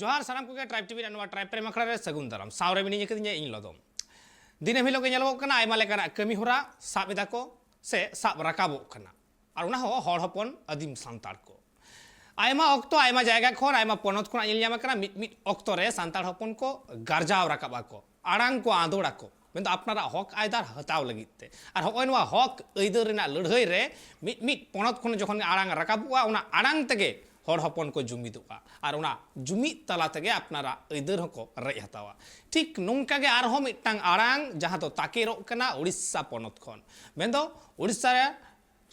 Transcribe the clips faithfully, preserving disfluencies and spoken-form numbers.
ᱡᱚᱦᱟᱨ ᱥᱟᱱᱟᱢ ᱠᱚᱜᱮ, ᱴᱨᱟᱭᱤᱵᱽ ᱴᱤᱵᱷᱤ ᱨᱮᱱᱟᱜ ᱱᱚᱣᱟ ᱴᱨᱟᱭᱤᱵᱽ ᱯᱨᱮᱢ ᱟᱠᱷᱲᱟ ᱨᱮ ᱥᱟᱹᱜᱩᱱ ᱫᱟᱨᱟᱢ᱾ ᱥᱟᱶ ᱨᱮ ᱢᱤᱱᱟᱹᱧ ᱟᱠᱟᱫᱤᱧᱟ ᱤᱧ ᱞᱚᱫᱚᱢ᱾ ᱫᱤᱱᱟᱹᱢ ᱦᱤᱞᱳᱜ ᱜᱮ ᱧᱮᱞᱚᱜᱚᱜ ᱠᱟᱱᱟ, ᱟᱭᱢᱟ ᱞᱮᱠᱟᱱᱟᱜ ᱠᱟᱹᱢᱤ ᱦᱚᱨᱟ ᱥᱟᱵ ᱮᱫᱟ ᱠᱚ ᱥᱮ ᱥᱟᱵ ᱨᱟᱠᱟᱵᱚᱜ ᱠᱟᱱᱟ, ᱟᱨ ᱚᱱᱟ ᱦᱚᱸ ᱦᱚᱲ ᱦᱚᱯᱚᱱ ᱟᱹᱫᱤᱢ ᱥᱟᱱᱛᱟᱲ ᱠᱚ᱾ ᱟᱭᱢᱟ ᱚᱠᱛᱚ, ᱟᱭᱢᱟ ᱡᱟᱭᱜᱟ ᱠᱷᱚᱱ, ᱟᱭᱢᱟ ᱯᱚᱱᱚᱛ ᱠᱷᱚᱱᱟᱜ ᱧᱮᱞ ᱧᱟᱢ ᱟᱠᱟᱱᱟ, ᱢᱤᱫ ᱢᱤᱫ ᱚᱠᱛᱚ ᱨᱮ ᱥᱟᱱᱛᱟᱲ ᱦᱚᱯᱚᱱ ᱠᱚ ᱜᱟᱨᱡᱟᱣ ᱨᱟᱠᱟᱵ ᱟᱠᱚ, ᱟᱲᱟᱝ ᱠᱚ ᱟᱸᱫᱳᱲ ᱟᱠᱚ, ᱢᱮᱱᱫᱚ ᱟᱯᱱᱟᱨᱟᱜ ᱦᱚᱠ ᱟᱭᱫᱟᱨ ᱦᱟᱛᱟᱣ ᱞᱟᱹᱜᱤᱫ ᱛᱮ᱾ ᱟᱨ ᱦᱚᱸᱜᱼᱚᱭ ᱱᱚᱣᱟ ᱦᱚᱠ ᱟᱹᱭᱫᱟᱹᱨ ᱨᱮᱱᱟᱜ ᱞᱟᱹᱲᱦᱟᱹᱭ ᱨᱮ ᱢᱤᱫ ᱢᱤᱫ ᱯᱚᱱᱚᱛ ᱠᱷᱚᱱ ᱡᱚᱠᱷᱚᱱ ᱜᱮ ᱟᱲᱟᱝ ᱨᱟᱠᱟᱵᱚᱜᱼᱟ, ᱚᱱᱟ ᱟᱲᱟᱝ ᱛᱮᱜᱮ ᱦᱚᱲ ᱦᱚᱯᱚᱱ ᱠᱚ ᱡᱩᱢᱤᱫᱚᱜᱼᱟ᱾ ᱟᱨ ᱚᱱᱟ ᱡᱩᱢᱤᱫ ᱛᱟᱞᱟ ᱛᱮᱜᱮ ᱟᱯᱱᱟᱨᱟᱜ ᱟᱹᱭᱫᱟᱹᱨ ᱦᱚᱸᱠᱚ ᱨᱮᱡ ᱦᱟᱛᱟᱣᱟ᱾ ᱴᱷᱤᱠ ᱱᱚᱝᱠᱟ ᱜᱮ ᱟᱨᱦᱚᱸ ᱢᱤᱫᱴᱟᱝ ᱟᱲᱟᱝ, ᱡᱟᱦᱟᱸ ᱫᱚ ᱛᱟᱠᱮᱨᱚᱜ ᱠᱟᱱᱟ ᱩᱲᱤᱥᱥᱟ ᱯᱚᱱᱚᱛ ᱠᱷᱚᱱ, ᱢᱮᱱᱫᱚ ᱩᱲᱤᱥᱥᱟ ᱨᱮ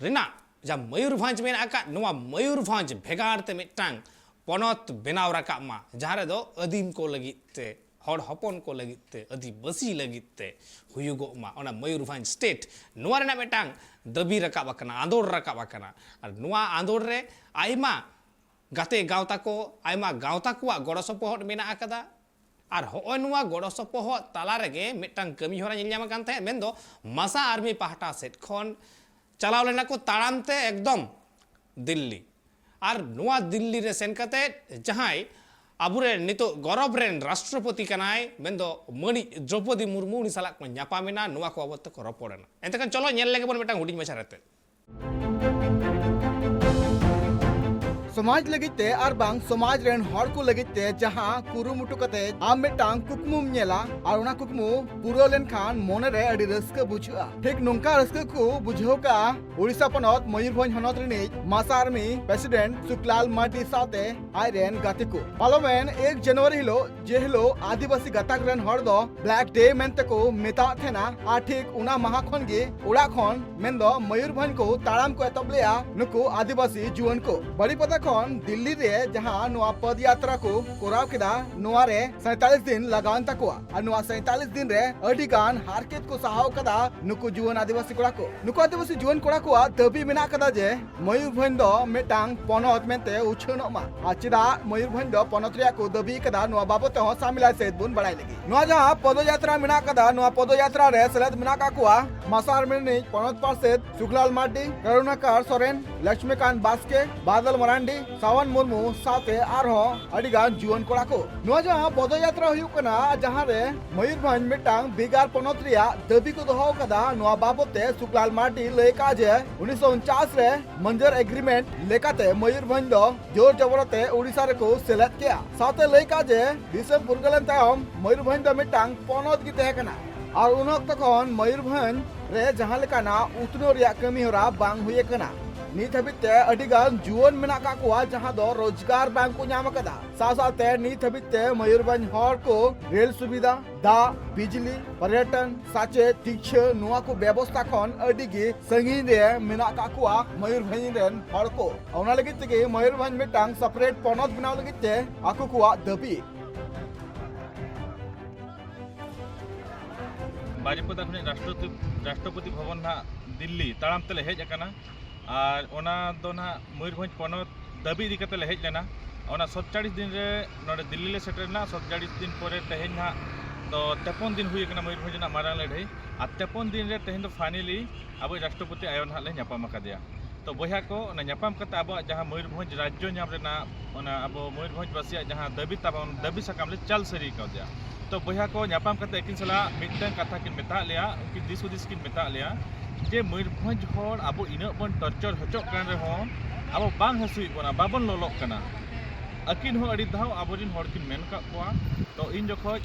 ᱨᱮᱱᱟᱜ ᱡᱟᱦᱟᱸ ᱢᱚᱭᱩᱨᱵᱷᱚᱸᱡᱽ ᱢᱮᱱᱟᱜ ᱟᱠᱟᱫ, ᱱᱚᱣᱟ ᱢᱚᱭᱩᱨᱵᱷᱚᱸᱡᱽ ᱵᱷᱮᱜᱟᱨ ᱛᱮ ᱢᱤᱫᱴᱟᱝ ᱯᱚᱱᱚᱛ ᱵᱮᱱᱟᱣ ᱨᱟᱠᱟᱵ ᱢᱟ, ᱡᱟᱦᱟᱸ ᱨᱮᱫᱚ ᱟᱹᱫᱤᱢ ᱠᱚ ᱞᱟᱹᱜᱤᱫ ᱛᱮ, ᱦᱚᱲ ᱦᱚᱯᱚᱱ ᱠᱚ ᱞᱟᱹᱜᱤᱫ ᱛᱮ, ᱟᱹᱫᱤᱵᱟᱹᱥᱤ ᱞᱟᱹᱜᱤᱫ ᱛᱮ ᱦᱩᱭᱩᱜᱚᱜ ᱢᱟ, ᱚᱱᱟ ᱢᱚᱭᱩᱨᱵᱷᱚᱸᱡᱽ ᱥᱴᱮᱴ, ᱱᱚᱣᱟ ᱨᱮᱱᱟᱜ ᱢᱤᱫᱴᱟᱝ ᱫᱟᱹᱵᱤ ᱨᱟᱠᱟᱵ ᱟᱠᱟᱱᱟ, ᱟᱸᱫᱳᱲ ᱨᱟᱠᱟᱵ ᱟᱠᱟᱱᱟ᱾ ᱟᱨ ᱱᱚᱣᱟ ᱟᱸᱫᱳᱲ ᱨᱮ ᱟᱭᱢᱟ ᱜᱟᱛᱮ ᱜᱟᱶᱛᱟ ᱠᱚ, ᱟᱭᱢᱟ ᱜᱟᱶᱛᱟ ᱠᱚᱣᱟᱜ ᱜᱚᱲᱚ ᱥᱚᱯᱚᱦᱚᱫ ᱢᱮᱱᱟᱜ ᱟᱠᱟᱫᱟ᱾ ᱟᱨ ᱦᱚᱸᱜᱼᱚᱭ ᱱᱚᱣᱟ ᱜᱚᱲᱚ ᱥᱚᱯᱚᱦᱚᱫ ᱛᱟᱞᱟ ᱨᱮᱜᱮ ᱢᱤᱫᱴᱟᱝ ᱠᱟᱹᱢᱤ ᱦᱚᱨᱟ ᱧᱮᱞ ᱧᱟᱢ ᱟᱠᱟᱱ ᱛᱟᱦᱮᱸᱫ, ᱢᱮᱱᱫᱚ ᱢᱟᱥᱟ ᱟᱨᱢᱤ ᱯᱟᱦᱴᱟ ᱥᱮᱫ ᱠᱷᱚᱱ ᱪᱟᱞᱟᱣ ᱞᱮᱱᱟ ᱠᱚ ᱛᱟᱲᱟᱢ ᱛᱮ ᱮᱠᱫᱚᱢ ᱫᱤᱞᱞᱤ᱾ ᱟᱨ ᱱᱚᱣᱟ ᱫᱤᱞᱞᱤ ᱨᱮ ᱥᱮᱱ ᱠᱟᱛᱮ ᱡᱟᱦᱟᱸᱭ ᱟᱵᱚᱨᱮᱱ ᱱᱤᱛᱚᱜ ᱜᱚᱨᱚᱵ ᱨᱮᱱ ᱨᱟᱥᱴᱨᱚᱯᱚᱛᱤ ᱠᱟᱱᱟᱭ, ᱢᱮᱱᱫᱚ ᱢᱟᱹᱱᱤᱡ ᱫᱨᱚᱯᱚᱫᱤ ᱢᱩᱨᱢᱩ, ᱩᱱᱤ ᱥᱟᱞᱟᱜ ᱠᱚ ᱧᱟᱯᱟᱢ ᱮᱱᱟ, ᱱᱚᱣᱟ ᱠᱚ ᱵᱟᱵᱚᱫ ᱛᱮᱠᱚ ᱨᱚᱯᱚᱲ ᱮᱱᱟ᱾ ᱮᱱᱛᱮᱠᱷᱟᱱ ᱪᱚᱞᱚ ᱧᱮᱞ ᱞᱮᱜᱮ ᱵᱚᱱ ᱢᱤᱫᱴᱟᱝ ᱦᱩᱰᱤᱧ ᱢᱟᱪᱷᱟ ᱨᱮᱛᱮᱫ᱾ ᱥᱚᱢᱟᱡᱽ ᱞᱟᱹᱜᱤᱫ ᱛᱮ ᱟᱨ ᱵᱟᱝ ᱥᱚᱢᱟᱡᱽ ᱨᱮᱱ ᱦᱚᱲ ᱠᱚ ᱞᱟᱹᱜᱤᱫ ᱛᱮ ᱡᱟᱦᱟᱸ ᱠᱩᱨᱩᱢᱩᱴᱩ ᱠᱟᱛᱮ ᱟᱢ ᱢᱤᱫᱴᱟᱝ ᱠᱩᱠᱢᱩᱢ ᱧᱮᱞᱟ ᱟᱨ ᱚᱱᱟ ᱠᱩᱠᱢᱩ ᱯᱩᱨᱟᱹᱣ ᱞᱮᱱᱠᱷᱟᱱ ᱢᱚᱱᱮ ᱨᱮ ᱟᱹᱰᱤ ᱨᱟᱹᱥᱠᱟᱹ ᱵᱩᱡᱷᱟᱹᱜᱼᱟ, ᱴᱷᱤᱠ ᱱᱚᱝᱠᱟ ᱨᱟᱹᱥᱠᱟᱹ ᱠᱚ ᱵᱩᱡᱷᱟᱹᱣ ᱠᱟᱜᱼᱟ ᱳᱰᱤᱥᱟ ᱯᱚᱱᱚᱛ ᱢᱚᱭᱩᱨᱵᱷᱚᱸᱡᱽ ᱦᱚᱱᱚᱛ ᱨᱤᱱᱤᱡ ᱢᱟᱥᱟ ᱟᱨᱢᱤ ᱯᱨᱮᱥᱤᱰᱮᱱᱴ ᱥᱩᱠᱞᱟᱞ ᱢᱟᱨᱰᱤ ᱥᱟᱶᱛᱮ ᱟᱡ ᱨᱮᱱ ᱜᱟᱛᱮ ᱠᱚ᱾ ᱯᱟᱨᱚᱢᱮᱱ ᱮᱠ ᱡᱟᱱᱩᱣᱟᱨᱤ ᱦᱤᱞᱳᱜ, ᱡᱮ ᱦᱤᱞᱳᱜ ᱟᱹᱫᱤᱵᱟᱹᱥᱤ ᱜᱟᱛᱟᱠ ᱨᱮᱱ ᱦᱚᱲ ᱫᱚ ᱵᱞᱮᱠ ᱰᱮ ᱢᱮᱱᱛᱮ ᱠᱚ ᱢᱮᱛᱟᱜ ᱛᱟᱦᱮᱱᱟ, ᱟᱨ ᱴᱷᱤᱠ ᱚᱱᱟ ᱢᱟᱦᱟ ᱠᱷᱚᱱ ᱜᱮ ᱚᱲᱟᱜ ᱠᱷᱚᱱ, ᱢᱮᱱᱫᱚ ᱢᱚᱭᱩᱨᱵᱷᱚᱸᱡᱽ ᱠᱚ ᱛᱟᱲᱟᱢ ᱠᱚ ᱮᱛᱚᱦᱚᱵ ᱞᱮᱜᱼᱟ ᱱᱩᱠᱩ ᱟᱹᱫᱤᱵᱟᱹᱥᱤ ᱡᱩᱣᱟᱹᱱ ᱠᱚ᱾ ᱵᱟᱨᱤᱯᱟᱫᱟ ᱠᱷᱚᱱ ᱫᱤᱞᱞᱤ ᱨᱮ ᱡᱟᱦᱟᱸ ᱱᱚᱣᱟ ᱯᱚᱫᱽ ᱭᱟᱛᱨᱟ ᱠᱚ ᱠᱚᱨᱟᱣ ᱠᱮᱫᱟ, ᱱᱚᱣᱟ ᱨᱮ ᱥᱟᱸᱭᱛᱟᱞᱤᱥ ᱫᱤᱱ ᱞᱟᱜᱟᱣᱮᱱ ᱛᱟᱠᱚᱣᱟ᱾ ᱟᱨ ᱱᱚᱣᱟ ᱥᱟᱸᱭᱛᱟᱞᱤᱥ ᱫᱤᱱ ᱨᱮ ᱟᱹᱰᱤ ᱜᱟᱱ ᱦᱟᱨᱠᱮᱛ ᱠᱚ ᱥᱟᱦᱟᱣ ᱠᱟᱫᱟ ᱱᱩᱠᱩ ᱡᱩᱣᱟᱹᱱ ᱟᱹᱫᱤᱵᱟᱹᱥᱤ ᱠᱚᱲᱟ ᱠᱚ᱾ ᱱᱩᱠᱩ ᱟᱹᱫᱤᱵᱟᱹᱥᱤ ᱡᱩᱣᱟᱹᱱ ᱠᱚᱲᱟ ᱠᱚᱣᱟᱜ ᱫᱟᱹᱵᱤ ᱢᱮᱱᱟᱜ ᱠᱟᱫᱟ ᱡᱮ ᱢᱚᱭᱩᱨᱵᱷᱚᱸᱡᱽ ᱫᱚ ᱢᱤᱫᱴᱟᱝ ᱯᱚᱱᱚᱛ ᱢᱮᱱᱛᱮ ᱩᱪᱷᱟᱹᱱᱚᱜ ᱢᱟ᱾ ᱟᱨ ᱪᱮᱫᱟᱜ ᱢᱚᱭᱩᱨᱵᱷᱚᱸᱡᱽ ᱫᱚ ᱯᱚᱱᱚᱛ ᱨᱮᱭᱟᱜ ᱠᱚ ᱫᱟᱹᱵᱤ ᱠᱟᱫᱟ, ᱱᱚᱣᱟ ᱵᱟᱵᱚᱛ ᱛᱮᱦᱚᱸ ᱥᱟᱢᱤᱞᱟᱭ ᱥᱮᱫ ᱵᱚᱱ ᱵᱟᱲᱟᱭ ᱞᱟᱹᱜᱤᱫ᱾ ᱱᱚᱣᱟ ᱡᱟᱦᱟᱸ ᱯᱚᱫᱚᱡᱟᱛᱨᱟ ᱢᱮᱱᱟᱜ ᱠᱟᱫᱟ, ᱱᱚᱣᱟ ᱯᱚᱫᱚᱡᱟᱛᱨᱟ ᱨᱮ ᱥᱮᱞᱮᱫ ᱢᱮᱱᱟᱜ ᱠᱟᱜ ᱠᱚᱣᱟ ᱢᱟᱥᱟ ᱟᱨᱢᱤ ᱨᱤᱱᱤᱡ ᱯᱚᱱᱚᱛ ᱯᱟᱨᱥᱮᱛ ᱥᱩᱠᱞᱟᱞ ᱢᱟᱨᱰᱤ, ᱠᱟᱨᱩᱱᱟᱠᱟᱨ ᱥᱚᱨᱮᱱ, ᱞᱚᱠᱥᱢᱤᱠᱟᱱᱛ ᱵᱟᱥᱠᱮ, ᱵᱟᱫᱚᱞ ᱢᱟᱨᱟᱱᱰᱤ, ᱥᱟᱣᱟᱱ ᱢᱩᱨᱢᱩ ᱥᱟᱶᱛᱮ ᱟᱨᱦᱚᱸ ᱟᱹᱰᱤ ᱜᱟᱱ ᱡᱩᱣᱟᱹᱱ ᱠᱚᱲᱟ ᱠᱚ᱾ ᱱᱚᱣᱟ ᱡᱟᱦᱟᱸ ᱯᱚᱫᱚᱭᱟᱛᱨᱟ ᱦᱩᱭᱩᱜ ᱠᱟᱱᱟ, ᱡᱟᱦᱟᱸ ᱨᱮ ᱢᱚᱭᱩᱨᱵᱷᱚᱸᱡᱽ ᱢᱤᱫᱴᱟᱝ ᱵᱷᱮᱜᱟᱨ ᱯᱚᱱᱚᱛ ᱨᱮᱭᱟᱜ ᱫᱟᱹᱵᱤ ᱠᱚ ᱫᱚᱦᱚ ᱟᱠᱟᱫᱟ, ᱱᱚᱣᱟ ᱵᱟᱵᱚᱛ ᱛᱮ ᱥᱩᱠᱞᱟᱞ ᱢᱟᱨᱰᱤ ᱞᱟᱹᱭ ᱠᱟᱜᱼᱟ ᱡᱮ ᱩᱱᱤᱥᱥᱚ ᱩᱱᱪᱟᱥ ᱨᱮ ᱢᱟᱹᱡᱟᱹᱨ ᱮᱜᱽᱨᱤᱢᱮᱱᱴ ᱞᱮᱠᱟᱛᱮ ᱢᱚᱭᱩᱨᱵᱷᱚᱸᱡᱽ ᱫᱚ ᱡᱳᱨ ᱡᱚᱵᱚᱨᱛᱮ ᱳᱰᱤᱥᱟ ᱨᱮᱠᱚ ᱥᱮᱞᱮᱫ ᱠᱮᱜᱼᱟ᱾ ᱥᱟᱶᱛᱮ ᱞᱟᱹᱭ ᱠᱟᱜᱼᱟ ᱡᱮ ᱫᱤᱥᱚᱢ ᱯᱷᱩᱨᱜᱟᱹᱞᱮᱱ ᱛᱟᱭᱚᱢ ᱢᱚᱭᱩᱨᱵᱷᱚᱸᱡᱽ ᱫᱚ ᱢᱤᱫᱴᱟᱝ ᱯᱚᱱᱚᱛ ᱜᱮ ᱛᱟᱦᱮᱸ ᱠᱟᱱᱟ ᱟᱨ ᱩᱱ ᱚᱠᱛᱚ ᱠᱷᱚᱱ ᱢᱚᱭᱩᱨᱵᱷᱚᱸᱡᱽ ᱨᱮ ᱡᱟᱦᱟᱸ ᱞᱮᱠᱟᱱᱟᱜ ᱩᱛᱱᱟᱹᱣ ᱨᱮᱭᱟᱜ ᱠᱟᱹᱢᱤ ᱦᱚᱨᱟ ᱵᱟᱝ ᱦᱩᱭ ᱟᱠᱟᱱᱟ᱾ ᱱᱤᱛ ᱦᱟᱹᱵᱤᱡ ᱛᱮ ᱟᱹᱰᱤ ᱜᱟᱱ ᱡᱩᱣᱟᱹᱱ ᱢᱮᱱᱟᱜ ᱠᱟᱜ ᱠᱚᱣᱟ, ᱡᱟᱦᱟᱸ ᱫᱚ ᱨᱳᱡᱽᱜᱟᱨ ᱵᱟᱝ ᱠᱚ ᱧᱟᱢ ᱟᱠᱟᱫᱟ᱾ ᱥᱟᱶ ᱥᱟᱶᱛᱮ ᱱᱤᱛ ᱦᱟᱹᱵᱤᱡ ᱛᱮ ᱢᱚᱭᱩᱨᱵᱷᱚᱸᱡᱽ ᱦᱚᱲ ᱠᱚ ᱨᱮᱞ ᱥᱩᱵᱤᱫᱷᱟ, ᱫᱟᱜ, ᱵᱤᱡᱽᱞᱤ, ᱯᱚᱨᱭᱚᱴᱚᱱ, ᱥᱟᱪᱮᱫ, ᱥᱤᱠᱪᱷᱟᱹ, ᱱᱚᱣᱟ ᱠᱚ ᱵᱮᱵᱚᱥᱛᱷᱟ ᱠᱷᱚᱱ ᱟᱹᱰᱤ ᱜᱮ ᱥᱟᱺᱜᱤᱧ ᱨᱮ ᱢᱮᱱᱟᱜ ᱠᱟᱜ ᱠᱚᱣᱟ ᱢᱚᱭᱩᱨᱵᱷᱚᱸᱡᱽ ᱨᱮᱱ ᱦᱚᱲ ᱠᱚ᱾ ᱚᱱᱟ ᱞᱟᱹᱜᱤᱫ ᱛᱮᱜᱮ ᱢᱚᱭᱩᱨᱵᱷᱚᱸᱡᱽ ᱢᱤᱫᱴᱟᱝ ᱥᱮᱯᱟᱨᱮᱴ ᱯᱚᱱᱚᱛ ᱵᱮᱱᱟᱣ ᱞᱟᱹᱜᱤᱫ ᱛᱮ ᱟᱠᱚ ᱠᱚᱣᱟᱜ ᱫᱟᱹᱵᱤ᱾ ᱵᱟᱨᱤᱯᱟᱫᱟ ᱠᱷᱚᱱᱟᱜ ᱨᱟᱥᱴᱨᱚᱯᱚᱛᱤ, ᱨᱟᱥᱴᱨᱚᱯᱚᱛᱤ ᱵᱷᱚᱵᱚᱱ ᱱᱟᱦᱟᱜ ᱫᱤᱞᱞᱤ ᱛᱟᱲᱟᱢ ᱛᱮᱞᱮ ᱦᱮᱡ ᱟᱠᱟᱱᱟ᱾ ᱟᱨ ᱚᱱᱟ ᱫᱚ ᱱᱟᱦᱟᱜ ᱢᱚᱭᱩᱨᱵᱷᱚᱸᱡᱽ ᱯᱚᱱᱚᱛ ᱫᱟᱹᱵᱤ ᱤᱫᱤ ᱠᱟᱛᱮ ᱞᱮ ᱦᱮᱡ ᱞᱮᱱᱟ᱾ ᱚᱱᱟ ᱥᱟᱛᱪᱚᱞᱞᱤᱥ ᱫᱤᱱ ᱨᱮ ᱱᱚᱰᱮ ᱫᱤᱞᱞᱤ ᱞᱮ ᱥᱮᱴᱮᱨ ᱞᱮᱱᱟ᱾ ᱥᱟᱛᱪᱚᱞᱞᱤᱥ ᱫᱤᱱ ᱯᱚᱨᱮ ᱛᱮᱦᱮᱧ ᱱᱟᱦᱟᱜ ᱫᱚ ᱛᱮᱯᱚᱱ ᱫᱤᱱ ᱦᱩᱭ ᱟᱠᱟᱱᱟ ᱢᱚᱭᱩᱨᱵᱷᱚᱸᱡᱽ ᱨᱮᱱᱟᱜ ᱢᱟᱨᱟᱝ ᱞᱟᱹᱲᱦᱟᱹᱭ᱾ ᱟᱨ ᱛᱮᱯᱚᱱ ᱫᱤᱱ ᱨᱮ ᱛᱮᱦᱮᱧ ᱫᱚ finally ᱟᱵᱚ ᱨᱟᱥᱴᱨᱚᱯᱚᱛᱤ ᱟᱭᱳ ᱱᱟᱦᱟᱜ ᱞᱮ ᱧᱟᱯᱟᱢ ᱟᱠᱟᱫᱮᱭᱟ᱾ ᱛᱚ ᱵᱚᱭᱦᱟ ᱠᱚ, ᱚᱱᱟ ᱧᱟᱯᱟᱢ ᱠᱟᱛᱮ ᱟᱵᱚᱣᱟᱜ ᱡᱟᱦᱟᱸ ᱢᱚᱭᱩᱨᱵᱷᱚᱸᱡᱽ ᱨᱟᱡᱽᱡᱚ ᱧᱟᱢ ᱨᱮᱱᱟᱜ, ᱚᱱᱟ ᱟᱵᱚ ᱢᱚᱭᱩᱨᱵᱷᱚᱸᱡᱽ ᱵᱟᱥᱤᱭᱟᱜ ᱡᱟᱦᱟᱸ ᱫᱟᱹᱵᱤ ᱛᱟᱵᱚᱱ, ᱫᱟᱹᱵᱤ ᱥᱟᱠᱟᱢ ᱞᱮ ᱪᱟᱞ ᱥᱟᱹᱨᱤ ᱠᱟᱣᱫᱮᱭᱟ᱾ ᱛᱚ ᱵᱚᱭᱦᱟ ᱠᱚ, ᱧᱟᱯᱟᱢ ᱠᱟᱛᱮ ᱟᱹᱠᱤᱱ ᱥᱟᱞᱟᱜ ᱢᱤᱫᱴᱟᱝ ᱠᱟᱛᱷᱟ ᱠᱤᱱ ᱢᱮᱛᱟᱜ ᱞᱮᱭᱟ, ᱩᱱᱠᱤᱱ ᱫᱤᱥ ᱦᱩᱫᱤᱥ ᱠᱤᱱ ᱢᱮᱛᱟᱜ ᱞᱮᱭᱟ ᱡᱮ ᱢᱚᱭᱩᱨᱵᱷᱚᱸᱡᱽ ᱦᱚᱲ ᱟᱵᱚ ᱤᱱᱟᱹᱜ ᱵᱚᱱ torture ᱦᱚᱪᱚᱜ ᱠᱟᱱ ᱨᱮᱦᱚᱸ ᱟᱵᱚ ᱵᱟᱝ ᱦᱟᱹᱥᱩᱭᱮᱫ ᱵᱚᱱᱟ, ᱵᱟᱵᱚᱱ ᱞᱚᱞᱚᱜ ᱠᱟᱱᱟ᱾ ᱟᱹᱠᱤᱱ ᱦᱚᱸ ᱟᱹᱰᱤ ᱫᱷᱟᱣ ᱟᱵᱚᱨᱮᱱ ᱦᱚᱲ ᱠᱤᱱ ᱢᱮᱱ ᱟᱠᱟᱫ ᱠᱚᱣᱟ᱾ ᱛᱚ ᱤᱧ ᱡᱚᱠᱷᱚᱡ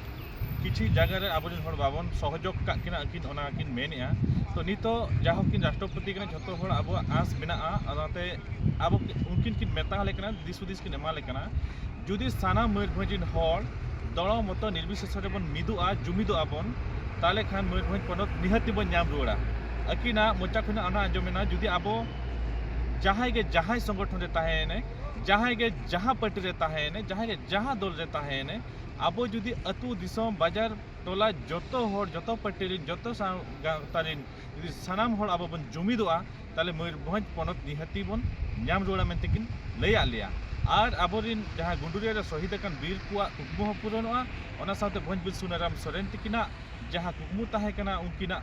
ᱠᱤᱪᱷᱩ ᱡᱟᱭᱜᱟ ᱨᱮ ᱟᱵᱚᱨᱮᱱ ᱦᱚᱲ ᱵᱟᱵᱚᱱ ᱥᱚᱦᱚᱡᱳᱜᱽ ᱠᱟᱜ ᱠᱤᱱᱟ, ᱟᱹᱠᱤᱱ ᱚᱱᱟ ᱠᱤᱱ ᱢᱮᱱᱮᱜᱼᱟ᱾ ᱛᱚ ᱱᱤᱛᱚᱜ ᱡᱟᱭᱦᱳᱠ ᱠᱤᱱ ᱨᱟᱥᱴᱨᱚᱯᱚᱛᱤ ᱠᱟᱱᱟ, ᱡᱷᱚᱛᱚ ᱦᱚᱲ ᱟᱵᱚᱣᱟᱜ ᱟᱸᱥ ᱢᱮᱱᱟᱜᱼᱟ᱾ ᱚᱱᱟᱛᱮ ᱟᱵᱚ ᱩᱱᱠᱤᱱ ᱠᱤᱱ ᱢᱮᱛᱟ ᱟᱞᱮ ᱠᱟᱱᱟ, ᱫᱤᱥ ᱦᱩᱫᱤᱥ ᱠᱤᱱ ᱮᱢᱟ ᱞᱮ ᱠᱟᱱᱟ᱾ ᱡᱩᱫᱤ ᱥᱟᱱᱟᱢ ᱢᱚᱭᱩᱨᱵᱷᱚᱸᱡᱽ ᱨᱮᱱ ᱦᱚᱲ ᱫᱚᱲᱚ ᱢᱚᱛᱚ ᱱᱤᱨᱵᱤᱥᱮᱥ ᱨᱮᱵᱚᱱ ᱢᱤᱫᱚᱜᱼᱟ, ᱡᱩᱢᱤᱫᱚᱜᱼᱟ ᱵᱚᱱ, ᱛᱟᱦᱚᱞᱮ ᱠᱷᱟᱱ ᱢᱚᱭᱩᱨᱵᱷᱚᱸᱡᱽ ᱯᱚᱱᱚᱛ ᱱᱤᱦᱟᱹᱛᱤ ᱵᱚᱱ ᱧᱟᱢ ᱨᱩᱣᱟᱹᱲᱟ᱾ ᱟᱹᱠᱤᱱᱟᱜ ᱢᱚᱪᱟ ᱠᱷᱚᱱᱟᱜ ᱚᱱᱟ ᱟᱸᱡᱚᱢᱮᱱᱟ, ᱡᱩᱫᱤ ᱟᱵᱚ ᱡᱟᱦᱟᱸᱭ ᱜᱮ ᱡᱟᱦᱟᱸᱭ ᱥᱚᱝᱜᱚᱴᱷᱚᱱ ᱨᱮ ᱛᱟᱦᱮᱸᱭᱮᱱᱟᱭ, ᱡᱟᱦᱟᱸᱭ ᱜᱮ ᱡᱟᱦᱟᱸ ᱯᱟᱨᱴᱤ ᱨᱮ ᱛᱟᱦᱮᱸᱭᱮᱱᱟᱭ, ᱡᱟᱦᱟᱸᱭ ᱜᱮ ᱡᱟᱦᱟᱸ ᱫᱚᱞ ᱨᱮ ᱛᱟᱦᱮᱸᱭᱮᱱᱟᱭ, ᱟᱵᱚ ᱡᱩᱫᱤ ᱟᱹᱛᱩ ᱫᱤᱥᱚᱢ ᱵᱟᱡᱟᱨ ᱴᱚᱞᱟ ᱡᱚᱛᱚ ᱦᱚᱲ, ᱡᱚᱛᱚ ᱯᱟᱨᱴᱤ ᱨᱮᱱ, ᱡᱚᱛᱚ ᱥᱟᱶ ᱜᱟᱶᱛᱟ ᱨᱮᱱ ᱡᱩᱫᱤ ᱥᱟᱱᱟᱢ ᱦᱚᱲ ᱟᱵᱚ ᱵᱚᱱ ᱡᱩᱢᱤᱫᱚᱜᱼᱟ, ᱛᱟᱦᱚᱞᱮ ᱢᱚᱭᱩᱨᱵᱷᱚᱸᱡᱽ ᱯᱚᱱᱚᱛ ᱱᱤᱦᱟᱹᱛᱤ ᱵᱚᱱ ᱧᱟᱢ ᱨᱩᱣᱟᱹᱲᱟ ᱢᱮᱱᱛᱮ ᱠᱤᱱ ᱞᱟᱹᱭᱟᱫ ᱞᱮᱭᱟ᱾ ᱟᱨ ᱟᱵᱚᱨᱮᱱ ᱡᱟᱦᱟᱸ ᱜᱩᱰᱩᱨᱤᱭᱟᱹ ᱨᱮ ᱥᱚᱦᱤᱫ ᱟᱠᱟᱱ ᱵᱤᱨ ᱠᱚᱣᱟᱜ ᱠᱩᱠᱢᱩ ᱦᱚᱸ ᱯᱩᱨᱚᱱᱚᱜᱼᱟ, ᱚᱱᱟ ᱥᱟᱶᱛᱮ ᱵᱷᱚᱸᱡᱽ ᱵᱤᱨ ᱥᱩᱱᱟᱨᱟᱢ ᱥᱚᱨᱮᱱ ᱛᱤᱠᱤᱱᱟᱜ ᱡᱟᱦᱟᱸ ᱠᱩᱠᱢᱩ ᱛᱟᱦᱮᱸ ᱠᱟᱱᱟ, ᱩᱱᱠᱤᱱᱟᱜ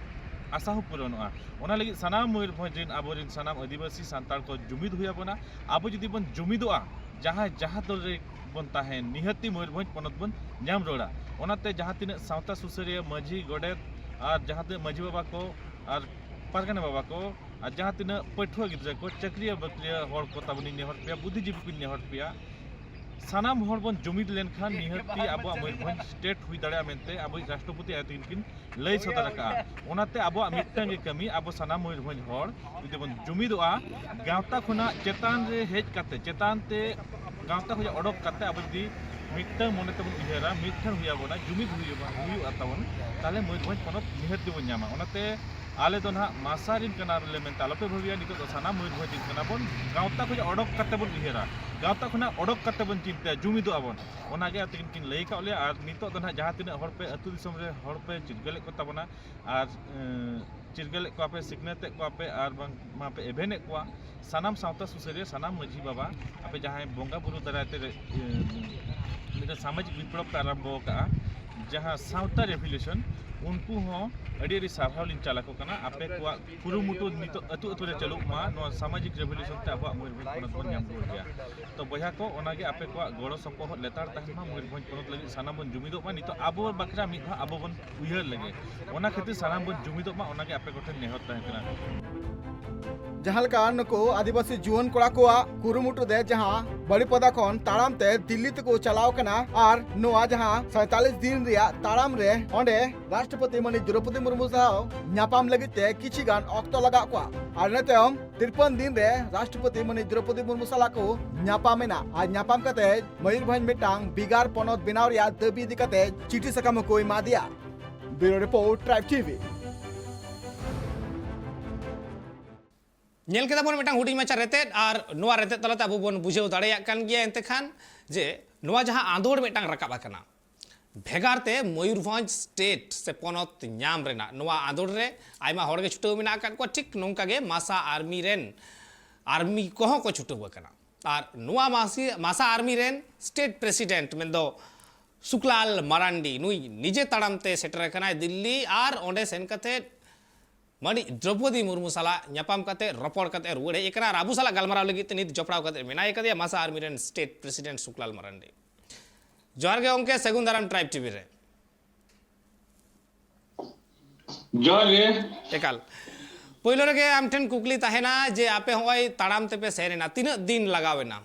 ᱟᱥᱟ ᱦᱚᱸ ᱯᱩᱨᱚᱱᱚᱜᱼᱟ᱾ ᱚᱱᱟ ᱞᱟᱹᱜᱤᱫ ᱥᱟᱱᱟᱢ ᱢᱚᱭᱩᱨᱵᱷᱚᱸᱡᱽ ᱨᱮᱱ ᱟᱵᱚᱨᱮᱱ ᱥᱟᱱᱟᱢ ᱟᱹᱫᱤᱵᱟᱹᱥᱤ ᱥᱟᱱᱛᱟᱲ ᱠᱚ ᱡᱩᱢᱤᱫ ᱦᱩᱭ ᱟᱵᱚᱱᱟ᱾ ᱟᱵᱚ ᱡᱩᱫᱤ ᱵᱚᱱ ᱡᱩᱢᱤᱫᱚᱜᱼᱟ, ᱡᱟᱦᱟᱸᱭ ᱡᱟᱦᱟᱸ ᱫᱚᱞ ᱨᱮ ᱵᱚᱱ ᱛᱟᱦᱮᱱ, ᱱᱤᱦᱟᱹᱛᱤ ᱢᱚᱭᱩᱨᱵᱷᱚᱸᱡᱽ ᱯᱚᱱᱚᱛ ᱵᱚᱱ ᱧᱟᱢ ᱨᱩᱣᱟᱹᱲᱟ᱾ ᱚᱱᱟᱛᱮ ᱡᱟᱦᱟᱸ ᱛᱤᱱᱟᱹᱜ ᱥᱟᱶᱛᱟ ᱥᱩᱥᱟᱹᱨᱤᱭᱟᱹ, ᱢᱟᱹᱡᱷᱤ, ᱜᱚᱰᱮᱛ ᱟᱨ ᱡᱟᱦᱟᱸ ᱛᱤᱱᱟᱹᱜ ᱢᱟᱹᱡᱷᱤ ᱵᱟᱵᱟ ᱠᱚ ᱟᱨ ᱯᱟᱨᱜᱟᱱᱟ ᱵᱟᱵᱟ ᱠᱚ ᱟᱨ ᱡᱟᱦᱟᱸ ᱛᱤᱱᱟᱹᱜ ᱯᱟᱹᱴᱷᱩᱣᱟᱹ ᱜᱤᱫᱽᱨᱟᱹ ᱠᱚ, ᱪᱟᱹᱠᱨᱤᱭᱟᱹ ᱵᱟᱹᱠᱨᱤᱭᱟᱹ ᱦᱚᱲ ᱠᱚ ᱛᱟᱵᱚᱱᱤᱧ ᱱᱮᱦᱚᱨ ᱯᱮᱭᱟ, ᱵᱩᱫᱽᱫᱷᱤᱡᱤᱵᱤ ᱠᱚᱧ ᱱᱮᱦᱚᱨ ᱯᱮᱭᱟ, ᱥᱟᱱᱟᱢ ᱦᱚᱲ ᱵᱚᱱ ᱡᱩᱢᱤᱫ ᱞᱮᱱᱠᱷᱟᱱ ᱱᱤᱦᱟᱹᱛᱤ ᱟᱵᱚᱣᱟᱜ ᱢᱚᱭᱩᱨᱵᱷᱚᱸᱡᱽ ᱥᱴᱮᱴ ᱦᱩᱭ ᱫᱟᱲᱮᱭᱟᱜᱼᱟ ᱢᱮᱱᱛᱮ ᱟᱵᱚᱭᱤᱡ ᱨᱟᱥᱴᱨᱚᱯᱚᱛᱤ ᱟᱡ ᱛᱮᱜᱮ ᱠᱤᱱ ᱞᱟᱹᱭ ᱥᱚᱫᱚᱨ ᱟᱠᱟᱫᱼᱟ᱾ ᱚᱱᱟᱛᱮ ᱟᱵᱚᱣᱟᱜ ᱢᱤᱫᱴᱟᱝ ᱜᱮ ᱠᱟᱹᱢᱤ, ᱟᱵᱚ ᱥᱟᱱᱟᱢ ᱢᱚᱭᱩᱨᱵᱷᱚᱸᱡᱽ ᱦᱚᱲ ᱡᱩᱫᱤ ᱵᱚᱱ ᱡᱩᱢᱤᱫᱚᱜᱼᱟ, ᱜᱟᱶᱛᱟ ᱠᱷᱚᱱᱟᱜ ᱪᱮᱛᱟᱱ ᱨᱮ ᱦᱮᱡ ᱠᱟᱛᱮ, ᱪᱮᱛᱟᱱ ᱛᱮ ᱜᱟᱶᱛᱟ ᱠᱷᱚᱱᱟᱜ ᱚᱰᱚᱠ ᱠᱟᱛᱮ ᱟᱵᱚ ᱡᱩᱫᱤ ᱢᱤᱫᱴᱟᱝ ᱢᱚᱱᱮ ᱛᱮᱵᱚᱱ ᱩᱭᱦᱟᱹᱨᱟ, ᱢᱤᱫᱴᱷᱮᱱ ᱦᱩᱭ ᱟᱵᱚᱱᱟ, ᱡᱩᱢᱤᱫ ᱦᱩᱭᱩᱜᱼᱟ, ᱦᱩᱭᱩᱜᱼᱟ ᱛᱟᱵᱚᱱ, ᱛᱟᱦᱚᱞᱮ ᱢᱚᱭᱩᱨᱵᱷᱚᱸᱡᱽ ᱯᱚᱱᱚᱛ ᱱᱤᱦᱟᱹᱛ ᱜᱮᱵᱚᱱ ᱧᱟᱢᱟ᱾ ᱚᱱᱟᱛᱮ ᱟᱞᱮ ᱫᱚ ᱱᱟᱦᱟᱜ ᱢᱟᱥᱟ ᱨᱮᱱ ᱠᱟᱱᱟ ᱞᱮ ᱢᱮᱱᱛᱮ ᱟᱞᱚᱯᱮ ᱵᱷᱟᱹᱵᱤᱭᱟ, ᱱᱤᱛᱚᱜ ᱫᱚ ᱥᱟᱱᱟᱢ ᱢᱚᱭᱩᱨᱵᱷᱚᱸᱡᱽ ᱨᱮᱱ ᱠᱟᱱᱟ ᱵᱚᱱ᱾ ᱜᱟᱶᱛᱟ ᱠᱷᱚᱱᱟᱜ ᱚᱰᱚᱠ ᱠᱟᱛᱮ ᱵᱚᱱ ᱩᱭᱦᱟᱹᱨᱟ, ᱜᱟᱶᱛᱟ ᱠᱷᱚᱱᱟᱜ ᱚᱰᱚᱠ ᱠᱟᱛᱮ ᱵᱚᱱ ᱪᱤᱱᱛᱟᱹᱭᱟ, ᱡᱩᱢᱤᱫᱚᱜ ᱟᱵᱚᱱ᱾ ᱚᱱᱟᱜᱮ ᱟᱹᱛᱤᱧ ᱠᱤᱱ ᱞᱟᱹᱭ ᱟᱠᱟᱫ ᱞᱮᱭᱟ᱾ ᱟᱨ ᱱᱤᱛᱚᱜ ᱫᱚ ᱱᱟᱦᱟᱜ ᱡᱟᱦᱟᱸ ᱛᱤᱱᱟᱹᱜ ᱦᱚᱲ ᱯᱮ ᱟᱹᱛᱩ ᱫᱤᱥᱚᱢ ᱨᱮ ᱦᱚᱲ ᱯᱮ ᱪᱤᱨᱜᱟᱹᱞᱮᱫ ᱠᱚ ᱛᱟᱵᱚᱱᱟ, ᱟᱨ ᱮᱸ, ᱪᱤᱨᱜᱟᱹᱞᱮᱫ ᱠᱚᱣᱟ ᱯᱮ, ᱥᱤᱠᱷᱱᱟᱹᱛᱮᱫ ᱠᱚᱣᱟ ᱯᱮ, ᱟᱨ ᱵᱟᱝ ᱢᱟᱯᱮ ᱮᱵᱷᱮᱱᱮᱫ ᱠᱚᱣᱟ, ᱥᱟᱱᱟᱢ ᱥᱟᱶᱛᱟ ᱥᱩᱥᱟᱹᱨᱤᱭᱟᱹ, ᱥᱟᱱᱟᱢ ᱢᱟᱹᱡᱷᱤ ᱵᱟᱵᱟ, ᱟᱯᱮ ᱡᱟᱦᱟᱸᱭ ᱵᱚᱸᱜᱟ ᱵᱩᱨᱩ ᱫᱟᱨᱟᱭ ᱛᱮ, ᱮᱸ, ᱢᱤᱫᱴᱟᱝ ᱥᱟᱢᱟᱡᱤᱠ ᱵᱤᱯᱞᱚᱵ ᱯᱮ ᱟᱨᱟᱢᱵᱚ ᱟᱠᱟᱫᱼᱟ, ᱡᱟᱦᱟᱸ ᱥᱟᱶᱛᱟ ᱨᱮᱵᱷᱚᱞᱩᱥᱚᱱ, ᱩᱱᱠᱩ ᱦᱚᱸ ᱟᱹᱰᱤ ᱟᱹᱰᱤ ᱥᱟᱨᱦᱟᱣ ᱞᱤᱧ ᱪᱟᱞ ᱟᱠᱚ ᱠᱟᱱᱟ᱾ ᱟᱯᱮ ᱠᱚᱣᱟᱜ ᱠᱩᱨᱩᱢᱩᱴᱩ ᱱᱤᱛᱚᱜ ᱟᱹᱛᱩ ᱟᱹᱛᱩ ᱨᱮ ᱪᱟᱹᱞᱩᱜ ᱢᱟ, ᱱᱚᱣᱟ ᱥᱟᱢᱟᱡᱤᱠ ᱨᱮᱵᱷᱚᱞᱩᱥᱚᱱ ᱛᱮ ᱟᱵᱚᱣᱟᱜ ᱢᱚᱭᱩᱨᱵᱷᱚᱸᱡᱽ ᱯᱚᱱᱚᱛ ᱵᱚᱱ ᱧᱟᱢ ᱨᱩᱣᱟᱹᱲ ᱜᱮᱭᱟ᱾ ᱛᱚ ᱵᱚᱭᱦᱟ ᱠᱚ, ᱚᱱᱟᱜᱮ ᱟᱯᱮ ᱠᱚᱣᱟᱜ ᱜᱚᱲᱚ ᱥᱚᱯᱚᱦᱚᱫ ᱞᱮᱛᱟᱲ ᱛᱟᱦᱮᱱ ᱢᱟ, ᱢᱚᱭᱩᱨᱵᱷᱚᱸᱡᱽ ᱯᱚᱱᱚᱛ ᱞᱟᱹᱜᱤᱫ ᱥᱟᱱᱟᱢ ᱵᱚᱱ ᱡᱩᱢᱤᱫᱚᱜ ᱢᱟ᱾ ᱱᱤᱛᱚᱜ ᱟᱵᱚ ᱵᱟᱠᱷᱨᱟ ᱢᱤᱫ ᱫᱷᱟᱣ ᱟᱵᱚ ᱵᱚᱱ ᱩᱭᱦᱟᱹᱨ ᱞᱮᱜᱮ, ᱚᱱᱟ ᱠᱷᱟᱹᱛᱤᱨ ᱥᱟᱱᱟᱢ ᱵᱚᱱ ᱡᱩᱢᱤᱫᱚᱜ ᱢᱟ, ᱚᱱᱟᱜᱮ ᱟᱯᱮ ᱠᱚᱴᱷᱮᱱ ᱱᱮᱦᱚᱨ ᱛᱟᱦᱮᱸ ᱠᱟᱱᱟ᱾ ᱡᱟᱦᱟᱸ ᱞᱮᱠᱟ ᱱᱩᱠᱩ ᱟᱹᱫᱤᱵᱟᱹᱥᱤ ᱡᱩᱣᱟᱹᱱ ᱠᱚᱲᱟ ᱠᱚᱣᱟᱜ ᱠᱩᱨᱩᱢᱩᱴᱩ ᱛᱮ ᱡᱟᱦᱟᱸ ᱵᱟᱲᱤᱯᱟᱫᱟ ᱠᱷᱚᱱ ᱛᱟᱲᱟᱢ ᱛᱮ ᱫᱤᱞᱞᱤ ᱛᱮᱠᱚ ᱪᱟᱞᱟᱣ ᱠᱟᱱᱟ ᱟᱨ ᱱᱚᱣᱟ ᱡᱟᱦᱟᱸ ᱥᱟᱸᱭᱛᱟᱞᱤᱥ ᱫᱤᱱ ᱨᱮᱭᱟᱜ ᱛᱟᱲᱟᱢ ᱨᱮ ᱚᱸᱰᱮ ᱨᱟᱥᱴᱨᱚᱯᱚᱛᱤ ᱢᱟᱹᱱᱤᱡ ᱫᱨᱚᱯᱚᱫᱤ ᱢᱩᱨᱢᱩ ᱥᱟᱶ ᱧᱟᱯᱟᱢ ᱞᱟᱹᱜᱤᱫ ᱛᱮ ᱠᱤᱪᱷᱤ ᱜᱟᱱ ᱚᱠᱛᱚ ᱞᱟᱜᱟᱣ ᱠᱚᱣᱟ ᱟᱨ ᱤᱱᱟᱹ ᱛᱟᱭᱚᱢ ᱛᱤᱨᱯᱟᱹᱱ ᱫᱤᱱ ᱨᱮ ᱨᱟᱥᱴᱨᱚᱯᱚᱛᱤ ᱢᱟᱹᱱᱤᱡ ᱫᱨᱚᱯᱚᱫᱤ ᱢᱩᱨᱢᱩ ᱥᱟᱞᱟᱜ ᱠᱚ ᱧᱟᱯᱟᱢ ᱮᱱᱟ ᱟᱨ ᱧᱟᱯᱟᱢ ᱠᱟᱛᱮ ᱢᱚᱭᱩᱨᱵᱷᱚᱸᱡᱽ ᱢᱤᱫᱴᱟᱝ ᱵᱷᱮᱜᱟᱨ ᱯᱚᱱᱚᱛ ᱵᱮᱱᱟᱣ ᱨᱮᱭᱟᱜ ᱫᱟᱹᱵᱤ ᱤᱫᱤ ᱠᱟᱛᱮ ᱪᱤᱴᱷᱤ ᱥᱟᱠᱟᱢ ᱦᱚᱸᱠᱚ ᱮᱢᱟ ᱫᱮᱭᱟ᱾ ᱵᱤᱭᱩᱨᱳ ᱨᱤᱯᱳᱨᱴ, ᱴᱨᱟᱭᱤᱵᱽ ᱴᱤᱵᱷᱤ᱾ ᱧᱮᱞ ᱠᱮᱫᱟ ᱵᱚᱱ ᱢᱤᱫᱴᱟᱝ ᱦᱩᱰᱤᱧ ᱢᱟᱪᱷᱟ ᱨᱮᱛᱮᱫ, ᱟᱨ ᱱᱚᱣᱟ ᱨᱮᱛᱮᱫ ᱛᱟᱞᱟᱛᱮ ᱟᱵᱚ ᱵᱚᱱ ᱵᱩᱡᱷᱟᱹᱣ ᱫᱟᱲᱮᱭᱟᱜ ᱠᱟᱱ ᱜᱮᱭᱟ ᱮᱱᱛᱮ ᱠᱷᱟᱱ ᱡᱮ ᱱᱚᱣᱟ ᱡᱟᱦᱟᱸ ᱟᱸᱫᱳᱲ ᱢᱤᱫᱴᱟᱝ ᱨᱟᱠᱟᱵ ᱟᱠᱟᱱᱟ, ᱵᱷᱮᱜᱟᱨ ᱛᱮ ᱢᱚᱭᱩᱨᱵᱷᱚᱸᱡᱽ ᱥᱴᱮᱴ ᱥᱮ ᱯᱚᱱᱚᱛ ᱧᱟᱢ ᱨᱮᱱᱟᱜ, ᱱᱚᱣᱟ ᱟᱸᱫᱳᱲ ᱨᱮ ᱟᱭᱢᱟ ᱦᱚᱲ ᱜᱮ ᱪᱷᱩᱴᱟᱹᱣ ᱢᱮᱱᱟᱜ ᱟᱠᱟᱫ ᱠᱚᱣᱟ᱾ ᱴᱷᱤᱠ ᱱᱚᱝᱠᱟ ᱜᱮ ᱢᱟᱥᱟ ᱟᱨᱢᱤ ᱨᱮᱱ ᱟᱨᱢᱤ ᱠᱚᱦᱚᱸ ᱠᱚ ᱪᱷᱩᱴᱟᱹᱣ ᱟᱠᱟᱱᱟ᱾ ᱟᱨ ᱱᱚᱣᱟ ᱢᱟᱥᱤ-, ᱢᱟᱥᱟ ᱟᱨᱢᱤ ᱨᱮᱱ ᱥᱴᱮᱴ ᱯᱨᱮᱥᱤᱰᱮᱱᱴ ᱢᱮᱱᱫᱚ ᱥᱩᱠᱞᱟᱞ ᱢᱟᱨᱟᱱᱰᱤ, ᱱᱩᱭ ᱱᱤᱡᱮ ᱛᱟᱲᱟᱢ ᱛᱮ ᱥᱮᱴᱮᱨ ᱟᱠᱟᱱᱟᱭ ᱫᱤᱞᱞᱤ ᱟᱨ ᱚᱸᱰᱮ ᱥᱮᱱ ᱠᱟᱛᱮ ᱢᱟᱹᱱᱤᱡ ᱫᱨᱚᱯᱚᱫᱤ ᱢᱩᱨᱢᱩ ᱥᱟᱞᱟᱜ ᱧᱟᱯᱟᱢ ᱠᱟᱛᱮ ᱨᱚᱯᱚᱲ ᱠᱟᱛᱮ ᱨᱩᱣᱟᱹᱲ ᱦᱮᱡ ᱟᱠᱟᱱᱟ ᱟᱨ ᱟᱵᱚ ᱥᱟᱞᱟᱜ ᱜᱟᱞᱢᱟᱨᱟᱣ ᱞᱟᱹᱜᱤᱫ ᱛᱮ ᱱᱤᱛ ᱡᱚᱯᱲᱟᱣ ᱠᱟᱛᱮ ᱢᱮᱱᱟᱭ ᱟᱠᱟᱫᱮᱭᱟ ᱢᱟᱥᱟ ᱟᱨᱢᱤ ᱨᱮᱱ ᱥᱴᱮᱴ ᱯᱨᱮᱥᱤᱰᱮᱱᱴ ᱥᱩᱠᱞᱟᱞ ᱢᱟᱨᱟᱱᱰᱤ᱾ ᱡᱚᱦᱟᱨ ᱜᱮ ᱜᱚᱢᱠᱮ, ᱥᱟᱹᱜᱩᱱ ᱫᱟᱨᱟᱢ ᱴᱨᱟᱭᱤᱵᱽ ᱴᱤᱵᱷᱤ ᱨᱮ᱾ ᱡᱚᱦᱟᱨ ᱜᱮ᱾ ᱮᱠᱟᱞ᱾ ᱯᱳᱭᱞᱳ ᱨᱮᱜᱮ ᱟᱢ ᱴᱷᱮᱱ ᱠᱩᱠᱞᱤ ᱛᱟᱦᱮᱱᱟ ᱡᱮ ᱟᱯᱮ ᱦᱚᱸᱜᱼᱚᱭ ᱛᱟᱲᱟᱢ ᱛᱮᱯᱮ ᱥᱮᱱ ᱮᱱᱟ, ᱛᱤᱱᱟᱹᱜ ᱫᱤᱱ ᱞᱟᱜᱟᱣ ᱮᱱᱟ?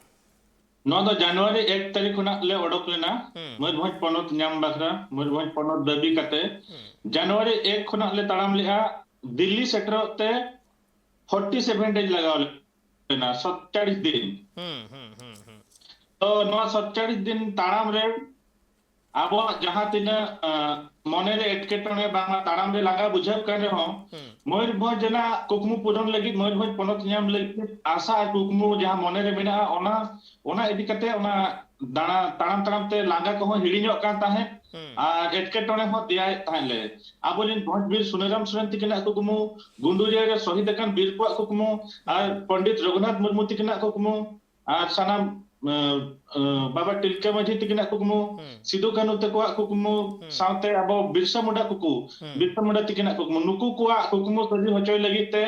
ᱱᱚᱣᱟ ᱫᱚ ᱡᱟᱱᱩᱣᱟᱨᱤ ᱮᱠ ᱛᱟᱹᱨᱤᱠᱷ ᱠᱷᱚᱱᱟᱜ ᱞᱮ ᱚᱰᱚᱠ ᱞᱮᱱᱟ᱾ ᱦᱩᱸ᱾ ᱢᱚᱭᱩᱨᱵᱷᱚᱸᱡᱽ ᱯᱚᱱᱚᱛ ᱧᱟᱢ ᱵᱟᱠᱷᱨᱟ, ᱢᱚᱭᱩᱨᱵᱷᱚᱸᱡᱽ ᱯᱚᱱᱚᱛ ᱫᱟᱹᱵᱤ ᱠᱟᱛᱮ᱾ ᱦᱩᱸ᱾ ᱡᱟᱱᱩᱣᱟᱨᱤ ᱮᱠ ᱠᱷᱚᱱᱟᱜ ᱞᱮ ᱛᱟᱲᱟᱢ ᱞᱮᱜᱼᱟ, ᱫᱤᱞᱞᱤ ᱥᱮᱴᱮᱨᱚᱜ ᱛᱮ ᱯᱷᱳᱨᱴᱤ ᱥᱮᱵᱷᱮᱱ ᱰᱮᱡᱽ ᱞᱟᱜᱟᱣ ᱞᱮᱱᱟ, ᱥᱟᱛᱪᱟᱲᱤᱥ ᱫᱤᱱ᱾ ᱦᱩᱸ, ᱦᱩᱸ, ᱦᱩᱸ, ᱦᱩᱸ᱾ ᱛᱚ ᱱᱚᱣᱟ ᱥᱟᱛᱪᱟᱲᱤᱥ ᱫᱤᱱ ᱛᱟᱲᱟᱢ ᱨᱮ ᱟᱵᱚᱣᱟᱜ ᱡᱟᱦᱟᱸ ᱛᱤᱱᱟᱹᱜ, ᱟᱸ, ᱢᱚᱱᱮᱨᱮ ᱮᱴᱠᱮᱴᱚᱬᱮ, ᱵᱟᱝᱢᱟ ᱛᱟᱲᱟᱢ ᱨᱮ ᱞᱟᱸᱜᱟ ᱵᱩᱡᱷᱟᱹᱜ ᱠᱟᱱ ᱨᱮᱦᱚᱸ, ᱦᱩᱸ᱾ ᱢᱚᱭᱩᱨᱵᱷᱚᱸᱡᱽ ᱨᱮᱱᱟᱜ ᱠᱩᱠᱢᱩ ᱯᱩᱨᱚᱱ ᱞᱟᱹᱜᱤᱫ, ᱢᱚᱭᱩᱨᱵᱷᱚᱸᱡᱽ ᱯᱚᱱᱚᱛ ᱧᱟᱢ ᱞᱟᱹᱜᱤᱫ ᱟᱥᱟ ᱟᱨ ᱠᱩᱠᱢᱩ ᱡᱟᱦᱟᱸ ᱢᱚᱱᱮᱨᱮ ᱢᱮᱱᱟᱜᱼᱟ, ᱚᱱᱟ, ᱚᱱᱟ ᱤᱫᱤ ᱠᱟᱛᱮ ᱚᱱᱟ ᱫᱟᱬᱟ, ᱛᱟᱲᱟᱢ ᱛᱟᱲᱟᱢ ᱛᱮ ᱞᱟᱸᱜᱟ ᱠᱚᱦᱚᱸ ᱦᱤᱲᱤᱧᱚᱜ ᱠᱟᱱ ᱛᱟᱦᱮᱸᱫ᱾ ᱦᱩᱸ᱾ ᱟᱨ ᱮᱴᱠᱮᱴᱚᱬᱮ ᱦᱚᱸ ᱫᱮᱭᱟᱭᱮᱫ ᱛᱟᱦᱮᱸᱫ ᱞᱮ᱾ ᱟᱵᱚᱨᱮᱱ ᱵᱷᱚᱸᱡᱽ ᱵᱤᱨ ᱥᱩᱱᱟᱹᱨᱟᱢ ᱥᱚᱨᱮᱱ ᱛᱤᱠᱤᱱᱟᱜ ᱠᱩᱠᱢᱩ, ᱜᱩᱸᱰᱩᱨᱤᱭᱟᱹ ᱨᱮ ᱥᱚᱦᱤᱫ ᱟᱠᱟᱱ ᱵᱤᱨ ᱠᱚᱣᱟᱜ ᱠᱩᱠᱢᱩ, ᱟᱨ ᱯᱚᱱᱰᱤᱛ ᱨᱚᱜᱷᱩᱱᱟᱛᱷ ᱢᱩᱨᱢᱩ ᱛᱤᱠᱤᱱᱟᱜ ᱠᱩᱠᱢᱩ, ᱟᱨ ᱥᱟᱱᱟᱢ, ᱟᱸ, ᱟᱸ, ᱵᱟᱵᱟ ᱛᱤᱞᱠᱟᱹ ᱢᱟᱹᱡᱷᱤ ᱛᱤᱠᱤᱱᱟᱜ ᱠᱩᱠᱢᱩ, ᱦᱩᱸ᱾ ᱥᱤᱫᱩ ᱠᱟᱹᱱᱦᱩ ᱛᱟᱠᱚᱣᱟᱜ ᱠᱩᱠᱢᱩ, ᱦᱩᱸ᱾ ᱥᱟᱶᱛᱮ ᱟᱵᱚ ᱵᱤᱨᱥᱟ ᱢᱩᱱᱰᱟ ᱠᱩᱠᱩ, ᱦᱩᱸ᱾ ᱵᱤᱨᱥᱟ ᱢᱩᱱᱰᱟ ᱛᱤᱠᱤᱱᱟᱜ ᱠᱩᱠᱢᱩ, ᱱᱩᱠᱩ ᱠᱚᱣᱟᱜ ᱠᱩᱠᱢᱩ ᱥᱟᱹᱨᱤ ᱦᱚᱪᱚᱭ ᱞᱟᱹᱜᱤᱫ ᱛᱮ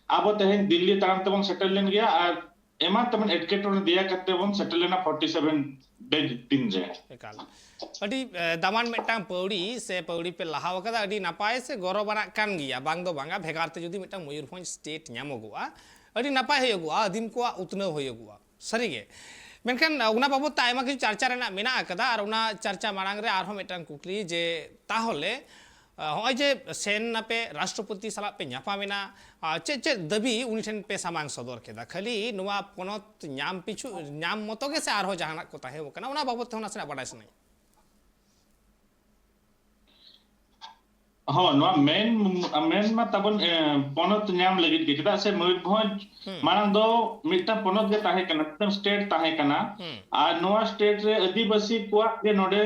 ᱟᱵᱚ ᱛᱮᱦᱮᱧ ᱫᱤᱞᱞᱤ ᱛᱟᱲᱟᱢ ᱛᱮᱵᱚᱱ ᱥᱮᱴᱮᱨ ᱞᱮᱱ ᱜᱮᱭᱟ ᱟᱨ ᱮᱢᱟᱱ ᱛᱮᱢᱟᱱ ᱮᱴᱠᱮᱴᱚᱬᱮ ᱫᱮᱭᱟ ᱠᱟᱛᱮ ᱵᱚᱱ ᱥᱮᱴᱮᱨ ᱞᱮᱱᱟ ᱯᱷᱳᱨᱴᱤ ᱥᱮᱵᱷᱮᱱ ᱰᱮᱡᱽ ᱫᱤᱱ ᱨᱮ᱾ ᱮᱠᱟᱞ᱾ ᱟᱹᱰᱤ, ᱮ, ᱫᱟᱢᱟᱱ ᱢᱤᱫᱴᱟᱝ ᱯᱟᱹᱣᱲᱤ ᱥᱮ ᱯᱟᱹᱣᱲᱤ ᱯᱮ ᱞᱟᱦᱟᱣ ᱟᱠᱟᱫᱟ, ᱟᱹᱰᱤ ᱱᱟᱯᱟᱭ ᱥᱮ ᱜᱚᱨᱚᱵᱟᱱᱟᱜ ᱠᱟᱱ ᱜᱮᱭᱟ, ᱵᱟᱝ ᱫᱚ ᱵᱟᱝᱟ, ᱵᱷᱮᱜᱟᱨ ᱛᱮ ᱡᱩᱫᱤ ᱢᱤᱫᱴᱟᱝ ᱢᱚᱭᱩᱨᱵᱷᱚᱸᱡᱽ ᱥᱴᱮᱴ ᱧᱟᱢᱚᱜᱚᱜᱼᱟ, ᱟᱹᱰᱤ ᱱᱟᱯᱟᱭ ᱦᱩᱭᱩᱜᱚᱜᱼᱟ, ᱟᱹᱫᱤᱢ ᱠᱚᱣᱟᱜ ᱩᱛᱱᱟᱹᱣ ᱦᱩᱭᱩᱜᱚᱜᱼᱟ᱾ ᱥᱟᱹᱨᱤᱜᱮ᱾ ᱢᱮᱱᱠᱷᱟᱱ, ᱟ, ᱚᱱᱟ ᱵᱟᱵᱚᱫ ᱛᱮ ᱟᱭᱢᱟ ᱠᱤᱪᱷᱩ ᱪᱟᱨᱪᱟ ᱨᱮᱱᱟᱜ ᱢᱮᱱᱟᱜ ᱟᱠᱟᱫᱟ, ᱟᱨ ᱚᱱᱟ ᱪᱟᱨᱪᱟ ᱢᱟᱲᱟᱝ ᱨᱮ ᱟᱨᱦᱚᱸ ᱢᱤᱫᱴᱟᱝ ᱠᱩᱠᱞᱤ ᱡᱮ, ᱛᱟᱦᱚᱞᱮ, ᱟ, ᱦᱚᱸᱜᱼᱚᱭ ᱡᱮ ᱥᱮᱱ ᱱᱟᱯᱮ, ᱨᱟᱥᱴᱨᱚᱯᱚᱛᱤ ᱥᱟᱞᱟᱜ ᱯᱮ ᱧᱟᱯᱟᱢ ᱮᱱᱟ, ᱟ, ᱪᱮᱫ ᱪᱮᱫ ᱫᱟᱹᱵᱤ ᱩᱱᱤ ᱴᱷᱮᱱ ᱯᱮ ᱥᱟᱢᱟᱝ ᱥᱚᱫᱚᱨ ᱠᱮᱫᱟ? ᱠᱷᱟᱹᱞᱤ ᱱᱚᱣᱟ ᱯᱚᱱᱚᱛ ᱧᱟᱢ ᱯᱤᱪᱷᱩ, ᱧᱟᱢ ᱢᱚᱛᱚ ᱜᱮ ᱥᱮ ᱟᱨᱦᱚᱸ ᱡᱟᱦᱟᱱᱟᱜ ᱠᱚ ᱛᱟᱦᱮᱸ ᱠᱟᱱᱟ? ᱚᱱᱟ ᱵᱟᱵᱚᱫ ᱛᱮᱦᱚᱸ ᱱᱟᱥᱮᱱᱟᱜ ᱵᱟᱰᱟᱭ ᱥᱟᱱᱟᱧᱟ᱾ ᱦᱚᱸ, ᱱᱚᱣᱟ ᱢᱮᱱ, ᱢᱮᱱ ᱢᱟ ᱛᱟᱵᱚᱱ, ᱮ, ᱯᱚᱱᱚᱛ ᱧᱟᱢ ᱞᱟᱹᱜᱤᱫ ᱜᱮ, ᱪᱮᱫᱟᱜ ᱥᱮ ᱢᱚᱭᱩᱨᱵᱷᱚᱸᱡᱽ ᱦᱩᱸ᱾ ᱢᱟᱲᱟᱝ ᱫᱚ ᱢᱤᱫᱴᱟᱝ ᱯᱚᱱᱚᱛ ᱜᱮ ᱛᱟᱦᱮᱸ ᱠᱟᱱᱟ, ᱢᱤᱫᱴᱟᱝ ᱥᱴᱮᱴ ᱛᱟᱦᱮᱸ ᱠᱟᱱᱟ᱾ ᱦᱩᱸ᱾ ᱟᱨ ᱱᱚᱣᱟ ᱥᱴᱮᱴ ᱨᱮ ᱟᱹᱫᱤᱵᱟᱹᱥᱤ ᱠᱚᱣᱟᱜ ᱜᱮ ᱱᱚᱰᱮ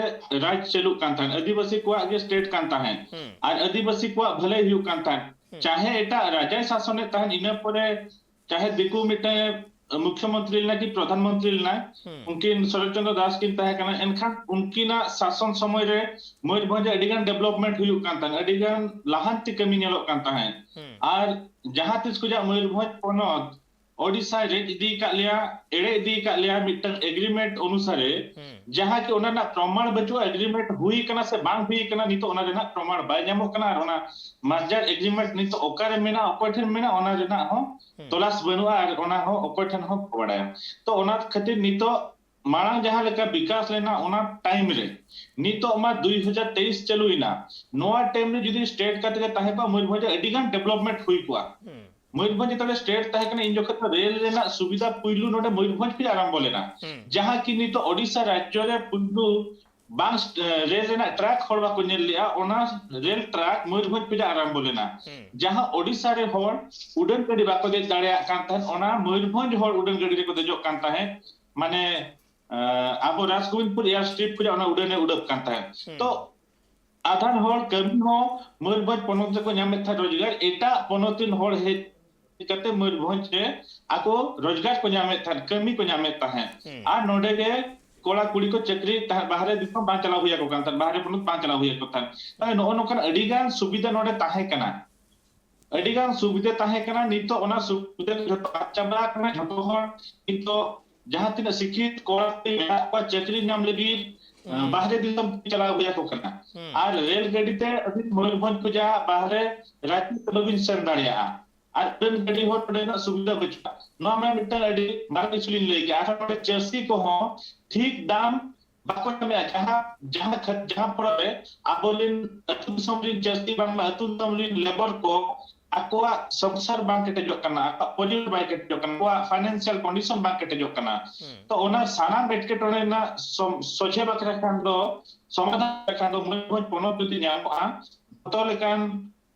ᱨᱟᱡᱽ ᱪᱟᱹᱞᱩᱜ ᱠᱟᱱ ᱛᱟᱦᱮᱸᱫ, ᱟᱹᱫᱤᱵᱟᱹᱥᱤ ᱠᱚᱣᱟᱜ ᱜᱮ ᱥᱴᱮᱴ ᱠᱟᱱ ᱛᱟᱦᱮᱸᱫ᱾ ᱦᱩᱸ᱾ ᱟᱨ ᱟᱹᱫᱤᱵᱟᱹᱥᱤ ᱠᱚᱣᱟᱜ ᱵᱷᱟᱹᱞᱟᱹᱭ ᱦᱩᱭᱩᱜ ᱠᱟᱱ ᱛᱟᱦᱮᱸᱫ᱾ ᱦᱩᱸ᱾ ᱪᱟᱦᱮ ᱮᱴᱟᱜ ᱨᱟᱡᱟᱭ ᱥᱟᱥᱚᱱᱮᱫ ᱛᱟᱦᱮᱸᱫ, ᱤᱱᱟᱹ ᱯᱚᱨᱮ ᱪᱟᱦᱮ ᱫᱤᱠᱩ ᱢᱤᱫᱴᱟᱝ ᱢᱩᱠᱷᱭᱚᱢᱚᱱᱛᱨᱤ ᱞᱮᱱᱟᱭ ᱠᱤ ᱯᱨᱚᱫᱷᱟᱱ ᱢᱚᱱᱛᱨᱤ ᱞᱮᱱᱟᱭ, ᱦᱩᱸ᱾ ᱩᱱᱠᱤᱱ ᱥᱚᱨᱚᱛ ᱪᱚᱱᱫᱨᱚ ᱫᱟᱥ ᱠᱤᱱ ᱛᱟᱦᱮᱸ ᱠᱟᱱᱟ᱾ ᱮᱱᱠᱷᱟᱱ ᱩᱱᱠᱤᱱᱟᱜ ᱥᱟᱥᱚᱱ ᱥᱚᱢᱚᱭ ᱨᱮ ᱢᱚᱭᱩᱨᱵᱷᱚᱸᱡᱽ ᱨᱮ ᱟᱹᱰᱤ ᱜᱟᱱ ᱰᱮᱵᱷᱞᱚᱯᱢᱮᱱᱴ ᱦᱩᱭᱩᱜ ᱠᱟᱱ ᱛᱟᱦᱮᱸᱫ, ᱟᱹᱰᱤ ᱜᱟᱱ ᱞᱟᱦᱟᱱᱛᱤ ᱠᱟᱹᱢᱤ ᱧᱮᱞᱚᱜ ᱠᱟᱱ ᱛᱟᱦᱮᱸᱫ᱾ ᱦᱩᱸ᱾ ᱟᱨ ᱡᱟᱦᱟᱸ ᱛᱤᱥ ᱠᱷᱚᱱᱟᱜ ᱢᱚᱭᱩᱨᱵᱷᱚᱸᱡᱽ ᱯᱚᱱᱚᱛ ᱳᱰᱤᱥᱟᱭ ᱨᱮᱡ ᱤᱫᱤ ᱟᱠᱟᱫ ᱞᱮᱭᱟ, ᱮᱲᱮ ᱤᱫᱤ ᱟᱠᱟᱫ ᱞᱮᱭᱟ ᱢᱤᱫᱴᱟᱝ ᱮᱜᱽᱨᱤᱢᱮᱱᱴ ᱚᱱᱩᱥᱟᱨᱮ, ᱦᱩᱸ᱾ ᱡᱟᱦᱟᱸ ᱠᱤ ᱚᱱᱟ ᱨᱮᱱᱟᱜ ᱯᱨᱚᱢᱟᱬ ᱵᱟᱹᱪᱩᱜᱼᱟ, ᱮᱜᱽᱨᱤᱢᱮᱱᱴ ᱦᱩᱭ ᱠᱟᱱᱟ ᱥᱮ ᱵᱟᱝ ᱦᱩᱭ ᱠᱟᱱᱟ, ᱱᱤᱛᱚᱜ ᱚᱱᱟ ᱨᱮᱱᱟᱜ ᱯᱨᱚᱢᱟᱬ ᱵᱟᱭ ᱧᱟᱢᱚᱜ ᱠᱟᱱᱟ᱾ ᱟᱨ ᱚᱱᱟ ᱢᱟᱨᱡᱟᱨ ᱮᱜᱽᱨᱤᱢᱮᱱᱴ ᱱᱤᱛᱚᱜ ᱚᱠᱟᱨᱮ ᱢᱮᱱᱟᱜᱼᱟ, ᱚᱠᱚᱭ ᱴᱷᱮᱱ ᱢᱮᱱᱟᱜᱼᱟ, ᱚᱱᱟ ᱨᱮᱱᱟᱜ ᱦᱚᱸ ᱦᱩᱸ᱾ ᱛᱚᱞᱟᱥ ᱵᱟᱹᱱᱩᱜᱼᱟ ᱟᱨ ᱚᱱᱟ ᱦᱚᱸ ᱚᱠᱚᱭ ᱴᱷᱮᱱ ᱦᱚᱸ ᱵᱟᱠᱚ ᱵᱟᱲᱟᱭᱟ᱾ ᱛᱚ ᱚᱱᱟ ᱠᱷᱟᱹᱛᱤᱨ ᱱᱤᱛᱚᱜ ᱢᱟᱲᱟᱝ ᱡᱟᱦᱟᱸ ᱞᱮᱠᱟ ᱵᱤᱠᱟᱥ ᱞᱮᱱᱟ ᱚᱱᱟ ᱴᱟᱭᱤᱢ ᱨᱮ, ᱱᱤᱛᱚᱜ ᱢᱟ ᱫᱩᱭ ᱦᱟᱡᱟᱨ ᱛᱮᱭᱤᱥ ᱪᱟᱹᱞᱩᱭᱮᱱᱟ, ᱱᱚᱣᱟ ᱴᱟᱭᱤᱢ ᱨᱮ ᱡᱩᱫᱤ ᱥᱴᱮᱴ ᱠᱟᱛᱮ ᱜᱮ ᱛᱟᱦᱮᱸ ᱠᱚᱜᱼᱟ, ᱢᱚᱭᱩᱨᱵᱷᱚᱸᱡᱽ ᱨᱮ ᱟᱹᱰᱤ ᱜᱟᱱ ᱰᱮᱵᱷᱞᱚᱯᱢᱮᱱᱴ ᱦᱩᱭ ᱠᱚᱜᱼᱟ᱾ ᱦᱩᱸ᱾ ᱢᱚᱭᱩᱨᱵᱷᱚᱸᱡᱽ ᱡᱚᱠᱷᱚᱱ ᱥᱴᱮᱴ ᱛᱟᱦᱮᱸ ᱠᱟᱱᱟ, ᱤᱧ ᱡᱚᱠᱷᱚᱱ ᱫᱚ ᱨᱮᱞ ᱨᱮᱱᱟᱜ ᱥᱩᱵᱤᱫᱷᱟ ᱯᱩᱭᱞᱩ ᱱᱚᱰᱮ ᱢᱚᱭᱩᱨᱵᱷᱚᱸᱡᱽ ᱠᱷᱚᱱ ᱟᱨᱟᱢᱵᱚ ᱞᱮᱱᱟ, ᱦᱩᱸ᱾ ᱡᱟᱦᱟᱸ ᱠᱤ ᱱᱤᱛᱚᱜ ᱳᱰᱤᱥᱟ ᱨᱟᱡᱽᱡᱚ ᱨᱮ ᱯᱩᱭᱞᱩ ᱵᱟᱝ ᱥᱴ-, ᱨᱮᱞ ᱨᱮᱱᱟᱜ ᱴᱨᱟᱠ ᱦᱚᱲ ᱵᱟᱠᱚ ᱧᱮᱞ ᱞᱮᱜᱼᱟ, ᱚᱱᱟ ᱨᱮᱞ ᱴᱨᱟᱠ ᱢᱚᱭᱩᱨᱵᱷᱚᱸᱡᱽ ᱠᱷᱚᱱ ᱟᱨᱟᱢᱵᱚ ᱞᱮᱱᱟ᱾ ᱦᱩᱸ᱾ ᱡᱟᱦᱟᱸ ᱳᱰᱤᱥᱟ ᱨᱮ ᱦᱚᱲ ᱩᱰᱟᱹᱱ ᱜᱟᱹᱰᱤ ᱵᱟᱠᱚ ᱫᱮᱡ ᱫᱟᱲᱮᱭᱟᱜ ᱠᱟᱱ ᱛᱟᱦᱮᱸᱫ, ᱚᱱᱟ ᱢᱚᱭᱩᱨᱵᱷᱚᱸᱡᱽ ᱦᱚᱲ ᱩᱰᱟᱹᱱ ᱜᱟᱹᱰᱤ ᱨᱮᱠᱚ ᱫᱮᱡᱚᱜ ᱠᱟᱱ ᱛᱟᱦᱮᱸᱫ᱾ ᱢᱟᱱᱮ, ᱟᱸ, ᱟᱵᱚ ᱨᱟᱡᱽᱜᱳᱵᱤᱱᱫᱯᱩᱨ ᱮᱭᱟᱨ ᱥᱴᱨᱤᱯ ᱠᱷᱚᱱᱟᱜ ᱚᱱᱟ ᱩᱰᱟᱹᱱᱮ ᱩᱰᱟᱹᱜ ᱠᱟᱱ ᱛᱟᱦᱮᱸᱫ᱾ ᱦᱩᱸ᱾ ᱛᱚ ᱟᱫᱷᱟᱱ ᱦᱚᱲ ᱠᱟᱹᱢᱤ ᱦᱚᱸ ᱢᱚᱭᱩᱨᱵᱷᱚᱸᱡᱽ ᱯᱚᱱᱚᱛ ᱨᱮᱠᱚ ᱧᱟᱢᱮᱫ ᱛᱟᱦᱮᱸᱫ ᱨᱳᱡᱽᱜᱟᱨ, ᱮᱴᱟᱜ ᱯᱚᱱᱚᱛ ᱨᱮᱱ ᱦᱚᱲ ᱦᱮᱡ ᱠᱟᱛᱮ ᱢᱚᱭᱩᱨᱵᱷᱚᱸᱡᱽ ᱨᱮ ᱟᱠᱚ ᱨᱳᱡᱽᱜᱟᱨ ᱠᱚ ᱧᱟᱢᱮᱫ ᱛᱟᱦᱮᱸᱫ, ᱠᱟᱹᱢᱤ ᱠᱚ ᱧᱟᱢᱮᱫ ᱛᱟᱦᱮᱸᱫ᱾ ᱦᱩᱸ᱾ ᱟᱨ ᱱᱚᱰᱮ ᱜᱮ ᱠᱚᱲᱟ ᱠᱩᱲᱤ ᱠᱚ ᱪᱟᱹᱠᱨᱤᱭᱮᱫ ᱛᱟᱦᱮᱸᱫ, ᱵᱟᱦᱨᱮ ᱫᱤᱥᱚᱢ ᱵᱟᱝ ᱪᱟᱞᱟᱣ ᱦᱩᱭ ᱟᱠᱚ ᱠᱟᱱ ᱛᱟᱦᱮᱸᱫ, ᱵᱟᱦᱨᱮ ᱯᱚᱱᱚᱛ ᱵᱟᱝ ᱪᱟᱞᱟᱣ ᱦᱩᱭ ᱟᱠᱚ ᱛᱟᱦᱮᱸᱫ᱾ ᱛᱟᱦᱞᱮ ᱱᱚᱜᱼᱚ ᱱᱚᱝᱠᱟᱱ ᱟᱹᱰᱤ ᱜᱟᱱ ᱥᱩᱵᱤᱫᱷᱟ ᱱᱚᱰᱮ ᱛᱟᱦᱮᱸ ᱠᱟᱱᱟ, ᱟᱹᱰᱤ ᱜᱟᱱ ᱥᱩᱵᱤᱫᱷᱟ ᱛᱟᱦᱮᱸ ᱠᱟᱱᱟ᱾ ᱱᱤᱛᱚᱜ ᱚᱱᱟ ᱥᱩᱵᱤᱫᱷᱟ ᱡᱷᱚᱛᱚ ᱟᱫ ᱪᱟᱵᱟ ᱟᱠᱟᱱᱟ᱾ ᱡᱷᱚᱛᱚ ᱦᱚᱲ ᱱᱤᱛᱚᱜ ᱡᱟᱦᱟᱸ ᱛᱤᱱᱟᱹᱜ ᱥᱤᱠᱠᱷᱤᱛ ᱠᱚᱲᱟ ᱠᱩᱲᱤ ᱢᱮᱱᱟᱜ ᱠᱚᱣᱟ, ᱪᱟᱹᱠᱨᱤ ᱧᱟᱢ ᱞᱟᱹᱜᱤᱫ, ᱦᱩᱸ᱾ ᱵᱟᱦᱨᱮ ᱫᱤᱥᱚᱢ ᱪᱟᱞᱟᱣ ᱦᱩᱭ ᱟᱠᱚ ᱠᱟᱱᱟ᱾ ᱦᱩᱸ᱾ ᱟᱨ ᱨᱮᱞ ᱜᱟᱹᱰᱤ ᱛᱮ ᱟᱹᱵᱤᱱ ᱢᱚᱭᱩᱨᱵᱷᱚᱸᱡᱽ ᱠᱷᱚᱱᱟᱜ ᱵᱟᱦᱨᱮ ᱨᱟᱸᱪᱤ ᱛᱮ ᱵᱟᱹᱵᱤᱱ ᱥᱮᱱ ᱫᱟᱲᱮᱭᱟᱜᱼᱟ᱾ ᱟᱨ ᱩᱰᱟᱹᱱ ᱜᱟᱹᱰᱤ ᱦᱚᱸ ᱱᱚᱰᱮᱱᱟᱜ ᱥᱩᱵᱤᱫᱷᱟ ᱵᱟᱹᱪᱩᱜᱼᱟ᱾ ᱱᱚᱣᱟ ᱢᱟ ᱢᱤᱫᱴᱟᱝ ᱟᱹᱰᱤ ᱢᱟᱨᱟᱝ ᱤᱥᱩ ᱞᱤᱧ ᱞᱟᱹᱭ ᱠᱮᱜᱼᱟ᱾ ᱟᱨᱦᱚᱸ ᱱᱚᱰᱮ ᱪᱟᱹᱥᱤ ᱠᱚᱦᱚᱸ ᱴᱷᱤᱠ ᱫᱟᱢ ᱵᱟᱠᱚ ᱧᱟᱢᱮᱜᱼᱟ᱾ ᱡᱟᱦᱟᱸ, ᱡᱟᱦᱟᱸ ᱠᱷᱟᱹᱛ-, ᱡᱟᱦᱟᱸ ᱯᱚᱨᱮ ᱟᱵᱚᱨᱮᱱ ᱟᱹᱛᱩ ᱫᱤᱥᱚᱢ ᱨᱮᱱ ᱪᱟᱹᱥᱤ ᱵᱟᱝᱢᱟ ᱟᱹᱛᱩ ᱫᱤᱥᱚᱢ ᱨᱮᱱ ᱞᱮᱵᱚᱨ ᱠᱚ ᱟᱠᱚᱣᱟᱜ ᱥᱚᱝᱥᱟᱨ ᱵᱟᱝ ᱠᱮᱴᱮᱡᱚᱜ ᱠᱟᱱᱟ, ᱟᱠᱚᱣᱟᱜ ᱯᱚᱨᱤᱵᱟᱨ ᱵᱟᱭ ᱠᱮᱴᱮᱡᱚᱜ ᱠᱟᱱᱟ, ᱟᱠᱚᱣᱟᱜ ᱯᱷᱟᱭᱱᱟᱱᱥᱤᱭᱟᱞ ᱠᱚᱱᱰᱤᱥᱚᱱ ᱵᱟᱝ ᱠᱮᱴᱮᱡᱚᱜ ᱠᱟᱱᱟ᱾ ᱦᱩᱸ᱾ ᱛᱚ ᱚᱱᱟ ᱥᱟᱱᱟᱢ ᱮᱴᱠᱮᱴᱚᱬᱮ ᱨᱮᱱᱟᱜ ᱥᱚᱢ-, ᱥᱚᱡᱷᱮ ᱵᱟᱠᱷᱨᱟ ᱠᱷᱟᱱ ᱫᱚ, ᱥᱚᱢᱟᱫᱷᱟᱱ ᱵᱟᱠᱷᱨᱟ ᱠᱷᱟᱱ ᱫᱚ ᱢᱚᱭᱩᱨᱵᱷᱚᱸᱡᱽ ᱯᱚᱱᱚᱛ ᱡᱩᱫᱤ ᱧᱟᱢᱚᱜᱼᱟ, ᱡᱚᱛᱚ ᱞᱮᱠᱟᱱ,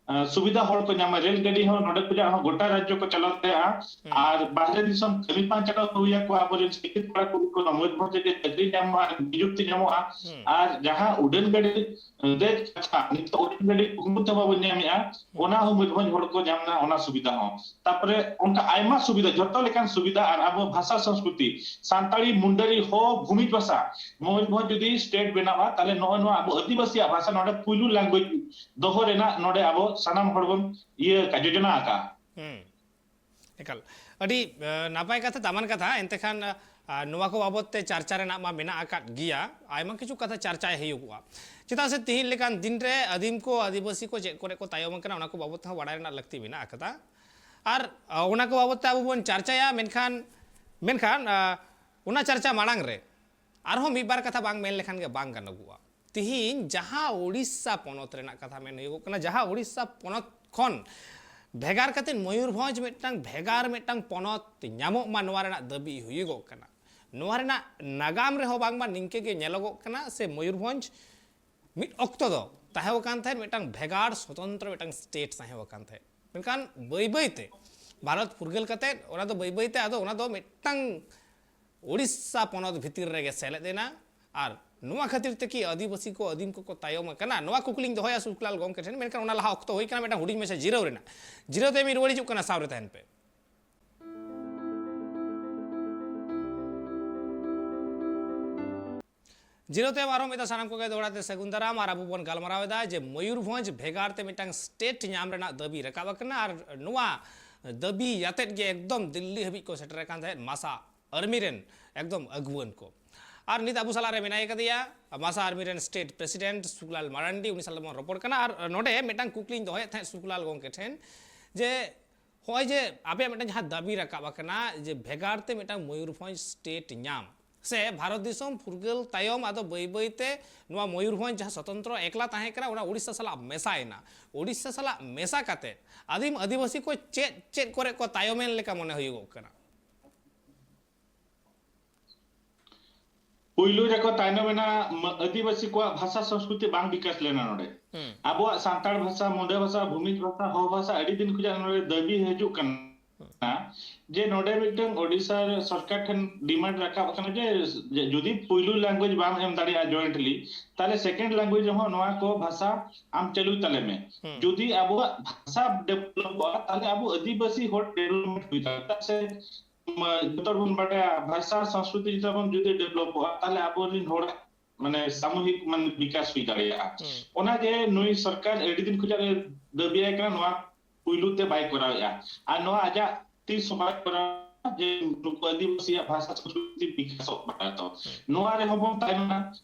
ᱟᱸ, ᱥᱩᱵᱤᱫᱷᱟ ᱦᱚᱲ ᱠᱚ ᱧᱟᱢᱟ, ᱨᱮᱞ ᱜᱟᱹᱰᱤ ᱦᱚᱸ ᱱᱚᱰᱮ ᱠᱷᱚᱱᱟᱜ ᱦᱚᱸ ᱜᱚᱴᱟ ᱨᱟᱡᱽᱡᱚ ᱠᱚ ᱪᱟᱞᱟᱣ ᱫᱟᱲᱮᱭᱟᱜᱼᱟ᱾ ᱦᱩᱸ᱾ ᱟᱨ ᱵᱟᱦᱨᱮ ᱫᱤᱥᱚᱢ ᱠᱟᱹᱢᱤ ᱵᱟᱝ ᱪᱟᱞᱟᱣ ᱦᱩᱭ ᱟᱠᱚᱣᱟ, ᱟᱵᱚᱨᱮᱱ ᱥᱤᱠᱠᱷᱤᱛ ᱠᱚᱲᱟ ᱠᱩᱲᱤ ᱠᱚ ᱢᱚᱭᱩᱨᱵᱷᱚᱸᱡᱽ ᱨᱮᱜᱮ ᱪᱟᱹᱠᱨᱤ ᱧᱟᱢᱚᱜᱼᱟ, ᱱᱤᱡᱩᱠᱛᱤ ᱧᱟᱢᱚᱜᱼᱟ᱾ ᱦᱩᱸ᱾ ᱟᱨ ᱡᱟᱦᱟᱸ ᱩᱰᱟᱹᱱ ᱜᱟᱹᱰᱤ ᱫᱮᱡ ᱠᱟᱛᱷᱟ, ᱱᱤᱛᱚᱜ ᱩᱰᱟᱹᱱ ᱜᱷᱟᱹᱲᱤᱡ ᱠᱩᱠᱢᱩ ᱛᱮᱦᱚᱸ ᱵᱟᱵᱚᱱ ᱧᱟᱢᱮᱜᱼᱟ, ᱚᱱᱟ ᱦᱚᱸ ᱢᱚᱭᱩᱨᱵᱷᱚᱸᱡᱽ ᱦᱚᱲ ᱠᱚ ᱧᱟᱢ ᱮᱫᱟ, ᱚᱱᱟ ᱥᱩᱵᱤᱫᱷᱟ ᱦᱚᱸ᱾ ᱛᱟᱯᱚᱨᱮ ᱚᱱᱠᱟ ᱟᱭᱢᱟ ᱥᱩᱵᱤᱫᱷᱟ, ᱡᱷᱚᱛᱚ ᱞᱮᱠᱟᱱ ᱥᱩᱵᱤᱫᱷᱟ, ᱟᱨ ᱟᱵᱚ ᱵᱷᱟᱥᱟ ᱥᱚᱝᱥᱠᱨᱤᱛᱤ, ᱥᱟᱱᱛᱟᱲᱤ, ᱢᱩᱱᱰᱟᱨᱤ, ᱦᱚ, ᱵᱷᱩᱢᱤᱡᱽ ᱵᱷᱟᱥᱟ, ᱢᱚᱭᱩᱨᱵᱷᱚᱸᱡᱽ ᱡᱩᱫᱤ ᱥᱴᱮᱴ ᱵᱮᱱᱟᱜᱼᱟ, ᱛᱟᱦᱞᱮ ᱱᱚᱜᱼᱚᱭ ᱱᱚᱣᱟ ᱟᱵᱚ ᱟᱹᱫᱤᱵᱟᱹᱥᱤᱭᱟᱜ ᱵᱷᱟᱥᱟ ᱱᱚᱰᱮ ᱯᱩᱭᱞᱩ ᱞᱮᱝᱜᱩᱭᱮᱡᱽ ᱫᱚᱦᱚ ᱨᱮᱱᱟᱜ ᱱᱚᱰᱮ ᱟᱵᱚ ᱥᱟᱱᱟᱢ ᱦᱚᱲ ᱵᱚᱱ ᱤᱭᱟᱹ ᱟᱠᱟᱫ, ᱡᱳᱡᱚᱱᱟ ᱟᱠᱟᱫ᱾ ᱦᱩᱸ, ᱮᱠᱟᱞ᱾ ᱟᱹᱰᱤ ᱮ, ᱱᱟᱯᱟᱭ ᱠᱟᱛᱷᱟ, ᱫᱟᱢᱟᱱ ᱠᱟᱛᱷᱟ᱾ ᱮᱱᱛᱮ ᱠᱷᱟᱱ ᱟ, ᱱᱚᱣᱟ ᱠᱚ ᱵᱟᱵᱚᱛ ᱛᱮ ᱪᱟᱨᱪᱟ ᱨᱮᱱᱟᱜ ᱢᱟ ᱢᱮᱱᱟᱜ ᱟᱠᱟᱫ ᱜᱮᱭᱟ, ᱟᱭᱢᱟ ᱠᱤᱪᱷᱩ ᱠᱟᱛᱷᱟ ᱪᱟᱨᱪᱟᱭ ᱦᱩᱭᱩᱜᱚᱜᱼᱟ᱾ ᱪᱮᱫᱟᱜ ᱥᱮ ᱛᱤᱦᱤᱧ ᱞᱮᱠᱟᱱ ᱫᱤᱱ ᱨᱮ ᱟᱹᱫᱤᱢ ᱠᱚ, ᱟᱹᱫᱤᱵᱟᱹᱥᱤ ᱠᱚ ᱪᱮᱫ ᱠᱚᱨᱮ ᱠᱚ ᱛᱟᱭᱚᱢ ᱟᱠᱟᱱᱟ, ᱚᱱᱟ ᱠᱚ ᱵᱟᱵᱚᱛ ᱛᱮᱦᱚᱸ ᱵᱟᱲᱟᱭ ᱨᱮᱱᱟᱜ ᱞᱟᱹᱠᱛᱤ ᱢᱮᱱᱟᱜ ᱟᱠᱟᱫᱟ᱾ ᱟᱨ ᱟ, ᱚᱱᱟ ᱠᱚ ᱵᱟᱵᱚᱛ ᱛᱮ ᱟᱵᱚ ᱵᱚᱱ ᱪᱟᱨᱪᱟᱭᱟ, ᱢᱮᱱᱠᱷᱟᱱ ᱢᱮᱱᱠᱷᱟᱱ ᱟ, ᱚᱱᱟ ᱪᱟᱨᱪᱟ ᱢᱟᱲᱟᱝ ᱨᱮ ᱟᱨᱦᱚᱸ ᱢᱤᱫ ᱵᱟᱨ ᱠᱟᱛᱷᱟ ᱵᱟᱝ ᱢᱮᱱ ᱞᱮᱠᱷᱟᱱ ᱜᱮ ᱵᱟᱝ ᱜᱟᱱᱚᱜᱚᱜᱼᱟ᱾ ᱛᱤᱦᱤᱧ ᱡᱟᱦᱟᱸ ᱳᱰᱤᱥᱟ ᱯᱚᱱᱚᱛ ᱨᱮᱱᱟᱜ ᱠᱟᱛᱷᱟ ᱢᱮᱱ ᱦᱩᱭᱩᱜᱚᱜ ᱠᱟᱱᱟ, ᱡᱟᱦᱟᱸ ᱳᱰᱤᱥᱟ ᱯᱚᱱᱚᱛ ᱠᱷᱚᱱ ᱵᱷᱮᱜᱟᱨ ᱠᱟᱛᱮ ᱢᱚᱭᱩᱨᱵᱷᱚᱸᱡᱽ ᱢᱤᱫᱴᱟᱝ ᱵᱷᱮᱜᱟᱨ ᱢᱤᱫᱴᱟᱝ ᱯᱚᱱᱚᱛ ᱧᱟᱢᱚᱜ ᱢᱟ, ᱱᱚᱣᱟ ᱨᱮᱱᱟᱜ ᱫᱟᱹᱵᱤ ᱦᱩᱭᱩᱜᱚᱜ ᱠᱟᱱᱟ᱾ ᱱᱚᱣᱟ ᱨᱮᱱᱟᱜ ᱱᱟᱜᱟᱢ ᱨᱮᱦᱚᱸ ᱵᱟᱝᱢᱟ ᱱᱤᱝᱠᱟᱹ ᱜᱮ ᱧᱮᱞᱚᱜᱚᱜ ᱠᱟᱱᱟ, ᱥᱮ ᱢᱚᱭᱩᱨᱵᱷᱚᱸᱡᱽ ᱢᱤᱫ ᱚᱠᱛᱚ ᱫᱚ ᱛᱟᱦᱮᱸ ᱟᱠᱟᱱ ᱛᱟᱦᱮᱸᱫ ᱢᱤᱫᱴᱟᱝ ᱵᱷᱮᱜᱟᱨ ᱥᱚᱛᱚᱱᱛᱨᱚ ᱢᱤᱫᱴᱟᱝ ᱥᱴᱮᱴ ᱛᱟᱦᱮᱸ ᱟᱠᱟᱱ ᱛᱟᱦᱮᱸᱫ᱾ ᱢᱮᱱᱠᱷᱟᱱ ᱵᱟᱹᱭ ᱵᱟᱹᱭ ᱛᱮ ᱵᱷᱟᱨᱚᱛ ᱯᱷᱩᱨᱜᱟᱹᱞ ᱠᱟᱛᱮᱫ ᱚᱱᱟ ᱫᱚ ᱵᱟᱹᱭ ᱵᱟᱹᱭ ᱛᱮ ᱟᱫᱚ ᱚᱱᱟ ᱫᱚ ᱢᱤᱫᱴᱟᱝ ᱳᱰᱤᱥᱟ ᱯᱚᱱᱚᱛ ᱵᱷᱤᱛᱤᱨ ᱨᱮᱜᱮ ᱥᱮᱞᱮᱫ ᱮᱱᱟ᱾ ᱟᱨ ᱱᱚᱣᱟ ᱠᱷᱟᱹᱛᱤᱨ ᱛᱮ ᱠᱤ ᱟᱹᱫᱤᱵᱟᱹᱥᱤ ᱠᱚ, ᱟᱹᱫᱤᱢ ᱠᱚᱠᱚ ᱛᱟᱭᱚᱢ ᱟᱠᱟᱱᱟ? ᱱᱚᱣᱟ ᱠᱩᱠᱞᱤᱧ ᱫᱚᱦᱚᱭᱟ ᱥᱩᱠᱞᱟᱞ ᱜᱚᱢᱠᱮ ᱴᱷᱮᱱ᱾ ᱢᱮᱱᱠᱷᱟᱱ ᱚᱱᱟ ᱞᱟᱦᱟ ᱚᱠᱛᱚ ᱦᱩᱭ ᱠᱟᱱᱟ ᱢᱤᱫᱴᱟᱝ ᱦᱩᱰᱤᱧ ᱢᱟᱪᱷᱟ ᱡᱤᱨᱟᱹᱣ ᱨᱮᱱᱟᱜ᱾ ᱡᱤᱨᱟᱹᱣ ᱛᱟᱭᱚᱢ ᱤᱧ ᱨᱩᱣᱟᱹᱲ ᱦᱤᱡᱩᱜ ᱠᱟᱱᱟ, ᱥᱟᱶ ᱨᱮ ᱛᱟᱦᱮᱱ ᱯᱮ᱾ ᱡᱤᱨᱟᱹᱣ ᱛᱟᱭᱚᱢ ᱟᱨᱦᱚᱸ ᱢᱤᱫ ᱫᱷᱟᱣ ᱥᱟᱱᱟᱢ ᱠᱚᱜᱮ ᱫᱚᱦᱲᱟ ᱛᱮ ᱥᱟᱹᱜᱩᱱ ᱫᱟᱨᱟᱢ᱾ ᱟᱨ ᱟᱵᱚ ᱵᱚᱱ ᱜᱟᱞᱢᱟᱨᱟᱣ ᱮᱫᱟ ᱡᱮ ᱢᱚᱭᱩᱨᱵᱷᱚᱸᱡᱽ ᱵᱷᱮᱜᱟᱨ ᱛᱮ ᱢᱤᱫᱴᱟᱝ ᱥᱴᱮᱴ ᱧᱟᱢ ᱨᱮᱱᱟᱜ ᱫᱟᱹᱵᱤ ᱨᱟᱠᱟᱵ ᱟᱠᱟᱱᱟ, ᱟᱨ ᱱᱚᱣᱟ ᱫᱟᱹᱵᱤ ᱭᱟᱛᱮᱫ ᱜᱮ ᱮᱠᱫᱚᱢ ᱫᱤᱞᱞᱤ ᱦᱟᱹᱵᱤᱡ ᱠᱚ ᱥᱮᱴᱮᱨ ᱟᱠᱟᱱ ᱛᱟᱦᱮᱸᱫ ᱢᱟᱥᱟ ᱟᱨᱢᱤ ᱨᱮᱱ ᱮᱠᱫᱚᱢ ᱟᱹᱜᱩᱣᱟᱹᱱ ᱠᱚ᱾ ᱟᱨ ᱱᱤᱛ ᱟᱵᱚ ᱥᱟᱞᱟᱜ ᱨᱮ ᱢᱮᱱᱟᱭ ᱟᱠᱟᱫᱮᱭᱟ ᱢᱟᱥᱟ ᱟᱨᱢᱤ ᱨᱮᱱ ᱥᱴᱮᱴ ᱯᱨᱮᱥᱤᱰᱮᱱᱴ ᱥᱩᱠᱞᱟᱞ ᱢᱟᱨᱟᱱᱰᱤ, ᱩᱱᱤ ᱥᱟᱞᱟᱜ ᱵᱚᱱ ᱨᱚᱯᱚᱲ ᱠᱟᱱᱟ᱾ ᱟᱨ ᱱᱚᱰᱮ ᱢᱤᱫᱴᱟᱝ ᱠᱩᱠᱞᱤᱧ ᱫᱚᱦᱚᱭᱮᱫ ᱛᱟᱦᱮᱸᱫ ᱥᱩᱠᱞᱟᱞ ᱜᱚᱢᱠᱮ ᱴᱷᱮᱱ, ᱡᱮ ᱦᱚᱸᱜᱼᱚᱭ ᱡᱮ ᱟᱯᱮᱭᱟᱜ ᱢᱤᱫᱴᱟᱝ ᱡᱟᱦᱟᱸ ᱫᱟᱹᱵᱤ ᱨᱟᱠᱟᱵ ᱟᱠᱟᱱᱟ ᱡᱮ ᱵᱷᱮᱜᱟᱨ ᱛᱮ ᱢᱤᱫᱴᱟᱝ ᱢᱚᱭᱩᱨᱵᱷᱚᱸᱡᱽ ᱥᱴᱮᱴ ᱧᱟᱢ, ᱥᱮ ᱵᱷᱟᱨᱚᱛ ᱫᱤᱥᱚᱢ ᱯᱷᱩᱨᱜᱟᱹᱞ ᱛᱟᱭᱚᱢ ᱟᱫᱚ ᱵᱟᱹᱭ ᱵᱟᱹᱭ ᱛᱮ ᱱᱚᱣᱟ ᱢᱚᱭᱩᱨᱵᱷᱚᱸᱡᱽ ᱡᱟᱦᱟᱸ ᱥᱚᱛᱚᱱᱛᱨᱚ ᱮᱠᱞᱟ ᱛᱟᱦᱮᱸ ᱠᱟᱱᱟ, ᱚᱱᱟ ᱩᱲᱤᱥᱥᱟ ᱥᱟᱞᱟᱜ ᱢᱮᱥᱟᱭᱮᱱᱟ᱾ ᱩᱲᱤᱥᱥᱟ ᱥᱟᱞᱟᱜ ᱢᱮᱥᱟ ᱠᱟᱛᱮ ᱟᱹᱫᱤᱢ ᱟᱹᱫᱤᱵᱟᱹᱥᱤ ᱠᱚ ᱪᱮᱫ ᱪᱮᱫ ᱠᱚᱨᱮ ᱠᱚ ᱛᱟᱭᱚᱢᱮᱱ ᱞᱮᱠᱟ ᱢᱚᱱᱮ ᱦᱩᱭᱩᱜᱚᱜ ᱠᱟᱱᱟ? ᱯᱩᱭᱞᱩ ᱨᱮᱠᱚ ᱛᱟᱭᱱᱚᱢ ᱮᱱᱟ, ᱢ-, ᱟᱹᱫᱤᱵᱟᱹᱥᱤ ᱠᱚᱣᱟᱜ ᱵᱷᱟᱥᱟ ᱥᱚᱝᱥᱠᱨᱤᱛᱤ ᱵᱟᱝ ᱵᱤᱠᱟᱥ ᱞᱮᱱᱟ ᱱᱚᱰᱮ᱾ ᱦᱩᱸ᱾ ᱟᱵᱚᱣᱟᱜ ᱥᱟᱱᱛᱟᱲ ᱵᱷᱟᱥᱟ, ᱢᱩᱸᱰᱟᱹ ᱵᱷᱟᱥᱟ, ᱵᱷᱩᱢᱤᱡᱽ ᱵᱷᱟᱥᱟ, ᱦᱚ ᱵᱷᱟᱥᱟ ᱟᱹᱰᱤ ᱫᱤᱱ ᱠᱷᱚᱱᱟᱜ ᱱᱚᱰᱮ ᱫᱟᱹᱵᱤ ᱦᱤᱡᱩᱜ ᱠᱟᱱᱟ᱾ ᱦᱩᱸ᱾ ᱠᱟᱱᱟ ᱡᱮ ᱱᱚᱰᱮ ᱢᱤᱫᱴᱟᱝ ᱳᱰᱤᱥᱟ ᱥᱚᱨᱠᱟᱨ ᱴᱷᱮᱱ ᱰᱤᱢᱟᱱᱰ ᱨᱟᱠᱟᱵ ᱟᱠᱟᱱᱟ ᱡᱮ, ᱡᱮ ᱡᱩᱫᱤ ᱯᱩᱭᱞᱩ ᱞᱮᱝᱜᱩᱭᱮᱡᱽ ᱵᱟᱢ ᱮᱢ ᱫᱟᱲᱮᱭᱟᱜᱼᱟ ᱡᱚᱭᱮᱱᱴᱞᱤ, ᱛᱟᱦᱞᱮ ᱥᱮᱠᱮᱱᱰ ᱞᱮᱝᱜᱩᱭᱮᱡᱽ ᱨᱮᱦᱚᱸ ᱱᱚᱣᱟ ᱠᱚ ᱵᱷᱟᱥᱟ ᱟᱢ ᱪᱟᱹᱞᱩᱭ ᱛᱟᱞᱮ ᱢᱮ᱾ ᱦᱩᱸ᱾ ᱡᱩᱫᱤ ᱟᱵᱚᱣᱟᱜ ᱵᱷᱟᱥᱟ ᱰᱮᱵᱷᱞᱚᱯᱚᱜᱼᱟ, ᱛᱟᱦᱞᱮ ᱟᱵᱚ ᱟᱹᱫᱤᱵᱟᱹᱥᱤ ᱦᱚᱲ ᱰᱮᱵᱷᱞᱚᱯᱢᱮᱱᱴ ᱦᱩᱭ ᱫᱟᱲᱮᱭᱟᱜᱼᱟ᱾ ᱪᱮᱫᱟᱜ ᱥᱮ ᱢᱟ, ᱡᱚᱛᱚ ᱦᱚᱲ ᱵᱚᱱ ᱵᱟᱰᱟᱭᱟ, ᱵᱷᱟᱥᱟ ᱥᱚᱝᱥᱠᱨᱤᱛᱤ ᱡᱩᱫᱤ ᱟᱵᱚᱱ ᱡᱩᱫᱤ ᱰᱮᱵᱷᱞᱚᱯᱚᱜᱼᱟ, ᱛᱟᱦᱞᱮ ᱟᱵᱚᱨᱮᱱ ᱦᱚᱲᱟᱜ ᱢᱟᱱᱮ ᱥᱟᱢᱩᱦᱤᱠ ᱢᱟᱱᱮ ᱵᱤᱠᱟᱥ ᱦᱩᱭ ᱫᱟᱲᱮᱭᱟᱜᱼᱟ᱾ ᱦᱩᱸ᱾ ᱚᱱᱟᱜᱮ ᱱᱩᱭ ᱥᱚᱨᱠᱟᱨ ᱟᱹᱰᱤ ᱫᱤᱱ ᱠᱷᱚᱱᱟᱜ ᱮ ᱫᱟᱹᱵᱤᱭᱟᱭ ᱠᱟᱱᱟ, ᱱᱚᱣᱟ ᱯᱩᱭᱞᱩ ᱛᱮ ᱵᱟᱭ ᱠᱚᱨᱟᱣᱮᱫᱼᱟ᱾ ᱟᱨ ᱱᱚᱣᱟ ᱟᱡᱟᱜ ᱛᱤᱥ ᱦᱚᱸ ᱵᱟᱭ ᱠᱚᱨᱟᱣᱟ ᱡᱮ ᱱᱩᱠᱩ ᱟᱹᱫᱤᱵᱟᱹᱥᱤᱭᱟᱜ ᱵᱷᱟᱥᱟ ᱥᱚᱝᱥᱠᱨᱤᱛᱤ ᱵᱤᱠᱟᱥᱚᱜ ᱢᱟ᱾ ᱛᱚ ᱱᱚᱣᱟ ᱨᱮᱦᱚᱸ ᱵᱚᱱ ᱛᱟᱭᱱᱚᱢᱟ᱾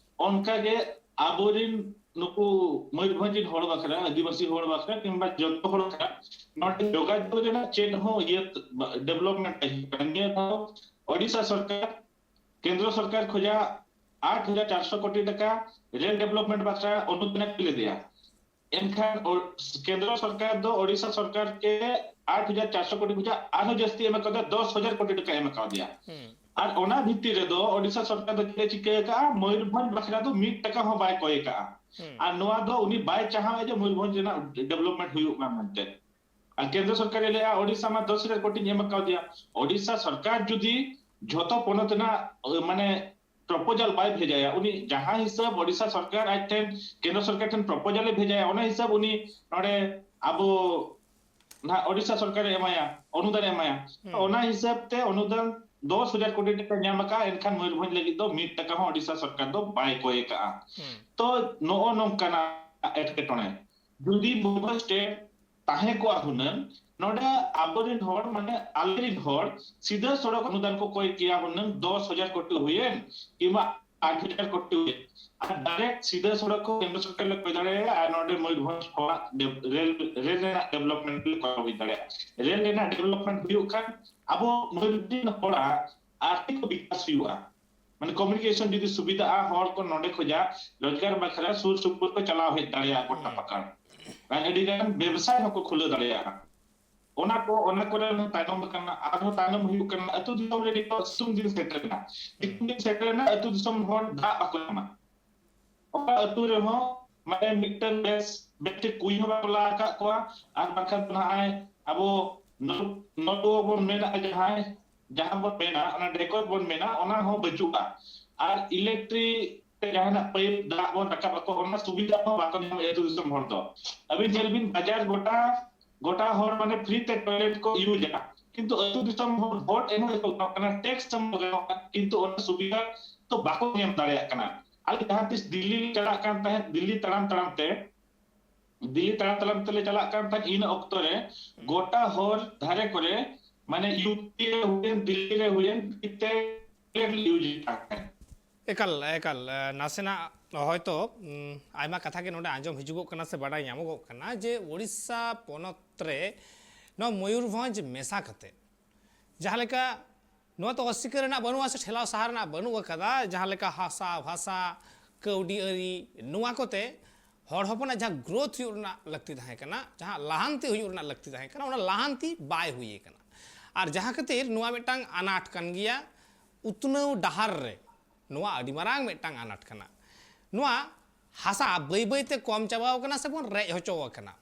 ᱚᱱᱠᱟᱜᱮ ᱟᱵᱚᱨᱮᱱ ᱱᱩᱠᱩ ᱢᱚᱭᱩᱨᱵᱷᱚᱸᱡᱽ ᱨᱮᱱ ᱦᱚᱲ ᱵᱟᱠᱷᱨᱟ, ᱟᱹᱫᱤᱵᱟᱹᱥᱤ ᱦᱚᱲ ᱵᱟᱠᱷᱨᱟ ᱠᱤᱝᱵᱟ ᱡᱚᱛᱚ ᱦᱚᱲ ᱵᱟᱠᱷᱨᱟ ᱱᱚᱰᱮ ᱡᱳᱜᱟᱡᱳᱜᱽ ᱨᱮᱱᱟᱜ ᱪᱮᱫ ᱦᱚᱸ ᱤᱭᱟᱹ ᱰᱮᱵᱷᱞᱚᱯᱢᱮᱱᱴ ᱵᱟᱭ ᱦᱩᱭᱩᱜ ᱠᱟᱱᱟ᱾ ᱱᱤᱭᱟᱹ ᱫᱷᱟᱣ ᱳᱰᱤᱥᱟ ᱥᱚᱨᱠᱟᱨ, ᱠᱮᱱᱫᱨᱚ ᱥᱚᱨᱠᱟᱨ ᱠᱷᱚᱱᱟᱜ ᱟᱴ ᱦᱟᱡᱟᱨ ᱪᱟᱨᱥᱚ ᱠᱳᱴᱤ ᱴᱟᱠᱟ ᱨᱮᱞ ᱰᱮᱵᱷᱞᱚᱯᱢᱮᱱᱴ ᱵᱟᱠᱷᱨᱟ ᱚᱱᱩᱫᱟᱱ ᱮ ᱠᱩᱞ ᱞᱮᱫᱮᱭᱟ᱾ ᱮᱱᱠᱷᱟᱱ ᱳ-, ᱠᱮᱱᱫᱨᱚ ᱥᱚᱨᱠᱟᱨ ᱫᱚ ᱳᱰᱤᱥᱟ ᱥᱚᱨᱠᱟᱨ ᱜᱮ ᱟᱴ ᱦᱟᱡᱟᱨ ᱪᱟᱨᱥᱚ ᱠᱳᱴᱤ ᱠᱷᱚᱱᱟᱜ ᱟᱨᱦᱚᱸ ᱡᱟᱹᱥᱛᱤ ᱮᱢ ᱟᱠᱟᱫᱟ, ᱫᱚᱥ ᱦᱟᱡᱟᱨ ᱠᱳᱴᱤ ᱴᱟᱠᱟ ᱮᱢ ᱟᱠᱟᱫᱮᱭᱟ᱾ ᱦᱩᱸ᱾ ᱟᱨ ᱚᱱᱟ ᱵᱷᱤᱛᱤᱨ ᱨᱮᱫᱚ ᱳᱰᱤᱥᱟ ᱥᱚᱨᱠᱟᱨ ᱫᱚ ᱪᱮᱫ ᱮ ᱪᱤᱠᱟᱹ ᱟᱠᱟᱫᱼᱟ? ᱢᱚᱭᱩᱨᱵᱷᱚᱸᱡᱽ ᱵᱟᱠᱷᱨᱟ ᱫᱚ ᱢᱤᱫ ᱴᱟᱠᱟ ᱦᱚᱸ ᱵᱟᱭ ᱠᱚᱭ ᱟᱠᱟᱫᱼᱟ᱾ ᱦᱩᱸ᱾ ᱟᱨ ᱱᱚᱣᱟ ᱫᱚ ᱩᱱᱤ ᱵᱟᱭ ᱪᱟᱦᱟᱣᱮᱫᱼᱟ ᱡᱮ ᱢᱚᱭᱩᱨᱵᱷᱚᱸᱡᱽ ᱨᱮᱱᱟᱜ ᱰᱮᱵᱷᱞᱚᱯᱢᱮᱱᱴ ᱦᱩᱭᱩᱜ ᱢᱟ ᱢᱮᱱᱛᱮ᱾ ᱟᱨ ᱠᱮᱱᱫᱨᱚ ᱥᱚᱨᱠᱟᱨᱮ ᱞᱟᱹᱭᱟ ᱳᱰᱤᱥᱟ ᱢᱟ ᱫᱚᱥ ᱦᱟᱡᱟᱨ ᱠᱳᱴᱤᱧ ᱮᱢ ᱟᱠᱟᱣᱫᱮᱭᱟ᱾ ᱳᱰᱤᱥᱟ ᱥᱚᱨᱠᱟᱨ ᱡᱩᱫᱤ ᱡᱷᱚᱛᱚ ᱯᱚᱱᱚᱛ ᱨᱮᱱᱟᱜ, ᱟᱹ, ᱢᱟᱱᱮ ᱯᱨᱚᱯᱳᱡᱟᱞ ᱵᱟᱭ ᱵᱷᱮᱡᱟᱭᱟ, ᱩᱱᱤ ᱡᱟᱦᱟᱸ ᱦᱤᱥᱟᱹᱵ ᱳᱰᱤᱥᱟ ᱥᱚᱨᱠᱟᱨ ᱟᱡ ᱴᱷᱮᱱ ᱠᱮᱱᱫᱨᱚ ᱥᱚᱨᱠᱟᱨ ᱴᱷᱮᱱ ᱯᱨᱚᱯᱳᱡᱟᱞ ᱮ ᱵᱷᱮᱡᱟᱭᱟ, ᱚᱱᱟ ᱦᱤᱥᱟᱹᱵ ᱩᱱᱤ ᱱᱚᱰᱮ ᱟᱵᱚ ᱱᱟᱦᱟᱜ ᱳᱰᱤᱥᱟ ᱥᱚᱨᱠᱟᱨᱮ ᱮᱢᱟᱭᱟ, ᱚᱱᱩᱫᱟᱱᱮ ᱮᱢᱟᱭᱟ᱾ ᱦᱩᱸ᱾ ᱚᱱᱟ ᱦᱤᱥᱟᱹᱵ ᱛᱮ ᱚᱱᱩᱫᱟᱱ ᱫᱚᱥ ᱦᱟᱡᱟᱨ ᱠᱳᱴᱤ ᱴᱟᱠᱟ ᱧᱟᱢ ᱟᱠᱟᱫᱼᱟ, ᱮᱱᱠᱷᱟᱱ ᱢᱚᱭᱩᱨᱵᱷᱚᱸᱡᱽ ᱞᱟᱹᱜᱤᱫ ᱫᱚ ᱢᱤᱫ ᱴᱟᱠᱟ ᱦᱚᱸ ᱳᱰᱤᱥᱟ ᱥᱚᱨᱠᱟᱨ ᱫᱚ ᱵᱟᱭ ᱠᱚᱭ ᱟᱠᱟᱫᱼᱟ᱾ ᱦᱩᱸ᱾ ᱛᱚ ᱱᱚᱜᱼᱚ ᱱᱚᱝᱠᱟᱱᱟᱜ ᱮᱴᱠᱮᱴᱚᱬᱮ᱾ ᱡᱩᱫᱤ ᱢᱚᱭᱩᱨᱵᱷᱚᱸᱡᱽ ᱥᱴᱮᱴ ᱛᱟᱦᱮᱸ ᱠᱚᱜᱼᱟ ᱦᱩᱱᱟᱹᱝ, ᱱᱚᱰᱮ ᱟᱵᱚᱨᱮᱱ ᱦᱚᱲ, ᱢᱟᱱᱮ ᱟᱞᱮᱨᱮᱱ ᱦᱚᱲ ᱥᱤᱫᱷᱟᱹ ᱥᱚᱲᱚᱠ ᱚᱱᱩᱫᱟᱱ ᱠᱚ ᱠᱚᱭ ᱠᱮᱭᱟ ᱦᱩᱱᱟᱹᱝ, ᱫᱚᱥ ᱦᱟᱡᱟᱨ ᱠᱳᱴᱤ ᱦᱩᱭᱮᱱ ᱠᱤᱝᱵᱟ ᱟᱴ ᱦᱟᱡᱟᱨ ᱠᱳᱴᱤ ᱦᱩᱭᱮᱱ, ᱟᱨ ᱰᱟᱭᱨᱮᱠᱴ ᱥᱤᱫᱷᱟᱹ ᱥᱚᱲᱚᱠ ᱠᱚ ᱠᱮᱱᱫᱨᱚ ᱥᱚᱨᱠᱟᱨ ᱞᱮ ᱠᱚᱭ ᱫᱟᱲᱮᱭᱟᱜᱼᱟ ᱟᱨ ᱱᱚᱰᱮ ᱢᱚᱭᱩᱨᱵᱷᱚᱸᱡᱽ ᱦᱚᱲᱟᱜ ᱰᱮᱵ-, ᱨᱮᱞ, ᱨᱮᱞ ᱨᱮᱱᱟᱜ ᱰᱮᱵᱷᱞᱚᱯᱢᱮᱱᱴ ᱞᱮ ᱠᱚᱨᱟᱣ ᱦᱩᱭ ᱫᱟᱲᱮᱭᱟᱜᱼᱟ᱾ ᱨᱮᱞ ᱨᱮᱱᱟᱜ ᱰᱮᱵᱷᱞᱚᱯᱢᱮᱱᱴ ᱦᱩᱭᱩᱜ ᱠᱷᱟᱱ ᱟᱵᱚ ᱢᱚᱭᱩᱨᱵᱷᱚᱸᱡᱽ ᱨᱮᱱ ᱦᱚᱲᱟᱜ ᱟᱨᱛᱷᱤᱠ ᱵᱤᱠᱟᱥ ᱦᱩᱭᱩᱜᱼᱟ᱾ ᱢᱟᱱᱮ ᱠᱚᱢᱤᱭᱩᱱᱤᱠᱮᱥᱚᱱ ᱡᱩᱫᱤ ᱥᱩᱵᱤᱫᱷᱟᱜᱼᱟ, ᱦᱚᱲ ᱠᱚ ᱱᱚᱰᱮ ᱠᱷᱚᱱᱟᱜ ᱨᱳᱡᱽᱜᱟᱨ ᱵᱟᱠᱷᱨᱟ ᱥᱩᱨ ᱥᱩᱯᱩᱨ ᱠᱚ ᱪᱟᱞᱟᱣ ᱦᱮᱡ ᱫᱟᱲᱮᱭᱟᱜᱼᱟ ᱜᱚᱴᱟ ᱦᱩᱸ᱾ ᱯᱟᱠᱟᱲ᱾ ᱟᱨ ᱟᱹᱰᱤ ᱜᱟᱱ ᱵᱮᱵᱽᱥᱟ ᱦᱚᱸᱠᱚ ᱠᱷᱩᱞᱟᱹᱣ ᱫᱟᱲᱮᱭᱟᱜᱼᱟ᱾ ᱚᱱᱟ ᱠᱚ, ᱚᱱᱟ ᱠᱚᱨᱮ ᱦᱚᱸ ᱛᱟᱭᱱᱚᱢ ᱟᱠᱟᱱᱟ᱾ ᱟᱨᱦᱚᱸ ᱛᱟᱭᱱᱚᱢ ᱦᱩᱭᱩᱜ ᱠᱟᱱᱟ, ᱟᱹᱛᱩ ᱫᱤᱥᱚᱢ ᱨᱮ ᱱᱤᱛᱚᱜ ᱥᱤᱛᱩᱝ ᱫᱤᱱ ᱥᱮᱴᱮᱨ ᱮᱱᱟ᱾ ᱥᱤᱛᱩᱝ ᱫᱤᱱ ᱥᱮᱴᱮᱨ ᱮᱱᱟ, ᱟᱹᱛᱩ ᱫᱤᱥᱚᱢ ᱦᱚᱲ ᱫᱟᱜ ᱵᱟᱠᱚ ᱧᱟᱢᱟ᱾ ᱚᱠᱟ ᱟᱹᱛᱩ ᱨᱮᱦᱚᱸ ᱢᱟᱱᱮ ᱢᱤᱫᱴᱟᱝ ᱵᱮᱥ, ᱵᱮᱥ ᱴᱷᱤᱠ ᱠᱩᱧ ᱦᱚᱸ ᱵᱟᱠᱚ ᱞᱟ ᱟᱠᱟᱫ ᱠᱚᱣᱟ᱾ ᱟᱨ ᱵᱟᱝᱠᱷᱟᱱ ᱫᱚ ᱱᱟᱦᱟᱜ ᱟᱵᱚ ᱱᱚᱞ-, ᱱᱚᱞᱠᱩᱯ ᱵᱚᱱ ᱢᱮᱱᱟ, ᱡᱟᱦᱟᱸᱭ, ᱡᱟᱦᱟᱸ ᱵᱚᱱ ᱢᱮᱱᱟ, ᱚᱱᱟ ᱰᱷᱮᱠᱚᱡ ᱵᱚᱱ ᱢᱮᱱᱟ, ᱚᱱᱟ ᱦᱚᱸ ᱵᱟᱹᱪᱩᱜᱼᱟ᱾ ᱟᱨ ᱤᱞᱮᱠᱴᱨᱤᱠ ᱛᱮ ᱡᱟᱦᱟᱱᱟᱜ ᱯᱟᱭᱤᱯ ᱫᱟᱜ ᱵᱚᱱ ᱨᱟᱠᱟᱵ ᱟᱠᱚ, ᱚᱱᱟ ᱥᱩᱵᱤᱫᱷᱟ ᱦᱚᱸ ᱵᱟᱠᱚ ᱧᱟᱢᱮᱫ ᱟᱹᱛᱩ ᱫᱤᱥᱚᱢ ᱦᱚᱲ ᱫᱚ᱾ ᱟᱹᱵᱤᱱ ᱧᱮᱞ ᱵᱤᱱ, ᱵᱟᱡᱟᱨ ᱜᱚᱴᱟ, ᱜᱚᱴᱟ ᱦᱚᱲ ᱢᱟᱱᱮ ᱯᱷᱨᱤ ᱛᱮ ᱴᱚᱭᱞᱮᱴ ᱠᱚ ᱤᱭᱩᱡᱟ, ᱠᱤᱱᱛᱩ ᱟᱹᱛᱩ ᱫᱤᱥᱚᱢ ᱦᱚᱲ ᱵᱷᱳᱴ ᱮᱢ ᱦᱚᱸ ᱵᱟᱠᱚ ᱜᱟᱱᱚᱜ ᱠᱟᱱᱟ, ᱴᱮᱠᱥ ᱮᱢ ᱦᱚᱸ ᱵᱟᱠᱚ ᱜᱟᱱᱚᱜ ᱠᱟᱱᱟ, ᱠᱤᱱᱛᱩ ᱚᱱᱟ ᱥᱩᱵᱤᱫᱷᱟ ᱛᱚ ᱵᱟᱠᱚ ᱧᱟᱢ ᱫᱟᱲᱮᱭᱟᱜ ᱠᱟᱱᱟ᱾ ᱟᱞᱮ ᱡᱟᱦᱟᱸ ᱛᱤᱥ ᱫᱤᱞᱞᱤ ᱞᱮ ᱪᱟᱞᱟᱜ ᱠᱟᱱ ᱛᱟᱦᱮᱸᱫ, ᱫᱤᱞᱞᱤ ᱛᱟᱲᱟᱢ ᱛᱟᱲᱟᱢ ᱛᱮ, ᱫᱤᱞᱞᱤ ᱛᱟᱲᱟᱢ ᱛᱟᱲᱟᱢ ᱛᱮᱞᱮ ᱪᱟᱞᱟᱜ ᱠᱟᱱ ᱛᱟᱦᱮᱸᱫ, ᱤᱱᱟᱹ ᱚᱠᱛᱚ ᱨᱮ ᱜᱚᱴᱟ ᱦᱚᱨ ᱫᱷᱟᱨᱮ ᱠᱚᱨᱮ, ᱢᱟᱱᱮ, ᱤᱭᱩ ᱯᱤ ᱨᱮ ᱦᱩᱭᱮᱱ, ᱫᱤᱞᱞᱤ ᱨᱮ ᱦᱩᱭᱮᱱ, ᱯᱷᱨᱤ ᱛᱮ ᱴᱚᱭᱞᱮᱴ ᱞᱮ ᱤᱭᱩᱡᱮᱫ ᱠᱟᱱ ᱛᱟᱦᱮᱸᱫ᱾ ᱮᱠᱟᱞ, ᱮᱠᱟᱞ, ᱮ, ᱱᱟᱥᱮᱱᱟᱜ ᱦᱚᱭᱛᱚ, ᱩᱢ, ᱟᱭᱢᱟ ᱠᱟᱛᱷᱟ ᱜᱮ ᱱᱚᱰᱮ ᱟᱸᱡᱚᱢ ᱦᱤᱡᱩᱜᱚᱜ ᱠᱟᱱᱟ ᱥᱮ ᱵᱟᱰᱟᱭ ᱧᱟᱢᱚᱜᱚᱜ ᱠᱟᱱᱟ ᱡᱮ ᱳᱰᱤᱥᱟ ᱯᱚᱱᱚᱛ ᱨᱮ ᱱᱚᱣᱟ ᱢᱚᱭᱩᱨᱵᱷᱚᱸᱡᱽ ᱢᱮᱥᱟ ᱠᱟᱛᱮ ᱡᱟᱦᱟᱸ ᱞᱮᱠᱟ, ᱱᱚᱣᱟ ᱛᱚ ᱚᱥᱤᱠᱟᱹᱨ ᱨᱮᱱᱟᱜ ᱵᱟᱹᱱᱩᱜᱼᱟ ᱥᱮ ᱴᱷᱮᱞᱟᱣ ᱥᱟᱦᱟ ᱨᱮᱱᱟᱜ ᱵᱟᱹᱱᱩᱜ ᱟᱠᱟᱫᱟ, ᱡᱟᱦᱟᱸ ᱞᱮᱠᱟ ᱦᱟᱥᱟ ᱵᱷᱟᱥᱟ, ᱠᱟᱹᱣᱰᱤ ᱟᱹᱨᱤ, ᱱᱚᱣᱟ ᱠᱚᱛᱮ ᱦᱚᱲ ᱦᱚᱯᱚᱱᱟᱜ ᱡᱟᱦᱟᱸ ᱜᱨᱳᱛᱷ ᱦᱩᱭᱩᱜ ᱨᱮᱱᱟᱜ ᱞᱟᱹᱠᱛᱤ ᱛᱟᱦᱮᱸ ᱠᱟᱱᱟ, ᱡᱟᱦᱟᱸ ᱞᱟᱦᱟᱱᱛᱤ ᱦᱩᱭᱩᱜ ᱨᱮᱱᱟᱜ ᱞᱟᱹᱠᱛᱤ ᱛᱟᱦᱮᱸ ᱠᱟᱱᱟ, ᱚᱱᱟ ᱞᱟᱦᱟᱱᱛᱤ ᱵᱟᱭ ᱦᱩᱭ ᱟᱠᱟᱱᱟ᱾ ᱟᱨ ᱡᱟᱦᱟᱸ ᱠᱷᱟᱹᱛᱤᱨ ᱱᱚᱣᱟ ᱢᱤᱫᱴᱟᱝ ᱟᱱᱟᱴ ᱠᱟᱱ ᱜᱮᱭᱟ, ᱩᱛᱱᱟᱹᱣ ᱰᱟᱦᱟᱨ ᱨᱮ ᱱᱚᱣᱟ ᱟᱹᱰᱤ ᱢᱟᱨᱟᱝ ᱢᱤᱫᱴᱟᱝ ᱟᱱᱟᱴ ᱠᱟᱱᱟ᱾ ᱱᱚᱣᱟ ᱦᱟᱥᱟ ᱵᱟᱹᱭ ᱵᱟᱹᱭ ᱛᱮ ᱠᱚᱢ ᱪᱟᱵᱟᱣ ᱠᱟᱱᱟ ᱥᱮᱵᱚᱱ ᱨᱮᱡ ᱦᱚᱪᱚ ᱟᱠᱟᱱᱟ᱾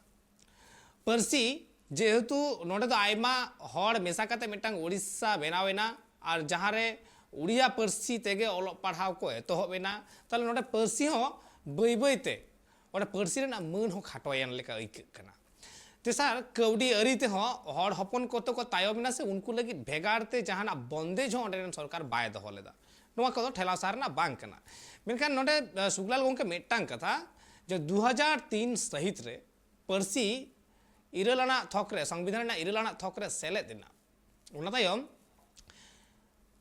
ᱯᱟᱹᱨᱥᱤ, ᱡᱮᱦᱮᱛᱩ ᱱᱚᱰᱮ ᱫᱚ ᱟᱭᱢᱟ ᱦᱚᱲ ᱢᱮᱥᱟ ᱠᱟᱛᱮ ᱢᱤᱫᱴᱟᱝ ᱳᱰᱤᱥᱟ ᱵᱮᱱᱟᱣ ᱮᱱᱟ, ᱟᱨ ᱡᱟᱦᱟᱸ ᱨᱮ ᱩᱲᱤᱭᱟ ᱯᱟᱹᱨᱥᱤ ᱛᱮᱜᱮ ᱚᱞᱚᱜ ᱯᱟᱲᱦᱟᱣ ᱠᱚ ᱮᱛᱚᱦᱚᱵ ᱮᱱᱟ, ᱛᱟᱦᱞᱮ ᱱᱚᱰᱮ ᱯᱟᱹᱨᱥᱤ ᱦᱚᱸ ᱵᱟᱹᱭ ᱵᱟᱹᱭ ᱛᱮ, ᱚᱸᱰᱮ ᱯᱟᱹᱨᱥᱤ ᱨᱮᱱᱟᱜ ᱢᱟᱹᱱ ᱦᱚᱸ ᱠᱷᱟᱴᱚᱭᱮᱱ ᱞᱮᱠᱟ ᱟᱹᱭᱠᱟᱹᱜ ᱠᱟᱱᱟ᱾ ᱛᱮᱥᱟᱨ, ᱠᱟᱹᱣᱰᱤ ᱟᱹᱨᱤ ᱛᱮᱦᱚᱸ ᱦᱚᱲ ᱦᱚᱯᱚᱱ ᱠᱚᱛᱮ ᱠᱚ ᱛᱟᱭᱚᱢ ᱮᱱᱟ, ᱥᱮ ᱩᱱᱠᱩ ᱞᱟᱹᱜᱤᱫ ᱵᱷᱮᱜᱟᱨ ᱛᱮ ᱡᱟᱦᱟᱱᱟᱜ ᱵᱚᱱᱫᱮᱡᱽ ᱦᱚᱸ ᱚᱸᱰᱮ ᱨᱮᱱ ᱥᱚᱨᱠᱟᱨ ᱵᱟᱭ ᱫᱚᱦᱚ ᱞᱮᱫᱟ᱾ ᱱᱚᱣᱟ ᱠᱚᱫᱚ ᱴᱷᱮᱞᱟᱣ ᱥᱟᱦᱟ ᱨᱮᱱᱟᱜ ᱵᱟᱝ ᱠᱟᱱᱟ᱾ ᱢᱮᱱᱠᱷᱟᱱ ᱱᱚᱰᱮ, ᱟᱸ, ᱥᱩᱠᱞᱟᱞ ᱜᱚᱢᱠᱮ, ᱢᱤᱫᱴᱟᱝ ᱠᱟᱛᱷᱟ, ᱡᱮ ᱫᱩ ᱦᱟᱡᱟᱨ ᱛᱤᱱ ᱥᱟᱹᱦᱤᱛ ᱨᱮ ᱯᱟᱹᱨᱥᱤ ᱤᱨᱟᱹᱞ ᱟᱱᱟᱜ ᱛᱷᱚᱠ ᱨᱮ, ᱥᱚᱝᱵᱤᱫᱷᱟᱱ ᱨᱮᱱᱟᱜ ᱤᱨᱟᱹᱞ ᱟᱱᱟᱜ ᱛᱷᱚᱠ ᱨᱮ ᱥᱮᱞᱮᱫ ᱮᱱᱟ᱾ ᱚᱱᱟ ᱛᱟᱭᱚᱢ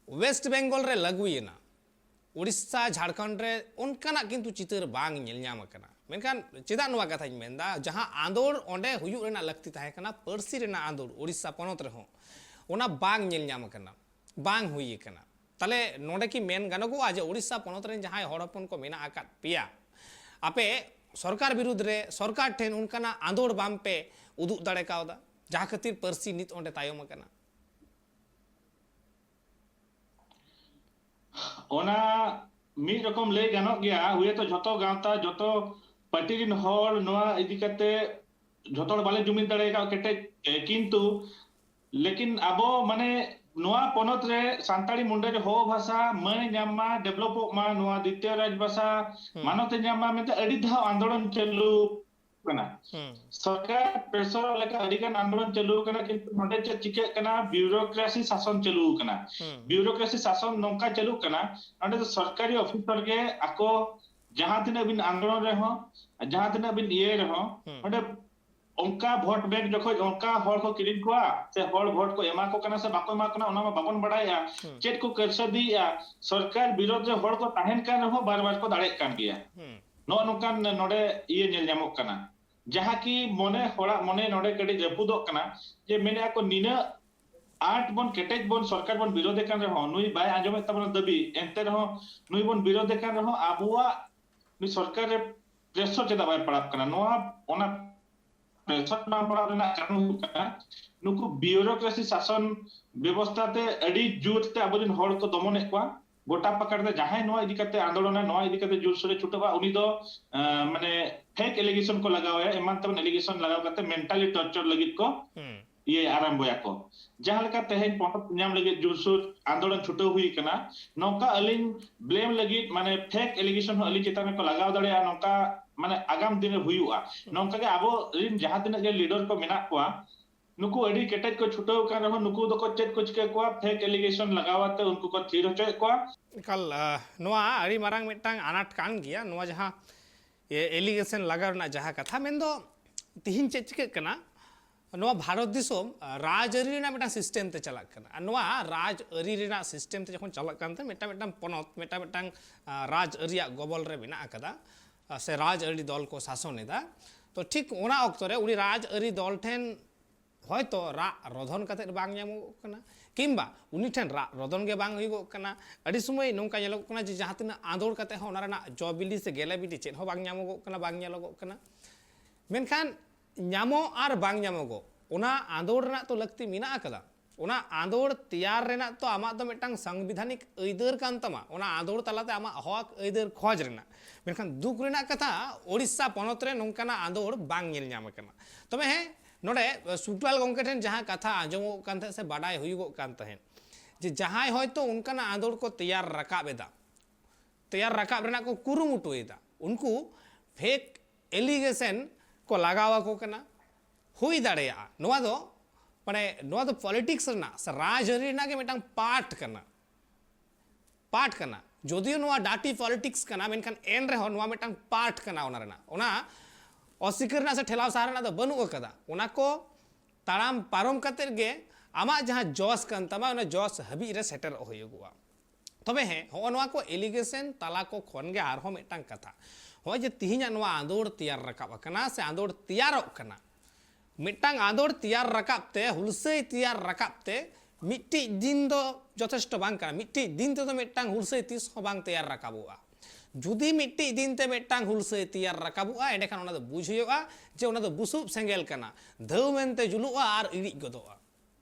ᱳᱭᱮᱥᱴ ᱵᱮᱝᱜᱚᱞ ᱨᱮ ᱞᱟᱹᱜᱩᱭᱮᱱᱟ, ᱩᱲᱤᱥᱥᱟ, ᱡᱷᱟᱲᱠᱷᱚᱸᱰ ᱨᱮ ᱚᱱᱠᱟᱱᱟᱜ ᱠᱤᱱᱛᱩ ᱪᱤᱛᱟᱹᱨ ᱵᱟᱝ ᱧᱮᱞ ᱧᱟᱢ ᱟᱠᱟᱱᱟ᱾ ᱢᱮᱱᱠᱷᱟᱱ ᱪᱮᱫᱟᱜ ᱱᱚᱣᱟ ᱠᱟᱛᱷᱟᱧ ᱢᱮᱱᱫᱟ? ᱡᱟᱦᱟᱸ ᱟᱸᱫᱳᱲ ᱚᱸᱰᱮ ᱦᱩᱭᱩᱜ ᱨᱮᱱᱟᱜ ᱞᱟᱹᱠᱛᱤ ᱛᱟᱦᱮᱸ ᱠᱟᱱᱟ, ᱯᱟᱹᱨᱥᱤ ᱨᱮᱱᱟᱜ ᱟᱸᱫᱳᱲ ᱩᱲᱤᱥᱥᱟ ᱯᱚᱱᱚᱛ ᱨᱮᱦᱚᱸ, ᱚᱱᱟ ᱵᱟᱝ ᱧᱮᱞ ᱧᱟᱢ ᱟᱠᱟᱱᱟ, ᱵᱟᱝ ᱦᱩᱭ ᱟᱠᱟᱱᱟ᱾ ᱛᱟᱦᱞᱮ ᱱᱚᱰᱮ ᱠᱤ ᱢᱮᱱ ᱜᱟᱱᱚᱜᱚᱜᱼᱟ ᱡᱮ ᱩᱲᱤᱥᱥᱟ ᱯᱚᱱᱚᱛ ᱨᱮᱱ ᱡᱟᱦᱟᱸᱭ ᱦᱚᱲ ᱦᱚᱯᱚᱱ ᱠᱚ ᱢᱮᱱᱟᱜ ᱟᱠᱟᱫ ᱯᱮᱭᱟ, ᱟᱯᱮ ᱥᱚᱨᱠᱟᱨ ᱵᱤᱨᱩᱫᱽ ᱨᱮ, ᱥᱚᱨᱠᱟᱨ ᱴᱷᱮᱱ ᱚᱱᱠᱟᱱᱟᱜ ᱟᱸᱫᱳᱲ ᱵᱟᱝ ᱯᱮ ᱩᱫᱩᱜ ᱫᱟᱲᱮ ᱠᱟᱣᱫᱟ, ᱡᱟᱦᱟᱸ ᱠᱷᱟᱹᱛᱤᱨ ᱯᱟᱹᱨᱥᱤ ᱱᱤᱛ ᱚᱸᱰᱮ ᱛᱟᱭᱚᱢ ᱟᱠᱟᱱᱟ? ᱚᱱᱟ ᱢᱤᱫ ᱨᱚᱠᱚᱢ ᱞᱟᱹᱭ ᱜᱟᱱᱚᱜ ᱜᱮᱭᱟ, ᱦᱩᱭᱛᱚ ᱡᱷᱚᱛᱚ ᱜᱟᱶᱛᱟ, ᱡᱷᱚᱛᱚ ᱯᱟᱨᱴᱤ ᱨᱮᱱ ᱦᱚᱲ ᱱᱚᱣᱟ ᱤᱫᱤ ᱠᱟᱛᱮ ᱡᱷᱚᱛᱚ ᱦᱚᱲ ᱵᱟᱞᱮ ᱡᱩᱢᱤᱫ ᱫᱟᱲᱮ ᱟᱠᱟᱫ ᱠᱮᱴᱮᱡ, ᱮ, ᱠᱤᱱᱛᱩ ᱞᱮᱠᱤᱱ ᱟᱵᱚ ᱢᱟᱱᱮ ᱱᱚᱣᱟ ᱯᱚᱱᱚᱛ ᱨᱮ ᱥᱟᱱᱛᱟᱲᱤ ᱢᱩᱱᱰᱟᱹᱨᱤ ᱦᱚ ᱵᱷᱟᱥᱟ ᱢᱟᱹᱱ ᱮ ᱧᱟᱢ ᱢᱟ, ᱰᱮᱵᱷᱞᱚᱯᱚᱜ ᱢᱟ, ᱱᱚᱣᱟ ᱫᱤᱛᱤᱭᱚ ᱨᱟᱡᱽ ᱵᱷᱟᱥᱟ ᱦᱩᱸ᱾ ᱢᱟᱱᱚᱛ ᱮ ᱧᱟᱢ ᱢᱟ ᱢᱮᱱᱛᱮ ᱟᱹᱰᱤ ᱫᱷᱟᱣ ᱟᱱᱫᱳᱞᱚᱱ ᱪᱟᱹᱞᱩ ᱠᱟᱱᱟ᱾ ᱦᱩᱸ᱾ ᱥᱚᱨᱠᱟᱨ ᱯᱨᱮᱥᱚᱨ ᱞᱮᱠᱟ ᱟᱹᱰᱤ ᱜᱟᱱ ᱟᱱᱫᱳᱞᱚᱱ ᱪᱟᱹᱞᱩ ᱠᱟᱱᱟ, ᱠᱤᱱᱛᱩ ᱱᱚᱰᱮ ᱪᱮᱫ ᱪᱤᱠᱟᱹᱜ ᱠᱟᱱᱟ, ᱵᱤᱭᱩᱨᱳᱠᱨᱮᱥᱤ ᱥᱟᱥᱚᱱ ᱪᱟᱹᱞᱩ ᱠᱟᱱᱟ᱾ ᱦᱩᱸ᱾ ᱵᱤᱭᱩᱨᱳᱠᱨᱮᱥᱤ ᱥᱟᱥᱚᱱ ᱱᱚᱝᱠᱟ ᱪᱟᱹᱞᱩᱜ ᱠᱟᱱᱟ, ᱱᱚᱰᱮ ᱫᱚ ᱥᱚᱨᱠᱟᱨᱤ ᱚᱯᱷᱤᱥᱟᱨ ᱜᱮ ᱟᱠᱚ ᱡᱟᱦᱟᱸ ᱛᱤᱱᱟᱹᱜ ᱵᱤᱱ ᱟᱱᱫᱳᱞᱚᱱ ᱨᱮᱦᱚᱸ, ᱡᱟᱦᱟᱸ ᱛᱤᱱᱟᱹᱜ ᱵᱤᱱ ᱤᱭᱟᱹᱭ ᱨᱮᱦᱚᱸ, ᱦᱩᱸ᱾ ᱱᱚᱰᱮ ᱚᱱᱠᱟ ᱵᱷᱳᱴ ᱵᱮᱝᱠ ᱡᱚᱠᱷᱚᱡ ᱚᱱᱠᱟ ᱦᱚᱲ ᱠᱚ ᱠᱤᱨᱤᱧ ᱠᱚᱣᱟ ᱥᱮ ᱦᱚᱲ ᱵᱷᱳᱴ ᱠᱚ ᱮᱢᱟ ᱠᱚ ᱠᱟᱱᱟ ᱥᱮ ᱵᱟᱠᱚ ᱮᱢᱟ ᱠᱚ ᱠᱟᱱᱟ, ᱚᱱᱟ ᱢᱟ ᱵᱟᱵᱚᱱ ᱵᱟᱲᱟᱭᱟ᱾ ᱦᱩᱸ᱾ ᱪᱮᱫ ᱠᱚ ᱠᱟᱹᱨᱥᱟᱹᱫᱤᱭᱮᱜᱼᱟ, ᱥᱚᱨᱠᱟᱨ ᱵᱤᱨᱳᱫᱷ ᱨᱮ ᱦᱚᱲ ᱠᱚ ᱛᱟᱦᱮᱱ ᱠᱟᱱ ᱨᱮᱦᱚᱸ ᱵᱟᱨ ᱵᱟᱨ ᱠᱚ ᱫᱟᱲᱮᱜ ᱠᱟᱱ ᱜᱮᱭᱟ᱾ ᱦᱩᱸ᱾ ᱱᱚᱜᱼᱚ ᱱᱚᱝᱠᱟᱱ ᱱᱚᱰᱮ ᱤᱭᱟᱹ ᱧᱮᱞ ᱧᱟᱢᱚᱜ ᱠᱟᱱᱟ, ᱡᱟᱦᱟᱸ ᱠᱤ ᱢᱚᱱᱮ, ᱦᱚᱲᱟᱜ ᱢᱚᱱᱮ ᱱᱚᱰᱮ ᱠᱟᱹᱴᱤᱡ ᱨᱟᱹᱯᱩᱫᱚᱜ ᱠᱟᱱᱟ ᱡᱮ ᱢᱮᱱᱮᱫᱼᱟ ᱠᱚ ᱱᱤᱱᱟᱹᱜ ᱟᱸᱴ ᱵᱚᱱ ᱠᱮᱴᱮᱡ ᱵᱚᱱ ᱥᱚᱨᱠᱟᱨ ᱵᱚᱱ ᱵᱤᱨᱳᱫᱷᱮ ᱠᱟᱱ ᱨᱮᱦᱚᱸ ᱱᱩᱭ ᱵᱟᱭ ᱟᱸᱡᱚᱢᱮᱫ ᱛᱟᱵᱚᱱᱟ ᱫᱟᱹᱵᱤ, ᱮᱱᱛᱮ ᱨᱮᱦᱚᱸ ᱱᱩᱭ ᱵᱚᱱ ᱵᱤᱨᱳᱫᱷᱮ ᱠᱟᱱ ᱨᱮᱦᱚᱸ ᱟᱵᱚᱣᱟᱜ ᱱᱩᱭ ᱥᱚᱨᱠᱟᱨ ᱨᱮ ᱯᱨᱮᱥᱚᱨ ᱪᱮᱫᱟᱜ ᱵᱟᱭ ᱯᱟᱲᱟᱜ ᱠᱟᱱᱟ? ᱱᱚᱣᱟ, ᱚᱱᱟ ᱯᱨᱮᱥᱚᱨ ᱵᱟᱝ ᱯᱟᱲᱟᱜ ᱨᱮᱱᱟᱜ ᱠᱟᱨᱚᱱ ᱦᱩᱭᱩᱜ ᱠᱟᱱᱟ ᱱᱩᱠᱩ ᱵᱤᱭᱩᱨᱳᱠᱨᱮᱥᱤ ᱥᱟᱥᱚᱱ ᱵᱮᱵᱚᱥᱛᱷᱟ ᱛᱮ ᱟᱹᱰᱤ ᱡᱳᱨ ᱛᱮ ᱟᱵᱚᱨᱮᱱ ᱦᱚᱲ ᱠᱚ ᱫᱚᱢᱚᱱᱮᱫ ᱠᱚᱣᱟ᱾ ᱜᱚᱴᱟ ᱯᱟᱠᱟᱲ ᱛᱮ ᱡᱟᱦᱟᱸᱭ ᱱᱚᱣᱟ ᱤᱫᱤ ᱠᱟᱛᱮ ᱟᱱᱫᱳᱞᱚᱱᱟ, ᱱᱚᱣᱟ ᱤᱫᱤ ᱠᱟᱛᱮ ᱡᱳᱨᱥᱳᱨᱮ ᱪᱷᱩᱴᱟᱹᱜᱼᱟ, ᱩᱱᱤ ᱫᱚ, ᱟᱸ, ᱢᱟᱱᱮ ᱯᱷᱮᱠ ᱮᱞᱤᱜᱮᱥᱚᱱ ᱠᱚ ᱞᱟᱜᱟᱣᱟᱭᱟ, ᱮᱢᱟᱱ ᱛᱮᱢᱟᱱ ᱮᱞᱤᱜᱮᱥᱚᱱ ᱞᱟᱜᱟᱣ ᱠᱟᱛᱮ ᱢᱮᱱᱴᱟᱞᱤ ᱴᱚᱨᱪᱟᱨ ᱞᱟᱹᱜᱤᱫ ᱠᱚ ᱦᱩᱸ᱾ ᱤᱭᱟᱹ ᱟᱨᱟᱢᱵᱚᱭᱟᱠᱚ᱾ ᱡᱟᱦᱟᱸ ᱞᱮᱠᱟ ᱛᱮᱦᱮᱧ ᱯᱚᱱᱚᱛ ᱧᱟᱢ ᱞᱟᱹᱜᱤᱫ ᱡᱳᱨᱥᱳᱨ ᱟᱱᱫᱳᱞᱚᱱ ᱪᱷᱩᱴᱟᱹᱣ ᱦᱩᱭ ᱠᱟᱱᱟ, ᱱᱚᱝᱠᱟ ᱟᱹᱞᱤᱧ ᱵᱞᱮᱢ ᱞᱟᱹᱜᱤᱫ ᱢᱟᱱᱮ ᱯᱷᱮᱠ ᱮᱞᱤᱜᱮᱥᱚᱱ ᱦᱚᱸ ᱟᱹᱞᱤᱧ ᱪᱮᱛᱟᱱ ᱨᱮᱠᱚ ᱞᱟᱜᱟᱣ ᱫᱟᱲᱮᱭᱟᱜᱼᱟ, ᱱᱚᱝᱠᱟ ᱢᱟᱱᱮ ᱟᱜᱟᱢ ᱫᱤᱱ ᱨᱮ ᱦᱩᱭᱩᱜᱼᱟ᱾ ᱱᱚᱝᱠᱟ ᱜᱮ ᱟᱵᱚ ᱨᱤᱱ ᱡᱟᱦᱟᱸ ᱛᱤᱱᱟᱹᱜ ᱜᱮ ᱞᱤᱰᱟᱨ ᱠᱚ ᱢᱮᱱᱟᱜ ᱠᱚᱣᱟ, ᱱᱩᱠᱩ ᱟᱹᱰᱤ ᱠᱮᱴᱮᱡ ᱠᱚ ᱪᱷᱩᱴᱟᱹᱣ ᱟᱠᱟᱱ ᱨᱮᱦᱚᱸ ᱱᱩᱠᱩ ᱫᱚᱠᱚ ᱪᱮᱫ ᱠᱚ ᱪᱤᱠᱟᱹ ᱠᱚᱣᱟ, ᱯᱷᱮᱠ ᱮᱞᱤᱜᱮᱥᱚᱱ ᱞᱟᱜᱟᱣ ᱟᱛᱮ ᱩᱱᱠᱩ ᱠᱚ ᱛᱷᱤᱨ ᱦᱚᱪᱚᱭᱮᱫ ᱠᱚᱣᱟ᱾ ᱮᱠᱟᱞ, ᱟᱦ, ᱱᱚᱣᱟ ᱟᱹᱰᱤ ᱢᱟᱨᱟᱝ ᱢᱤᱫᱴᱟᱝ ᱟᱱᱟᱴ ᱠᱟᱱ ᱜᱮᱭᱟ᱾ ᱱᱚᱣᱟ ᱡᱟᱦᱟᱸ ᱮᱞᱤᱜᱮᱥᱚᱱ ᱞᱟᱜᱟᱣ ᱨᱮᱱᱟᱜ ᱡᱟᱦᱟᱸ ᱠᱟᱛᱷᱟ, ᱢᱮᱱᱫᱚ ᱛᱤᱦᱤᱧ ᱪᱮᱫ ᱪᱤᱠᱟᱹᱜ ᱠᱟᱱᱟ, ᱱᱚᱣᱟ ᱵᱷᱟᱨᱚᱛ ᱫᱤᱥᱚᱢ, ᱟᱦ, ᱨᱟᱡᱽᱟᱹᱨᱤ ᱨᱮᱱᱟᱜ ᱢᱤᱫᱴᱟᱝ ᱥᱤᱥᱴᱮᱢ ᱛᱮ ᱪᱟᱞᱟᱜ ᱠᱟᱱᱟ᱾ ᱟᱨ ᱱᱚᱣᱟ ᱨᱟᱡᱽᱟᱹᱨᱤ ᱨᱮᱱᱟᱜ ᱥᱤᱥᱴᱮᱢ ᱛᱮ ᱡᱚᱠᱷᱚᱱ ᱪᱟᱞᱟᱜ ᱠᱟᱱ ᱛᱮ ᱢᱤᱫᱴᱟᱝ, ᱢᱤᱫᱴᱟᱝ ᱯᱚᱱᱚᱛ, ᱢᱤᱫᱴᱟᱝ, ᱢᱤᱫᱴᱟᱝ, ᱟᱦ, ᱨᱟᱡᱽᱟᱹᱨᱤᱭᱟᱜ ᱜᱚᱵᱚᱞ ᱨᱮ ᱢᱮᱱᱟᱜ ᱟᱠᱟᱫᱟ, ᱟᱦ, ᱥᱮ ᱨᱟᱡᱽᱟᱹᱨᱤ ᱫᱚᱞ ᱠᱚ ᱥᱟᱥᱚᱱ ᱮᱫᱟ, ᱛᱚ ᱴᱷᱤᱠ ᱚᱱᱟ ᱚᱠᱛᱚ ᱨᱮ ᱩᱱᱤ ᱨᱟᱡᱽᱟᱹᱨᱤ ᱫᱚᱞ ᱴᱷᱮᱱ ᱦᱚᱭᱛᱚ ᱨᱟᱜ ᱨᱚᱫᱷᱚᱱ ᱠᱟᱛᱮᱫ ᱵᱟᱝ ᱧᱟᱢᱚᱜᱚᱜ ᱠᱟᱱᱟ, ᱠᱤᱝᱵᱟ ᱩᱱᱤ ᱴᱷᱮᱱ ᱨᱟᱜ ᱨᱚᱫᱷᱚᱱ ᱜᱮ ᱵᱟᱝ ᱦᱩᱭᱩᱜᱚᱜ ᱠᱟᱱᱟ᱾ ᱟᱹᱰᱤ ᱥᱚᱢᱚᱭ ᱱᱚᱝᱠᱟ ᱧᱮᱞᱚᱜᱚᱜ ᱠᱟᱱᱟ ᱡᱮ ᱡᱟᱦᱟᱸ ᱛᱤᱱᱟᱹᱜ ᱟᱸᱫᱳᱲ ᱠᱟᱛᱮᱫ ᱦᱚᱸ ᱚᱱᱟ ᱨᱮᱱᱟᱜ ᱡᱚ ᱵᱤᱞᱤ ᱥᱮ ᱜᱮᱞᱮ ᱵᱤᱞᱤ ᱪᱮᱫ ᱦᱚᱸ ᱵᱟᱝ ᱧᱟᱢᱚᱜᱚᱜ ᱠᱟᱱᱟ, ᱵᱟᱝ ᱧᱮᱞᱚᱜᱚᱜ ᱠᱟᱱᱟ᱾ ᱢᱮᱱᱠᱷᱟᱱ ᱧᱟᱢᱚᱜ ᱟᱨ ᱵᱟᱝ ᱧᱟᱢᱚᱜᱚᱜ, ᱚᱱᱟ ᱟᱸᱫᱳᱲ ᱨᱮᱱᱟᱜ ᱛᱚ ᱞᱟᱹᱠᱛᱤ ᱢᱮᱱᱟᱜ ᱟᱠᱟᱫᱟ᱾ ᱚᱱᱟ ᱟᱸᱫᱳᱲ ᱛᱮᱭᱟᱨ ᱨᱮᱱᱟᱜ ᱛᱚ ᱟᱢᱟᱜ ᱫᱚ ᱢᱤᱫᱴᱟᱝ ᱥᱟᱝᱵᱤᱫᱷᱟᱱᱤᱠ ᱟᱹᱭᱫᱟᱹᱨ ᱠᱟᱱ ᱛᱟᱢᱟ, ᱚᱱᱟ ᱟᱸᱫᱳᱲ ᱛᱟᱞᱟᱛᱮ ᱟᱢᱟᱜ ᱦᱚᱠ ᱟᱹᱭᱫᱟᱹᱨ ᱠᱷᱚᱡᱽ ᱨᱮᱱᱟᱜ᱾ ᱢᱮᱱᱠᱷᱟᱱ ᱫᱩᱠ ᱨᱮᱱᱟᱜ ᱠᱟᱛᱷᱟ, ᱳᱰᱤᱥᱟ ᱯᱚᱱᱚᱛ ᱨᱮ ᱱᱚᱝᱠᱟᱱᱟᱜ ᱟᱸᱫᱳᱲ ᱵᱟᱝ ᱧᱮᱞ ᱧᱟᱢ ᱟᱠᱟᱱᱟ᱾ ᱛᱚᱵᱮ ᱦᱮᱸ, ᱱᱚᱰᱮ ᱥᱩᱠᱞᱟᱞ ᱜᱚᱢᱠᱮ ᱴᱷᱮᱱ ᱡᱟᱦᱟᱸ ᱠᱟᱛᱷᱟ ᱟᱸᱡᱚᱢᱚᱜ ᱠᱟᱱ ᱛᱟᱦᱮᱸᱫ ᱥᱮ ᱵᱟᱰᱟᱭ ᱦᱩᱭᱩᱜᱚᱜ ᱠᱟᱱ ᱛᱟᱦᱮᱸᱫ, ᱡᱮ ᱡᱟᱦᱟᱸᱭ ᱦᱚᱭᱛᱳ ᱚᱱᱠᱟᱱᱟᱜ ᱟᱸᱫᱳᱲ ᱠᱚ ᱛᱮᱭᱟᱨ ᱨᱟᱠᱟᱵ ᱮᱫᱟ, ᱛᱮᱭᱟᱨ ᱨᱟᱠᱟᱵ ᱨᱮᱱᱟᱜ ᱠᱚ ᱠᱩᱨᱩᱢᱩᱴᱩᱭᱮᱫᱟ, ᱩᱱᱠᱩ ᱯᱷᱮᱠ ᱮᱞᱤᱜᱮᱥᱚᱱ ᱠᱚ ᱞᱟᱜᱟᱣ ᱟᱠᱚ ᱠᱟᱱᱟ᱾ ᱦᱩᱭ ᱫᱟᱲᱮᱭᱟᱜᱼᱟ, ᱱᱚᱣᱟ ᱫᱚ, ᱢᱟᱱᱮ, ᱱᱚᱣᱟ ᱫᱚ ᱯᱚᱞᱤᱴᱤᱠᱥ ᱨᱮᱱᱟᱜ ᱥᱮ ᱨᱟᱡᱽᱟᱹᱨᱤ ᱨᱮᱱᱟᱜ ᱜᱮ ᱢᱤᱫᱴᱟᱝ ᱯᱟᱨᱴ ᱠᱟᱱᱟ, ᱯᱟᱨᱴ ᱠᱟᱱᱟ᱾ ᱡᱳᱫᱤᱭᱳ ᱱᱚᱣᱟ ᱰᱟᱨᱴᱤ ᱯᱚᱞᱤᱴᱤᱠᱥ ᱠᱟᱱᱟ, ᱢᱮᱱᱠᱷᱟᱱ ᱮᱱ ᱨᱮᱦᱚᱸ ᱱᱚᱣᱟ ᱢᱤᱫᱴᱟᱝ ᱯᱟᱨᱴ ᱠᱟᱱᱟ ᱚᱱᱟ ᱨᱮᱱᱟᱜ᱾ ᱚᱱᱟ ᱚᱥᱤᱠᱟᱹᱨ ᱨᱮᱱᱟᱜ ᱥᱮ ᱴᱷᱮᱞᱟᱣ ᱥᱟᱦᱟ ᱨᱮᱱᱟᱜ ᱫᱚ ᱵᱟᱹᱱᱩᱜ ᱟᱠᱟᱫᱟ᱾ ᱚᱱᱟ ᱠᱚ ᱛᱟᱲᱟᱢ ᱯᱟᱨᱚᱢ ᱠᱟᱛᱮᱫ ᱜᱮ ᱟᱢᱟᱜ ᱡᱟᱦᱟᱸ ᱡᱚᱥ ᱠᱟᱱ ᱛᱟᱢᱟ, ᱚᱱᱟ ᱡᱚᱥ ᱦᱟᱹᱵᱤᱡ ᱨᱮ ᱥᱮᱴᱮᱨᱚᱜ ᱦᱩᱭᱩᱜᱚᱜᱼᱟ᱾ ᱛᱚᱵᱮ ᱦᱮᱸ, ᱦᱚᱸᱜᱼᱚ ᱱᱚᱣᱟ ᱠᱚ ᱮᱞᱤᱜᱮᱥᱚᱱ ᱛᱟᱞᱟ ᱠᱚ ᱠᱷᱚᱱ ᱜᱮ ᱟᱨᱦᱚᱸ ᱢᱤᱫᱴᱟᱝ ᱠᱟᱛᱷᱟ, ᱦᱚᱸᱜᱼᱚᱭ ᱡᱮ ᱛᱤᱦᱤᱧᱟᱜ ᱱᱚᱣᱟ ᱟᱸᱫᱳᱲ ᱛᱮᱭᱟᱨ ᱨᱟᱠᱟᱵ ᱟᱠᱟᱱᱟ ᱥᱮ ᱟᱸᱫᱳᱲ ᱛᱮᱭᱟᱨᱚᱜ ᱠᱟᱱᱟ, ᱢᱤᱫᱴᱟᱝ ᱟᱸᱫᱳᱲ ᱛᱮᱭᱟᱨ ᱨᱟᱠᱟᱵ ᱛᱮ, ᱦᱩᱞᱥᱟᱹᱭ ᱛᱮᱭᱟᱨ ᱨᱟᱠᱟᱵ ᱛᱮ ᱢᱤᱫᱴᱤᱡ ᱫᱤᱱ ᱫᱚ ᱡᱚᱛᱷᱮᱥᱴᱚ ᱵᱟᱝ ᱠᱟᱱᱟ᱾ ᱢᱤᱫᱴᱤᱡ ᱫᱤᱱ ᱛᱮᱫᱚ ᱢᱤᱫᱴᱟᱝ ᱦᱩᱞᱥᱟᱹᱭ ᱛᱤᱥ ᱦᱚᱸ ᱵᱟᱝ ᱛᱮᱭᱟᱨ ᱨᱟᱠᱟᱵᱚᱜᱼᱟ᱾ ᱡᱩᱫᱤ ᱢᱤᱫᱴᱤᱡ ᱫᱤᱱ ᱛᱮ ᱢᱤᱫᱴᱟᱝ ᱦᱩᱞᱥᱟᱹᱭ ᱛᱮᱭᱟᱨ ᱨᱟᱠᱟᱵᱚᱜᱼᱟ, ᱮᱸᱰᱮᱠᱷᱟᱱ ᱚᱱᱟ ᱫᱚ ᱵᱩᱡᱽ ᱦᱩᱭᱩᱜᱼᱟ ᱡᱮ ᱚᱱᱟ ᱫᱚ ᱵᱩᱥᱩᱵ ᱥᱮᱸᱜᱮᱞ ᱠᱟᱱᱟ, ᱫᱷᱟᱹᱣ ᱢᱮᱱᱛᱮ ᱡᱩᱞᱩᱜᱼᱟ ᱟᱨ ᱤᱲᱤᱡ ᱜᱚᱫᱚᱜᱼᱟ᱾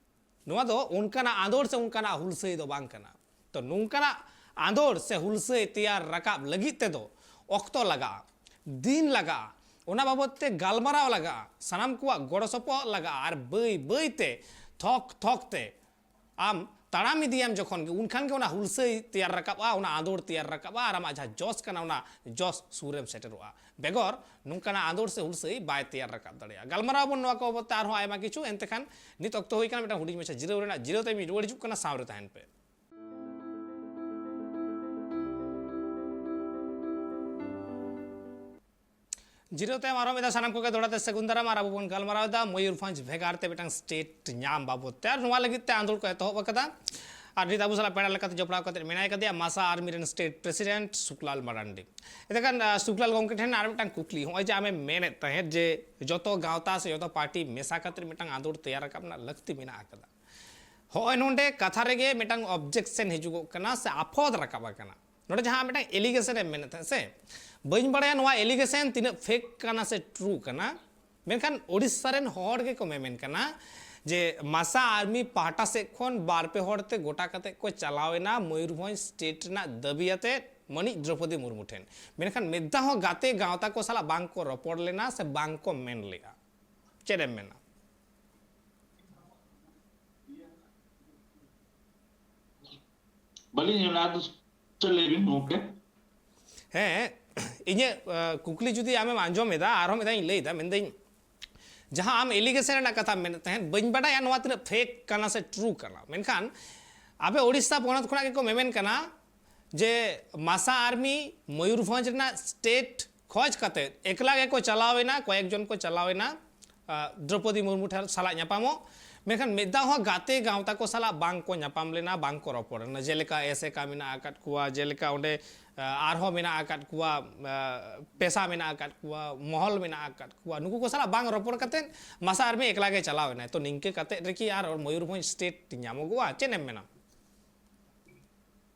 ᱱᱚᱣᱟ ᱫᱚ ᱚᱱᱠᱟᱱᱟᱜ ᱟᱸᱫᱳᱲ ᱥᱮ ᱚᱱᱠᱟᱱᱟᱜ ᱦᱩᱞᱥᱟᱹᱭ ᱫᱚ ᱵᱟᱝ ᱠᱟᱱᱟ᱾ ᱛᱚ, ᱱᱚᱝᱠᱟᱱᱟᱜ ᱟᱸᱫᱳᱲ ᱥᱮ ᱦᱩᱞᱥᱟᱹᱭ ᱛᱮᱭᱟᱨ ᱨᱟᱠᱟᱵ ᱞᱟᱹᱜᱤᱫ ᱛᱮᱫᱚ ᱚᱠᱛᱚ ᱞᱟᱜᱟᱜᱼᱟ, ᱫᱤᱱ ᱞᱟᱜᱟᱜᱼᱟ, ᱚᱱᱟ ᱵᱟᱵᱚᱫ ᱛᱮ ᱜᱟᱞᱢᱟᱨᱟᱣ ᱞᱟᱜᱟᱜᱼᱟ, ᱥᱟᱱᱟᱢ ᱠᱚᱣᱟᱜ ᱜᱚᱲᱚ ᱥᱚᱯᱚᱦᱚᱫ ᱞᱟᱜᱟᱜᱼᱟ, ᱟᱨ ᱵᱟᱹᱭ ᱵᱟᱹᱭ ᱛᱮ, ᱛᱷᱚᱠ ᱛᱷᱚᱠ ᱛᱮ ᱟᱢ ᱛᱟᱲᱟᱢ ᱤᱫᱤᱭᱟᱢ ᱡᱚᱠᱷᱚᱱ ᱜᱮ, ᱩᱱᱠᱷᱟᱱ ᱜᱮ ᱚᱱᱟ ᱦᱩᱞᱥᱟᱹᱭ ᱛᱮᱭᱟᱨ ᱨᱟᱠᱟᱵᱼᱟ, ᱚᱱᱟ ᱟᱸᱫᱳᱲ ᱛᱮᱭᱟᱨ ᱨᱟᱠᱟᱵᱼᱟ, ᱟᱨ ᱟᱢᱟᱜ ᱡᱟᱦᱟᱸ ᱡᱚᱥ ᱠᱟᱱᱟ, ᱚᱱᱟ ᱡᱚᱥ ᱥᱩᱨᱮᱢ ᱥᱮᱴᱮᱨᱚᱜᱼᱟ᱾ ᱵᱮᱜᱚᱨ ᱱᱚᱝᱠᱟᱱᱟᱜ ᱟᱸᱫᱳᱲ ᱥᱮ ᱦᱩᱞᱥᱟᱹᱭ ᱵᱟᱭ ᱛᱮᱭᱟᱨ ᱨᱟᱠᱟᱵ ᱫᱟᱲᱮᱭᱟᱜᱼᱟ᱾ ᱜᱟᱞᱢᱟᱨᱟᱣ ᱟᱵᱚᱱ ᱱᱚᱣᱟ ᱠᱚ ᱵᱟᱵᱚᱫ ᱛᱮ ᱟᱨᱦᱚᱸ ᱟᱭᱢᱟ ᱠᱤᱪᱷᱩ, ᱮᱱᱛᱮ ᱠᱷᱟᱱ ᱱᱤᱛ ᱚᱠᱛᱚ ᱦᱩᱭ ᱠᱟᱱᱟ ᱢᱤᱫᱴᱟᱝ ᱦᱩᱰᱤᱧ ᱢᱟᱪᱷᱟ ᱡᱤᱨᱟᱹᱣ ᱨᱮᱱᱟᱜ᱾ ᱡᱤᱨᱟᱹᱣ ᱛᱟᱭᱚᱢ ᱤᱧ ᱨᱩᱣᱟᱹᱲ ᱦᱤᱡᱩᱜ ᱠᱟᱱᱟ, ᱥᱟᱶ ᱨᱮ ᱛᱟᱦᱮᱱ ᱯᱮ᱾ ᱡᱤᱨᱟᱹᱣ ᱛᱟᱭᱚᱢ ᱟᱨᱦᱚᱸ ᱢᱤᱫ ᱫᱷᱟᱣ ᱥᱟᱱᱟᱢ ᱠᱚᱜᱮ ᱫᱚᱦᱲᱟ ᱛᱮ ᱥᱟᱹᱜᱩᱱ ᱫᱟᱨᱟᱢ᱾ ᱟᱨ ᱟᱵᱚ ᱵᱚᱱ ᱜᱟᱞᱢᱟᱨᱟᱣ ᱮᱫᱟ ᱢᱚᱭᱩᱨᱵᱷᱚᱸᱡᱽ ᱵᱷᱮᱜᱟᱨ ᱛᱮ ᱢᱤᱫᱴᱟᱝ ᱥᱴᱮᱴ ᱧᱟᱢ ᱵᱟᱵᱚᱫ ᱛᱮ᱾ ᱟᱨ ᱱᱚᱣᱟ ᱞᱟᱹᱜᱤᱫ ᱛᱮ ᱟᱸᱫᱳᱲ ᱠᱚ ᱮᱛᱚᱦᱚᱵ ᱟᱠᱟᱫᱟ᱾ ᱟᱨ ᱱᱤᱛ ᱟᱵᱚ ᱥᱟᱞᱟᱜ ᱯᱮᱲᱟ ᱞᱮᱠᱟᱛᱮ ᱡᱚᱯᱲᱟᱣ ᱠᱟᱛᱮ ᱢᱮᱱᱟᱭ ᱠᱟᱫᱮᱭᱟ ᱢᱟᱥᱟ ᱟᱨᱢᱤ ᱨᱮᱱ ᱥᱴᱮᱴ ᱯᱨᱮᱥᱤᱰᱮᱱᱴ ᱥᱩᱠᱞᱟᱞ ᱢᱟᱨᱟᱱᱰᱤ᱾ ᱮᱱᱛᱮ ᱠᱷᱟᱱ, ᱟᱸ, ᱥᱩᱠᱞᱟᱞ ᱜᱚᱢᱠᱮ ᱴᱷᱮᱱ ᱟᱨ ᱢᱤᱫᱴᱟᱝ ᱠᱩᱠᱞᱤ, ᱱᱚᱜᱼᱚᱭ ᱡᱮ ᱟᱢᱮᱢ ᱢᱮᱱᱮᱫ ᱛᱟᱦᱮᱸᱫ ᱡᱮ ᱡᱚᱛᱚ ᱜᱟᱶᱛᱟ ᱥᱮ ᱡᱚᱛᱚ ᱯᱟᱨᱴᱤ ᱢᱮᱥᱟ ᱠᱟᱛᱮ ᱢᱤᱫᱴᱟᱝ ᱟᱸᱫᱳᱲ ᱛᱮᱭᱟᱨ ᱨᱟᱠᱟᱵ ᱨᱮᱱᱟᱜ ᱞᱟᱹᱠᱛᱤ ᱢᱮᱱᱟᱜ ᱟᱠᱟᱫᱟ, ᱦᱚᱸᱜᱼᱚᱭ ᱱᱚᱰᱮ ᱠᱟᱛᱷᱟ ᱨᱮᱜᱮ ᱢᱤᱫᱴᱟᱝ ᱚᱵᱡᱮᱠᱥᱚᱱ ᱦᱤᱡᱩᱜᱚᱜ ᱠᱟᱱᱟ ᱥᱮ ᱟᱯᱚᱫ ᱨᱟᱠᱟᱵ ᱟᱠᱟᱱᱟ᱾ ᱱᱚᱰᱮ ᱡᱟᱦᱟᱸ ᱢᱤᱫᱴᱟᱝ ᱮᱞᱤᱜᱮᱥᱚᱱ ᱮᱢ ᱢᱮᱱᱮᱫ ᱛᱟᱦᱮᱸᱫ ᱥᱮ, ᱵᱟᱹᱧ ᱵᱟᱲᱟᱭᱟ ᱱᱚᱣᱟ ᱮᱞᱤᱜᱮᱥᱚᱱ ᱛᱤᱱᱟᱹᱜ ᱯᱷᱮᱠ ᱠᱟᱱᱟ ᱥᱮ ᱴᱨᱩ ᱠᱟᱱᱟ, ᱢᱮᱱᱠᱷᱟᱱ ᱳᱰᱤᱥᱟ ᱨᱮᱱ ᱦᱚᱲ ᱜᱮᱠᱚ ᱢᱮᱢᱮᱱ ᱠᱟᱱᱟ ᱡᱮ ᱢᱟᱥᱟ ᱟᱨᱢᱤ ᱯᱟᱦᱴᱟ ᱥᱮᱫ ᱠᱷᱚᱱ ᱵᱟᱨ ᱯᱮ ᱦᱚᱲ ᱛᱮ ᱜᱚᱴᱟ ᱠᱟᱛᱮ ᱠᱚ ᱪᱟᱞᱟᱣ ᱮᱱᱟ ᱢᱚᱭᱩᱨᱵᱷᱚᱸᱡᱽ ᱥᱴᱮᱴ ᱨᱮᱱᱟᱜ ᱫᱟᱹᱵᱤ ᱟᱛᱮ ᱢᱟᱹᱱᱤᱡ ᱫᱨᱚᱯᱚᱫᱤ ᱢᱩᱨᱢᱩ ᱴᱷᱮᱱ᱾ ᱢᱮᱱᱠᱷᱟᱱ ᱢᱤᱫ ᱫᱷᱟᱣ ᱦᱚᱸ ᱜᱟᱛᱮ ᱜᱟᱶᱛᱟ ᱠᱚ ᱥᱟᱞᱟᱜ ᱵᱟᱝ ᱠᱚ ᱨᱚᱯᱚᱲ ᱞᱮᱱᱟ ᱥᱮ ᱵᱟᱝ ᱠᱚ ᱢᱮᱱ ᱞᱮᱜᱼᱟ᱾ ᱪᱮᱫ ᱮᱢ ᱢᱮᱱᱟ? ᱵᱟᱹᱞᱤᱧ ᱟᱸᱡᱚᱢ ᱞᱮᱫᱟ, ᱟᱨ ᱫᱚᱥᱨᱟ ᱞᱟᱹᱭ ᱵᱤᱱ ᱜᱚᱢᱠᱮ᱾ ᱦᱮᱸ, ᱤᱧᱟᱹᱜ ᱠᱩᱠᱞᱤ ᱡᱩᱫᱤ ᱟᱢᱮᱢ ᱟᱸᱡᱚᱢ ᱮᱫᱟ, ᱟᱨᱦᱚᱸ ᱢᱤᱫ ᱫᱷᱟᱣ ᱤᱧ ᱞᱟᱹᱭ ᱮᱫᱟ, ᱢᱮᱱᱫᱟᱹᱧ, ᱡᱟᱦᱟᱸ ᱟᱢ ᱮᱞᱤᱜᱮᱥᱚᱱ ᱨᱮᱱᱟᱜ ᱠᱟᱛᱷᱟᱢ ᱢᱮᱱᱮᱫ ᱛᱟᱦᱮᱸᱫ, ᱵᱟᱹᱧ ᱵᱟᱰᱟᱭᱟ ᱱᱚᱣᱟ ᱛᱤᱱᱟᱹᱜ ᱯᱷᱮᱠ ᱠᱟᱱᱟ ᱥᱮ ᱴᱨᱩ ᱠᱟᱱᱟ, ᱢᱮᱱᱠᱷᱟᱱ ᱟᱯᱮ ᱳᱰᱤᱥᱟ ᱯᱚᱱᱚᱛ ᱠᱷᱚᱱᱟᱜ ᱜᱮᱠᱚ ᱢᱮᱢᱮᱱ ᱠᱟᱱᱟ ᱡᱮ ᱢᱟᱥᱟ ᱟᱨᱢᱤ ᱢᱚᱭᱩᱨᱵᱷᱚᱸᱡᱽ ᱨᱮᱱᱟᱜ ᱥᱴᱮᱴ ᱠᱷᱚᱡᱽ ᱠᱟᱛᱮ ᱮᱠᱞᱟ ᱜᱮᱠᱚ ᱪᱟᱞᱟᱣ ᱮᱱᱟ, ᱠᱚᱭᱮᱠ ᱡᱚᱱ ᱠᱚ ᱪᱟᱞᱟᱣ ᱮᱱᱟ, ᱟᱸ, ᱫᱨᱚᱯᱚᱫᱤ ᱢᱩᱨᱢᱩ ᱴᱷᱮᱱ ᱥᱟᱞᱟᱜ ᱧᱟᱯᱟᱢᱚᱜ᱾ ᱢᱮᱱᱠᱷᱟᱱ ᱢᱤᱫ ᱫᱷᱟᱣ ᱦᱚᱸ ᱜᱟᱛᱮ ᱜᱟᱶᱛᱟ ᱠᱚ ᱥᱟᱞᱟᱜ ᱵᱟᱝ ᱠᱚ ᱧᱟᱯᱟᱢ ᱞᱮᱱᱟ, ᱵᱟᱝ ᱠᱚ ᱨᱚᱯᱚᱲ ᱞᱮᱱᱟ᱾ ᱡᱮᱞᱮᱠᱟ ᱮᱥᱮᱠᱟ ᱢᱮᱱᱟᱜ ᱟᱠᱟᱫ ᱠᱚᱣᱟ, ᱡᱮᱞᱮᱠᱟ ᱚᱸᱰᱮ, ᱟᱸ, ᱟᱨᱦᱚᱸ ᱢᱮᱱᱟᱜ ᱟᱠᱟᱫ ᱠᱚᱣᱟ, ᱟᱸ, ᱯᱮᱥᱟ ᱢᱮᱱᱟᱜ ᱟᱠᱟᱫ ᱠᱚᱣᱟ, ᱢᱚᱦᱚᱞ ᱢᱮᱱᱟᱜ ᱟᱠᱟᱫ ᱠᱚᱣᱟ, ᱱᱩᱠᱩ ᱠᱚ ᱥᱟᱞᱟᱜ ᱵᱟᱝ ᱨᱚᱯᱚᱲ ᱠᱟᱛᱮ ᱢᱟᱥᱟ ᱟᱨᱢᱤ ᱮᱠᱞᱟ ᱜᱮ ᱪᱟᱞᱟᱣ ᱮᱱᱟᱭ᱾ ᱛᱚ ᱱᱤᱝᱠᱟᱹ ᱠᱟᱛᱮ ᱨᱮᱠᱤ ᱟᱨ ᱢᱚᱭᱩᱨᱵᱷᱚᱸᱡᱽ ᱥᱴᱮᱴ ᱧᱟᱢᱚᱜᱚᱜᱼᱟ? ᱪᱮᱫ ᱮᱢ ᱢᱮᱱᱟ?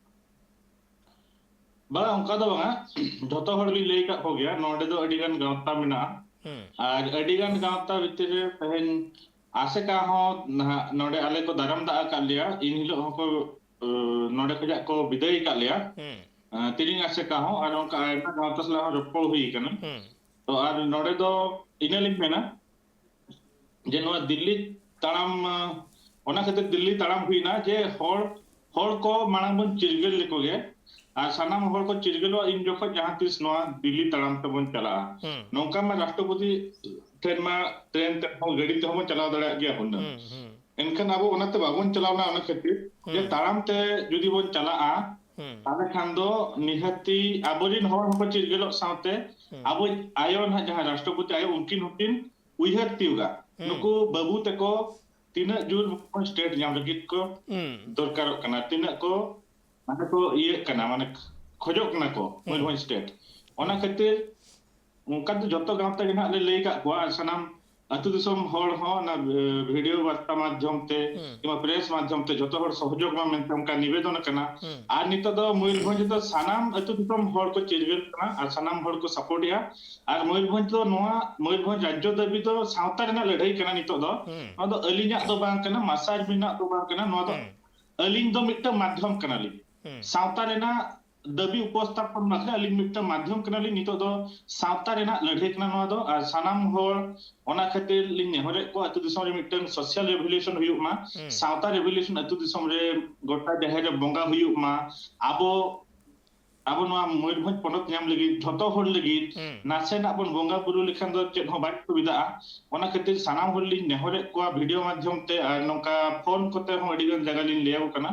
ᱵᱟᱝ, ᱚᱱᱠᱟ ᱫᱚ ᱵᱟᱝᱟ᱾ ᱡᱷᱚᱛᱚ ᱦᱚᱲ ᱞᱤᱧ ᱞᱟᱹᱭ ᱟᱠᱟᱫ ᱠᱚᱜᱮᱭᱟ, ᱱᱚᱰᱮ ᱫᱚ ᱟᱹᱰᱤ ᱜᱟᱱ ᱜᱟᱶᱛᱟ ᱢᱮᱱᱟᱜᱼᱟ᱾ ᱦᱩᱸ᱾ ᱟᱨ ᱟᱹᱰᱤ ᱜᱟᱱ ᱜᱟᱶᱛᱟ ᱵᱷᱤᱛᱤᱨ ᱨᱮ ᱛᱮᱦᱮᱧ ᱟᱥᱮᱠᱟ ᱦᱚᱸ ᱱᱟᱦᱟᱜ ᱱᱚᱰᱮ ᱟᱞᱮ ᱠᱚ ᱫᱟᱨᱟᱢ ᱫᱟᱜ ᱟᱠᱟᱫ ᱞᱮᱭᱟ᱾ ᱤᱱ ᱦᱤᱞᱳᱜ ᱦᱚᱸᱠᱚ, ᱟᱹ, ᱱᱚᱰᱮ ᱠᱷᱚᱱᱟᱜ ᱠᱚ ᱵᱤᱫᱟᱹᱭ ᱟᱠᱟᱫ ᱞᱮᱭᱟ᱾ ᱦᱩᱸ᱾ ᱟᱹ, ᱛᱤᱨᱤᱝ ᱟᱥᱮᱠᱟ ᱦᱚᱸ, ᱟᱨ ᱚᱱᱠᱟ ᱟᱭᱢᱟ ᱜᱟᱶᱛᱟ ᱥᱟᱞᱟᱜ ᱦᱚᱸ ᱨᱚᱯᱚᱲ ᱦᱩᱭ ᱟᱠᱟᱱᱟ᱾ ᱦᱩᱸ᱾ ᱛᱚ ᱟᱨ ᱱᱚᱰᱮ ᱫᱚ ᱤᱱᱟᱹ ᱞᱤᱧ ᱢᱮᱱᱟ, ᱡᱮ ᱱᱚᱣᱟ ᱫᱤᱞᱞᱤ ᱛᱟᱲᱟᱢ, ᱟᱸ, ᱚᱱᱟ ᱠᱷᱟᱹᱛᱤᱨ ᱫᱤᱞᱞᱤ ᱛᱟᱲᱟᱢ ᱦᱩᱭᱱᱟ ᱡᱮ ᱦᱚᱲ, ᱦᱚᱲ ᱠᱚ ᱢᱟᱲᱟᱝ ᱵᱚᱱ ᱪᱤᱨᱜᱟᱹᱞ ᱞᱮᱠᱚ ᱜᱮ, ᱟᱨ ᱥᱟᱱᱟᱢ ᱦᱚᱲ ᱠᱚ ᱪᱤᱨᱜᱟᱹᱞᱚᱜᱼᱟ ᱤᱱ ᱡᱚᱠᱷᱚᱱ ᱡᱟᱦᱟᱸ ᱛᱤᱥ ᱱᱚᱣᱟ ᱫᱤᱞᱞᱤ ᱛᱟᱲᱟᱢ ᱛᱮᱵᱚᱱ ᱪᱟᱞᱟᱜᱼᱟ᱾ ᱦᱩᱸ᱾ ᱱᱚᱝᱠᱟ ᱢᱟ ᱨᱟᱥᱴᱨᱚᱯᱚᱛᱤ ᱴᱷᱮᱱ ᱢᱟ ᱴᱨᱮᱱ ᱛᱮᱦᱚᱸ, ᱜᱟᱹᱰᱤ ᱛᱮᱦᱚᱸ ᱵᱚᱱ ᱪᱟᱞᱟᱣ ᱫᱟᱲᱮᱭᱟᱜ ᱜᱮᱭᱟ ᱦᱩᱱᱟᱹᱝ᱾ ᱦᱩᱸ, ᱦᱩᱸ᱾ ᱮᱱᱠᱷᱟᱱ ᱟᱵᱚ ᱚᱱᱟᱛᱮ ᱵᱟᱵᱚᱱ ᱪᱟᱞᱟᱣᱱᱟ, ᱚᱱᱟ ᱠᱷᱟᱹᱛᱤᱨ ᱡᱮ ᱦᱩᱸ᱾ ᱛᱟᱲᱟᱢ ᱛᱮ ᱡᱩᱫᱤ ᱵᱚᱱ ᱪᱟᱞᱟᱜᱼᱟ, ᱦᱩᱸ᱾ ᱛᱟᱦᱞᱮ ᱠᱷᱟᱱ ᱫᱚ ᱱᱤᱦᱟᱹᱛᱤ ᱟᱵᱚᱨᱮᱱ ᱦᱚᱲ ᱦᱚᱸᱠᱚ ᱪᱤᱨᱜᱟᱹᱞᱚᱜ ᱥᱟᱶᱛᱮ ᱦᱩᱸ᱾ ᱟᱵᱚ ᱟᱭᱳ ᱱᱟᱦᱟᱜ ᱡᱟᱦᱟᱸ ᱨᱟᱥᱴᱨᱚᱯᱚᱛᱤ ᱟᱭᱳ, ᱩᱱᱠᱤᱱ ᱦᱚᱸᱠᱤᱱ ᱩᱭᱦᱟᱹᱨ ᱛᱤᱭᱳᱜᱟ᱾ ᱦᱩᱸ᱾ ᱱᱩᱠᱩ ᱵᱟᱹᱵᱩ ᱛᱟᱠᱚ ᱛᱤᱱᱟᱹᱜ ᱡᱳᱨ ᱢᱚᱭᱩᱨᱵᱷᱚᱸᱡᱽ ᱥᱴᱮᱴ ᱧᱟᱢ ᱞᱟᱹᱜᱤᱫ ᱠᱚ ᱦᱩᱸ᱾ ᱫᱚᱨᱠᱟᱨᱚᱜ ᱠᱟᱱᱟ, ᱛᱤᱱᱟᱹᱜ ᱠᱚ ᱢᱟᱱᱮ ᱠᱚ ᱤᱭᱟᱹᱜ ᱠᱟᱱᱟ, ᱢᱟᱱᱮ ᱠᱷᱚᱡᱚᱜ ᱠᱟᱱᱟ ᱠᱚ ᱦᱩᱸ᱾ ᱢᱚᱭᱩᱨᱵᱷᱚᱸᱡᱽ ᱥᱴᱮᱴ᱾ ᱚᱱᱟ ᱠᱷᱟᱹᱛᱤᱨ ᱚᱱᱠᱟ ᱫᱚ ᱡᱚᱛᱚ ᱜᱟᱶᱛᱟ ᱜᱮ ᱱᱟᱦᱟᱜ ᱞᱮ ᱞᱟᱹᱭ ᱟᱠᱟᱫ ᱠᱚᱣᱟ, ᱟᱨ ᱥᱟᱱᱟᱢ ᱟᱹᱛᱩ ᱫᱤᱥᱚᱢ ᱦᱚᱲ ᱦᱚᱸ ᱚᱱᱟ ᱵᱷᱤᱰᱤᱭᱳ ᱵᱟᱨᱛᱟ ᱢᱟᱫᱽᱫᱷᱚᱢ ᱛᱮ ᱠᱤᱝᱵᱟ ᱯᱨᱮᱥ ᱢᱟᱫᱽᱫᱷᱚᱢ ᱛᱮ ᱡᱚᱛᱚ ᱦᱚᱲ ᱥᱚᱦᱚᱡᱳᱜᱽ ᱢᱟ ᱢᱮᱱᱛᱮ ᱚᱱᱠᱟ ᱱᱤᱵᱮᱫᱚᱱ ᱟᱠᱟᱱᱟ᱾ ᱟᱨ ᱱᱤᱛᱚᱜ ᱫᱚ ᱢᱚᱭᱩᱨᱵᱷᱚᱸᱡᱽ ᱨᱮᱫᱚ ᱥᱟᱱᱟᱢ ᱟᱹᱛᱩ ᱫᱤᱥᱚᱢ ᱦᱚᱲ ᱠᱚ ᱪᱤᱨᱜᱟᱹᱞ ᱠᱟᱱᱟ ᱟᱨ ᱥᱟᱱᱟᱢ ᱦᱚᱲ ᱠᱚ ᱥᱟᱯᱳᱨᱴ ᱮᱜᱼᱟ᱾ ᱟᱨ ᱢᱚᱭᱩᱨᱵᱷᱚᱸᱡᱽ ᱫᱚ ᱱᱚᱣᱟ ᱢᱚᱭᱩᱨᱵᱷᱚᱸᱡᱽ ᱨᱟᱡᱽᱡᱚ ᱫᱟᱹᱵᱤ ᱫᱚ ᱥᱟᱶᱛᱟ ᱨᱮᱱᱟᱜ ᱞᱟᱹᱲᱦᱟᱹᱭ ᱠᱟᱱᱟ᱾ ᱱᱤᱛᱚᱜ ᱫᱚ ᱱᱚᱣᱟ ᱫᱚ ᱟᱹᱞᱤᱧᱟᱜ ᱫᱚ ᱵᱟᱝ ᱠᱟᱱᱟ, ᱢᱟᱥᱟᱨ ᱨᱮᱱᱟᱜ ᱫᱚ ᱵᱟᱝ ᱠᱟᱱᱟ, ᱱᱚᱣᱟ ᱫᱚ ᱟᱹᱞᱤᱧ ᱫᱚ ᱢᱤᱫᱴᱟᱝ ᱢᱟᱫᱽᱫᱷᱚᱢ ᱠᱟᱱᱟᱞᱤᱧ᱾ ᱥᱟᱶᱛᱟ ᱨᱮᱱᱟᱜ ᱫᱟᱹᱵᱤ ᱩᱯᱚᱥᱛᱷᱟᱯᱚᱱ ᱞᱟᱹᱜᱤᱫ ᱟᱹᱞᱤᱧ ᱢᱤᱫᱴᱟᱝ ᱢᱟᱫᱽᱫᱷᱚᱢ ᱠᱟᱱᱟᱞᱤᱧ᱾ ᱱᱤᱛᱚᱜ ᱫᱚ ᱥᱟᱶᱛᱟ ᱨᱮᱱᱟᱜ ᱞᱟᱹᱲᱦᱟᱹᱭ ᱠᱟᱱᱟ ᱱᱚᱣᱟ ᱫᱚ, ᱟᱨ ᱥᱟᱱᱟᱢ ᱦᱚᱲ ᱚᱱᱟ ᱠᱷᱟᱹᱛᱤᱨ ᱞᱤᱧ ᱱᱮᱦᱚᱨᱮᱫ ᱠᱚᱣᱟ, ᱟᱹᱛᱩ ᱫᱤᱥᱚᱢ ᱨᱮ ᱢᱤᱫᱴᱟᱝ ᱥᱳᱥᱟᱞ ᱨᱮᱵᱷᱚᱞᱩᱥᱚᱱ ᱦᱩᱭᱩᱜ ᱢᱟ, ᱥᱟᱶᱛᱟ ᱨᱮᱵᱷᱚᱞᱩᱥᱚᱱ ᱟᱹᱛᱩ ᱫᱤᱥᱚᱢ ᱨᱮ ᱜᱚᱴᱟ ᱡᱟᱦᱮᱨ ᱨᱮ ᱵᱚᱸᱜᱟ ᱦᱩᱭᱩᱜ ᱢᱟ, ᱟᱵᱚ ᱟᱵᱚ ᱱᱚᱣᱟ ᱢᱚᱭᱩᱨᱵᱷᱚᱸᱡᱽ ᱯᱚᱱᱚᱛ ᱧᱟᱢ ᱞᱟᱹᱜᱤᱫ ᱡᱷᱚᱛᱚ ᱦᱚᱲ ᱞᱟᱹᱜᱤᱫ ᱱᱟᱥᱮᱱᱟᱜ ᱵᱚᱱ ᱵᱚᱸᱜᱟ ᱵᱩᱨᱩ ᱞᱮᱠᱷᱟᱱ ᱫᱚ ᱪᱮᱫ ᱦᱚᱸ ᱵᱟᱭ ᱥᱩᱵᱤᱫᱷᱟᱜᱼᱟ᱾ ᱚᱱᱟ ᱠᱷᱟᱹᱛᱤᱨ ᱥᱟᱱᱟᱢ ᱦᱚᱲ ᱞᱤᱧ ᱱᱮᱦᱚᱨᱮᱫ ᱠᱚᱣᱟ ᱵᱷᱤᱰᱤᱭᱳ ᱢᱟᱫᱽᱫᱷᱚᱢ ᱛᱮ ᱟᱨ ᱱᱚᱝᱠᱟ ᱯᱷᱳᱱ ᱠᱚᱛᱮ ᱦᱚᱸ ᱟᱹᱰᱤ ᱜᱟᱱ ᱡᱟᱭᱜᱟ ᱞᱤᱧ ᱞᱟᱹᱭ ᱟᱠᱚ ᱠᱟᱱᱟ᱾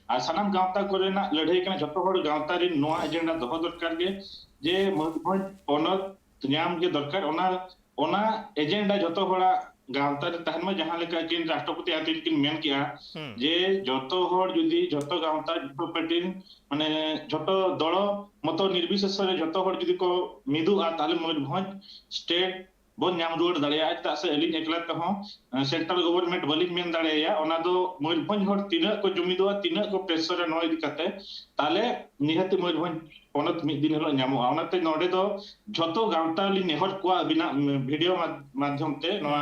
ᱟᱨ ᱥᱟᱱᱟᱢ ᱜᱟᱶᱛᱟ ᱠᱚᱨᱮᱱᱟᱜ ᱞᱟᱹᱲᱦᱟᱹᱭ ᱠᱟᱱᱟ, ᱡᱷᱚᱛᱚ ᱦᱚᱲ ᱜᱟᱶᱛᱟ ᱨᱤᱱ ᱱᱚᱣᱟ ᱮᱡᱮᱱᱰᱟ ᱫᱚᱦᱚ ᱫᱚᱨᱠᱟᱨ ᱜᱮ ᱡᱮ ᱢᱚᱭᱩᱨᱵᱷᱚᱸᱡᱽ ᱯᱚᱱᱚᱛ ᱧᱟᱢ ᱜᱮ ᱫᱚᱨᱠᱟᱨ᱾ ᱚᱱᱟ ᱚᱱᱟ ᱮᱡᱮᱱᱰᱟ ᱡᱷᱚᱛᱚ ᱦᱚᱲᱟᱜ ᱜᱟᱶᱛᱟ ᱨᱮ ᱛᱟᱦᱮᱱ ᱢᱟ, ᱡᱟᱦᱟᱸ ᱞᱮᱠᱟ ᱟᱹᱠᱤᱱ ᱨᱟᱥᱴᱨᱚᱯᱚᱛᱤ ᱟᱹᱠᱤᱱ ᱠᱤᱱ ᱢᱮᱱ ᱠᱮᱜᱼᱟ ᱡᱮ ᱡᱷᱚᱛᱚ ᱦᱚᱲ ᱡᱩᱫᱤ ᱡᱷᱚᱛᱚ ᱜᱟᱶᱛᱟ, ᱡᱷᱚᱛᱚ ᱯᱟᱹᱴᱤ, ᱢᱟᱱᱮ ᱡᱷᱚᱛᱚ ᱫᱚᱞᱚ ᱢᱚᱛᱚ ᱱᱤᱨᱵᱤᱥᱮᱥᱚ ᱨᱮ ᱡᱷᱚᱛᱚ ᱦᱚᱲ ᱡᱩᱫᱤ ᱠᱚ ᱢᱤᱫᱩᱜᱼᱟ, ᱛᱟᱦᱞᱮ ᱢᱚᱭᱩᱨᱵᱷᱚᱸᱡᱽ ᱥᱴᱮᱴ ᱵᱚᱱ ᱧᱟᱢ ᱨᱩᱣᱟᱹᱲ ᱫᱟᱲᱮᱭᱟᱜᱼᱟ᱾ ᱪᱮᱫᱟᱜ ᱥᱮ ᱟᱹᱞᱤᱧ ᱮᱠᱞᱟ ᱛᱮᱦᱚᱸ ᱥᱮᱱᱴᱨᱟᱞ ᱜᱚᱵᱷᱚᱨᱱᱢᱮᱱᱴ ᱵᱟᱹᱞᱤᱧ ᱢᱮᱱ ᱫᱟᱲᱮᱭᱟᱭᱟ᱾ ᱚᱱᱟ ᱫᱚ ᱢᱚᱭᱩᱨᱵᱷᱚᱸᱡᱽ ᱦᱚᱲ ᱛᱤᱱᱟᱹᱜ ᱠᱚ ᱡᱩᱢᱤᱫᱚᱜᱼᱟ, ᱛᱤᱱᱟᱹᱜ ᱠᱚ ᱯᱨᱮᱥᱚᱨᱟ ᱱᱚᱣᱟ ᱤᱫᱤ ᱠᱟᱛᱮ, ᱛᱟᱦᱞᱮ ᱱᱤᱦᱟᱹᱛᱤ ᱢᱚᱭᱩᱨᱵᱷᱚᱸᱡᱽ ᱯᱚᱱᱚᱛ ᱢᱤᱫ ᱫᱤᱱ ᱦᱤᱞᱳᱜ ᱧᱟᱢᱚᱜᱼᱟ᱾ ᱚᱱᱟᱛᱮ ᱱᱚᱰᱮ ᱫᱚ ᱡᱷᱚᱛᱚ ᱜᱟᱶᱛᱟ ᱞᱤᱧ ᱱᱮᱦᱚᱨ ᱠᱚᱣᱟ, ᱟᱹᱵᱤᱱᱟᱜ ᱵᱷᱤᱰᱤᱭᱳ ᱢᱟᱫ-, ᱢᱟᱫᱽᱫᱷᱚᱢ ᱛᱮ, ᱱᱚᱣᱟ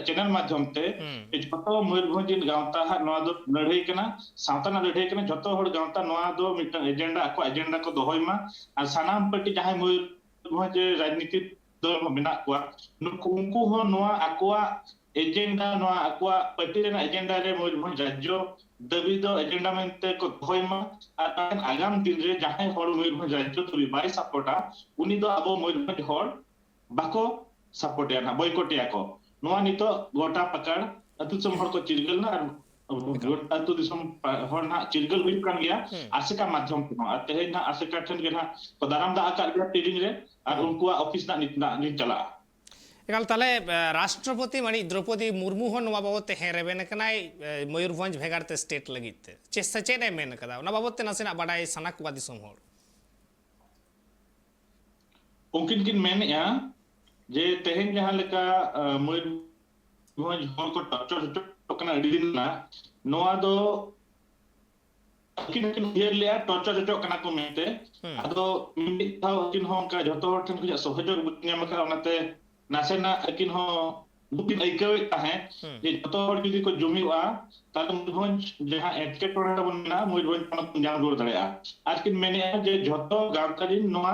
ᱪᱮᱱᱮᱞ ᱢᱟᱫᱽᱫᱷᱚᱢ ᱛᱮ, ᱡᱷᱚᱛᱚ ᱢᱚᱭᱩᱨᱵᱷᱚᱸᱡᱽ ᱨᱮᱱ ᱜᱟᱶᱛᱟ ᱦᱟᱸᱜ ᱱᱚᱣᱟ ᱫᱚ ᱞᱟᱹᱲᱦᱟᱹᱭ ᱠᱟᱱᱟ, ᱥᱟᱶᱛᱟ ᱨᱮᱱᱟᱜ ᱞᱟᱹᱲᱦᱟᱹᱭ ᱠᱟᱱᱟ᱾ ᱡᱷᱚᱛᱚ ᱦᱚᱲ ᱜᱟᱶᱛᱟ ᱱᱚᱣᱟ ᱫᱚ ᱢᱤᱫᱴᱟᱝ ᱮᱡᱮᱱᱰᱟ, ᱟᱠᱚᱣᱟᱜ ᱮᱡᱮᱱᱰᱟ ᱠᱚ ᱫᱚᱦᱚᱭ ᱢᱟ᱾ ᱟᱨ ᱥᱟᱱᱟᱢ ᱯᱟᱹᱴᱤ ᱡᱟᱦᱟᱸᱭ ᱢᱚᱭᱩᱨᱵᱷᱚᱸᱡᱽ ᱨᱮ ᱨᱟᱡᱽᱱᱤᱛᱤ ᱫᱚᱞ ᱠᱚ ᱢᱮᱱᱟᱜ ᱠᱚᱣᱟ, ᱱᱩᱠᱩ, ᱩᱱᱠᱩ ᱦᱚᱸ ᱱᱚᱣᱟ ᱟᱠᱚᱣᱟᱜ ᱮᱡᱮᱱᱰᱟ, ᱱᱚᱣᱟ ᱟᱠᱚᱣᱟᱜ ᱯᱟᱹᱴᱤ ᱨᱮᱱᱟᱜ ᱮᱡᱮᱱᱰᱟ ᱨᱮ ᱢᱚᱭᱩᱨᱵᱷᱚᱸᱡᱽ ᱨᱟᱡᱽᱡᱚ ᱫᱟᱹᱵᱤ ᱫᱚ ᱮᱡᱮᱱᱰᱟ ᱢᱮᱱᱛᱮ ᱠᱚ ᱫᱚᱦᱚᱭ ᱢᱟ᱾ ᱟᱨ ᱟᱜᱟᱢ ᱫᱤᱱ ᱨᱮ ᱡᱟᱦᱟᱸᱭ ᱦᱚᱲ ᱢᱚᱭᱩᱨᱵᱷᱚᱸᱡᱽ ᱨᱟᱡᱽᱡᱚ ᱫᱟᱹᱵᱤ ᱵᱟᱭ ᱥᱟᱯᱳᱨᱴᱟ, ᱩᱱᱤ ᱫᱚ ᱟᱵᱚ ᱢᱚᱭᱩᱨᱵᱷᱚᱸᱡᱽ ᱦᱚᱲ ᱵᱟᱠᱚ ᱥᱟᱯᱳᱨᱴ ᱮᱭᱟ ᱱᱟᱦᱟᱜ, ᱵᱚᱭᱠᱚᱴ ᱮᱭᱟ ᱠᱚ᱾ ᱱᱚᱣᱟ ᱱᱤᱛᱚᱜ ᱜᱚᱴᱟ ᱯᱟᱠᱟᱲ ᱟᱹᱛᱩ ᱫᱤᱥᱚᱢ ᱦᱚᱲ ᱠᱚ ᱪᱤᱨᱜᱟᱹᱞ ᱮᱱᱟ ᱟᱨ ᱮᱠᱟᱞ᱾ ᱜᱚᱴᱟ ᱟᱹᱛᱩ ᱫᱤᱥᱚᱢ ᱯᱟ-, ᱦᱚᱲ ᱱᱟᱦᱟᱜ ᱪᱤᱨᱜᱟᱹᱞ ᱦᱩᱭᱩᱜ ᱠᱟᱱ ᱜᱮᱭᱟ ᱦᱩᱸ᱾ ᱟᱥᱮᱠᱟ ᱢᱟᱫᱽᱫᱷᱚᱢ ᱛᱮᱦᱚᱸ᱾ ᱟᱨ ᱛᱮᱦᱮᱧ ᱱᱟᱦᱟᱜ ᱟᱥᱮᱠᱟ ᱴᱷᱮᱱ ᱜᱮ ᱱᱟᱦᱟᱜ ᱠᱚ ᱫᱟᱨᱟᱢ ᱫᱟᱜ ᱟᱠᱟᱫ ᱞᱮᱭᱟ ᱛᱤᱨᱤᱧ ᱨᱮ, ᱟᱨ ᱦᱩᱸ᱾ ᱩᱱᱠᱩᱣᱟᱜ ᱚᱯᱷᱤᱥ ᱱᱟᱦᱟᱜ ᱱᱤᱛ ᱱᱟᱦᱟᱜ ᱞᱤᱧ ᱪᱟᱞᱟᱜᱼᱟ᱾ ᱮᱠᱟᱞ, ᱛᱟᱦᱞᱮ, ᱮ, ᱨᱟᱥᱴᱨᱚᱯᱚᱛᱤ ᱢᱟᱹᱱᱤᱡ ᱫᱨᱚᱯᱚᱫᱤ ᱢᱩᱨᱢᱩ ᱦᱚᱸ ᱱᱚᱣᱟ ᱵᱟᱵᱚᱛ ᱛᱮ ᱦᱮᱸ ᱨᱮᱵᱮᱱ ᱟᱠᱟᱱᱟᱭ, ᱮ, ᱢᱚᱭᱩᱨᱵᱷᱚᱸᱡᱽ ᱵᱷᱮᱜᱟᱨ ᱛᱮ ᱥᱴᱮᱴ ᱞᱟᱹᱜᱤᱫ ᱛᱮ᱾ ᱪᱮᱫ ᱥᱮ ᱪᱮᱫ ᱮ ᱢᱮᱱ ᱟᱠᱟᱫᱟ? ᱚᱱᱟ ᱵᱟᱵᱚᱛ ᱛᱮ ᱱᱟᱥᱮᱱᱟᱜ ᱵᱟᱰᱟᱭ ᱥᱟᱱᱟ ᱠᱚᱣᱟ ᱫᱤᱥᱚᱢ ᱦᱚᱲ᱾ ᱩᱱᱠᱤᱱ ᱠᱤᱱ ᱢᱮᱱᱮᱜᱼᱟ ᱡᱮ ᱛᱮᱦᱮᱧ ᱡᱟᱦᱟᱸ ᱞᱮᱠᱟ ᱟᱸ, ᱢᱚᱭᱩᱨᱵᱷᱚᱸᱡᱽ ᱦᱚᱲ ᱠᱚ ᱴᱚᱨᱪᱟᱨ ᱦᱚᱪᱚᱜ ᱠᱟᱱᱟ ᱟᱹᱰᱤ ᱫᱤᱱ ᱠᱷᱚᱱᱟᱜ, ᱱᱚᱣᱟ ᱫᱚ ᱟᱹᱠᱤᱱ ᱦᱚᱸᱠᱤᱱ ᱩᱭᱦᱟᱹᱨ ᱞᱮᱜᱼᱟ ᱴᱚᱨᱪᱟᱨ ᱦᱚᱪᱚᱜ ᱠᱟᱱᱟ ᱠᱚ ᱢᱮᱱᱛᱮ᱾ ᱦᱩᱸ᱾ ᱟᱫᱚ ᱢᱤᱢᱤᱫ ᱫᱷᱟᱣ ᱟᱹᱠᱤᱱ ᱦᱚᱸ ᱚᱱᱠᱟ ᱡᱷᱚᱛᱚ ᱦᱚᱲ ᱴᱷᱮᱱ ᱠᱷᱚᱱᱟᱜ ᱥᱚᱦᱚᱡᱳᱜ ᱵᱟᱹᱠᱤᱱ ᱧᱟᱢ ᱟᱠᱟᱫᱟ, ᱚᱱᱟᱛᱮ ᱱᱟᱥᱮᱱᱟᱜ ᱟᱹᱠᱤᱱ ᱦᱚᱸ ᱫᱩᱠ ᱠᱤᱱ ᱟᱹᱭᱠᱟᱹᱣᱮᱫ ᱛᱟᱦᱮᱸᱫ᱾ ᱦᱩᱸ᱾ ᱡᱮ ᱡᱷᱚᱛᱚ ᱦᱚᱲ ᱡᱩᱫᱤ ᱠᱚ ᱡᱩᱢᱤᱫᱚᱜᱼᱟ, ᱛᱟᱦᱞᱮ ᱢᱚᱭᱩᱨᱵᱷᱚᱸᱡᱽ ᱡᱟᱦᱟᱸ ᱮᱴᱠᱮᱴᱚᱬᱮ ᱛᱟᱵᱚᱱ ᱢᱮᱱᱟᱜᱼᱟ, ᱢᱚᱭᱩᱨᱵᱷᱚᱸᱡᱽ ᱯᱚᱱᱚᱛ ᱵᱚᱱ ᱧᱟᱢ ᱨᱩᱣᱟᱹᱲ ᱫᱟᱲᱮᱭᱟᱜᱼᱟ᱾ ᱟᱨ ᱠᱤᱱ ᱢᱮᱱᱮᱫᱼᱟ ᱡᱮ ᱡᱷᱚᱛᱚ ᱜᱟᱶᱛᱟ ᱨᱤᱱ ᱱᱚᱣᱟ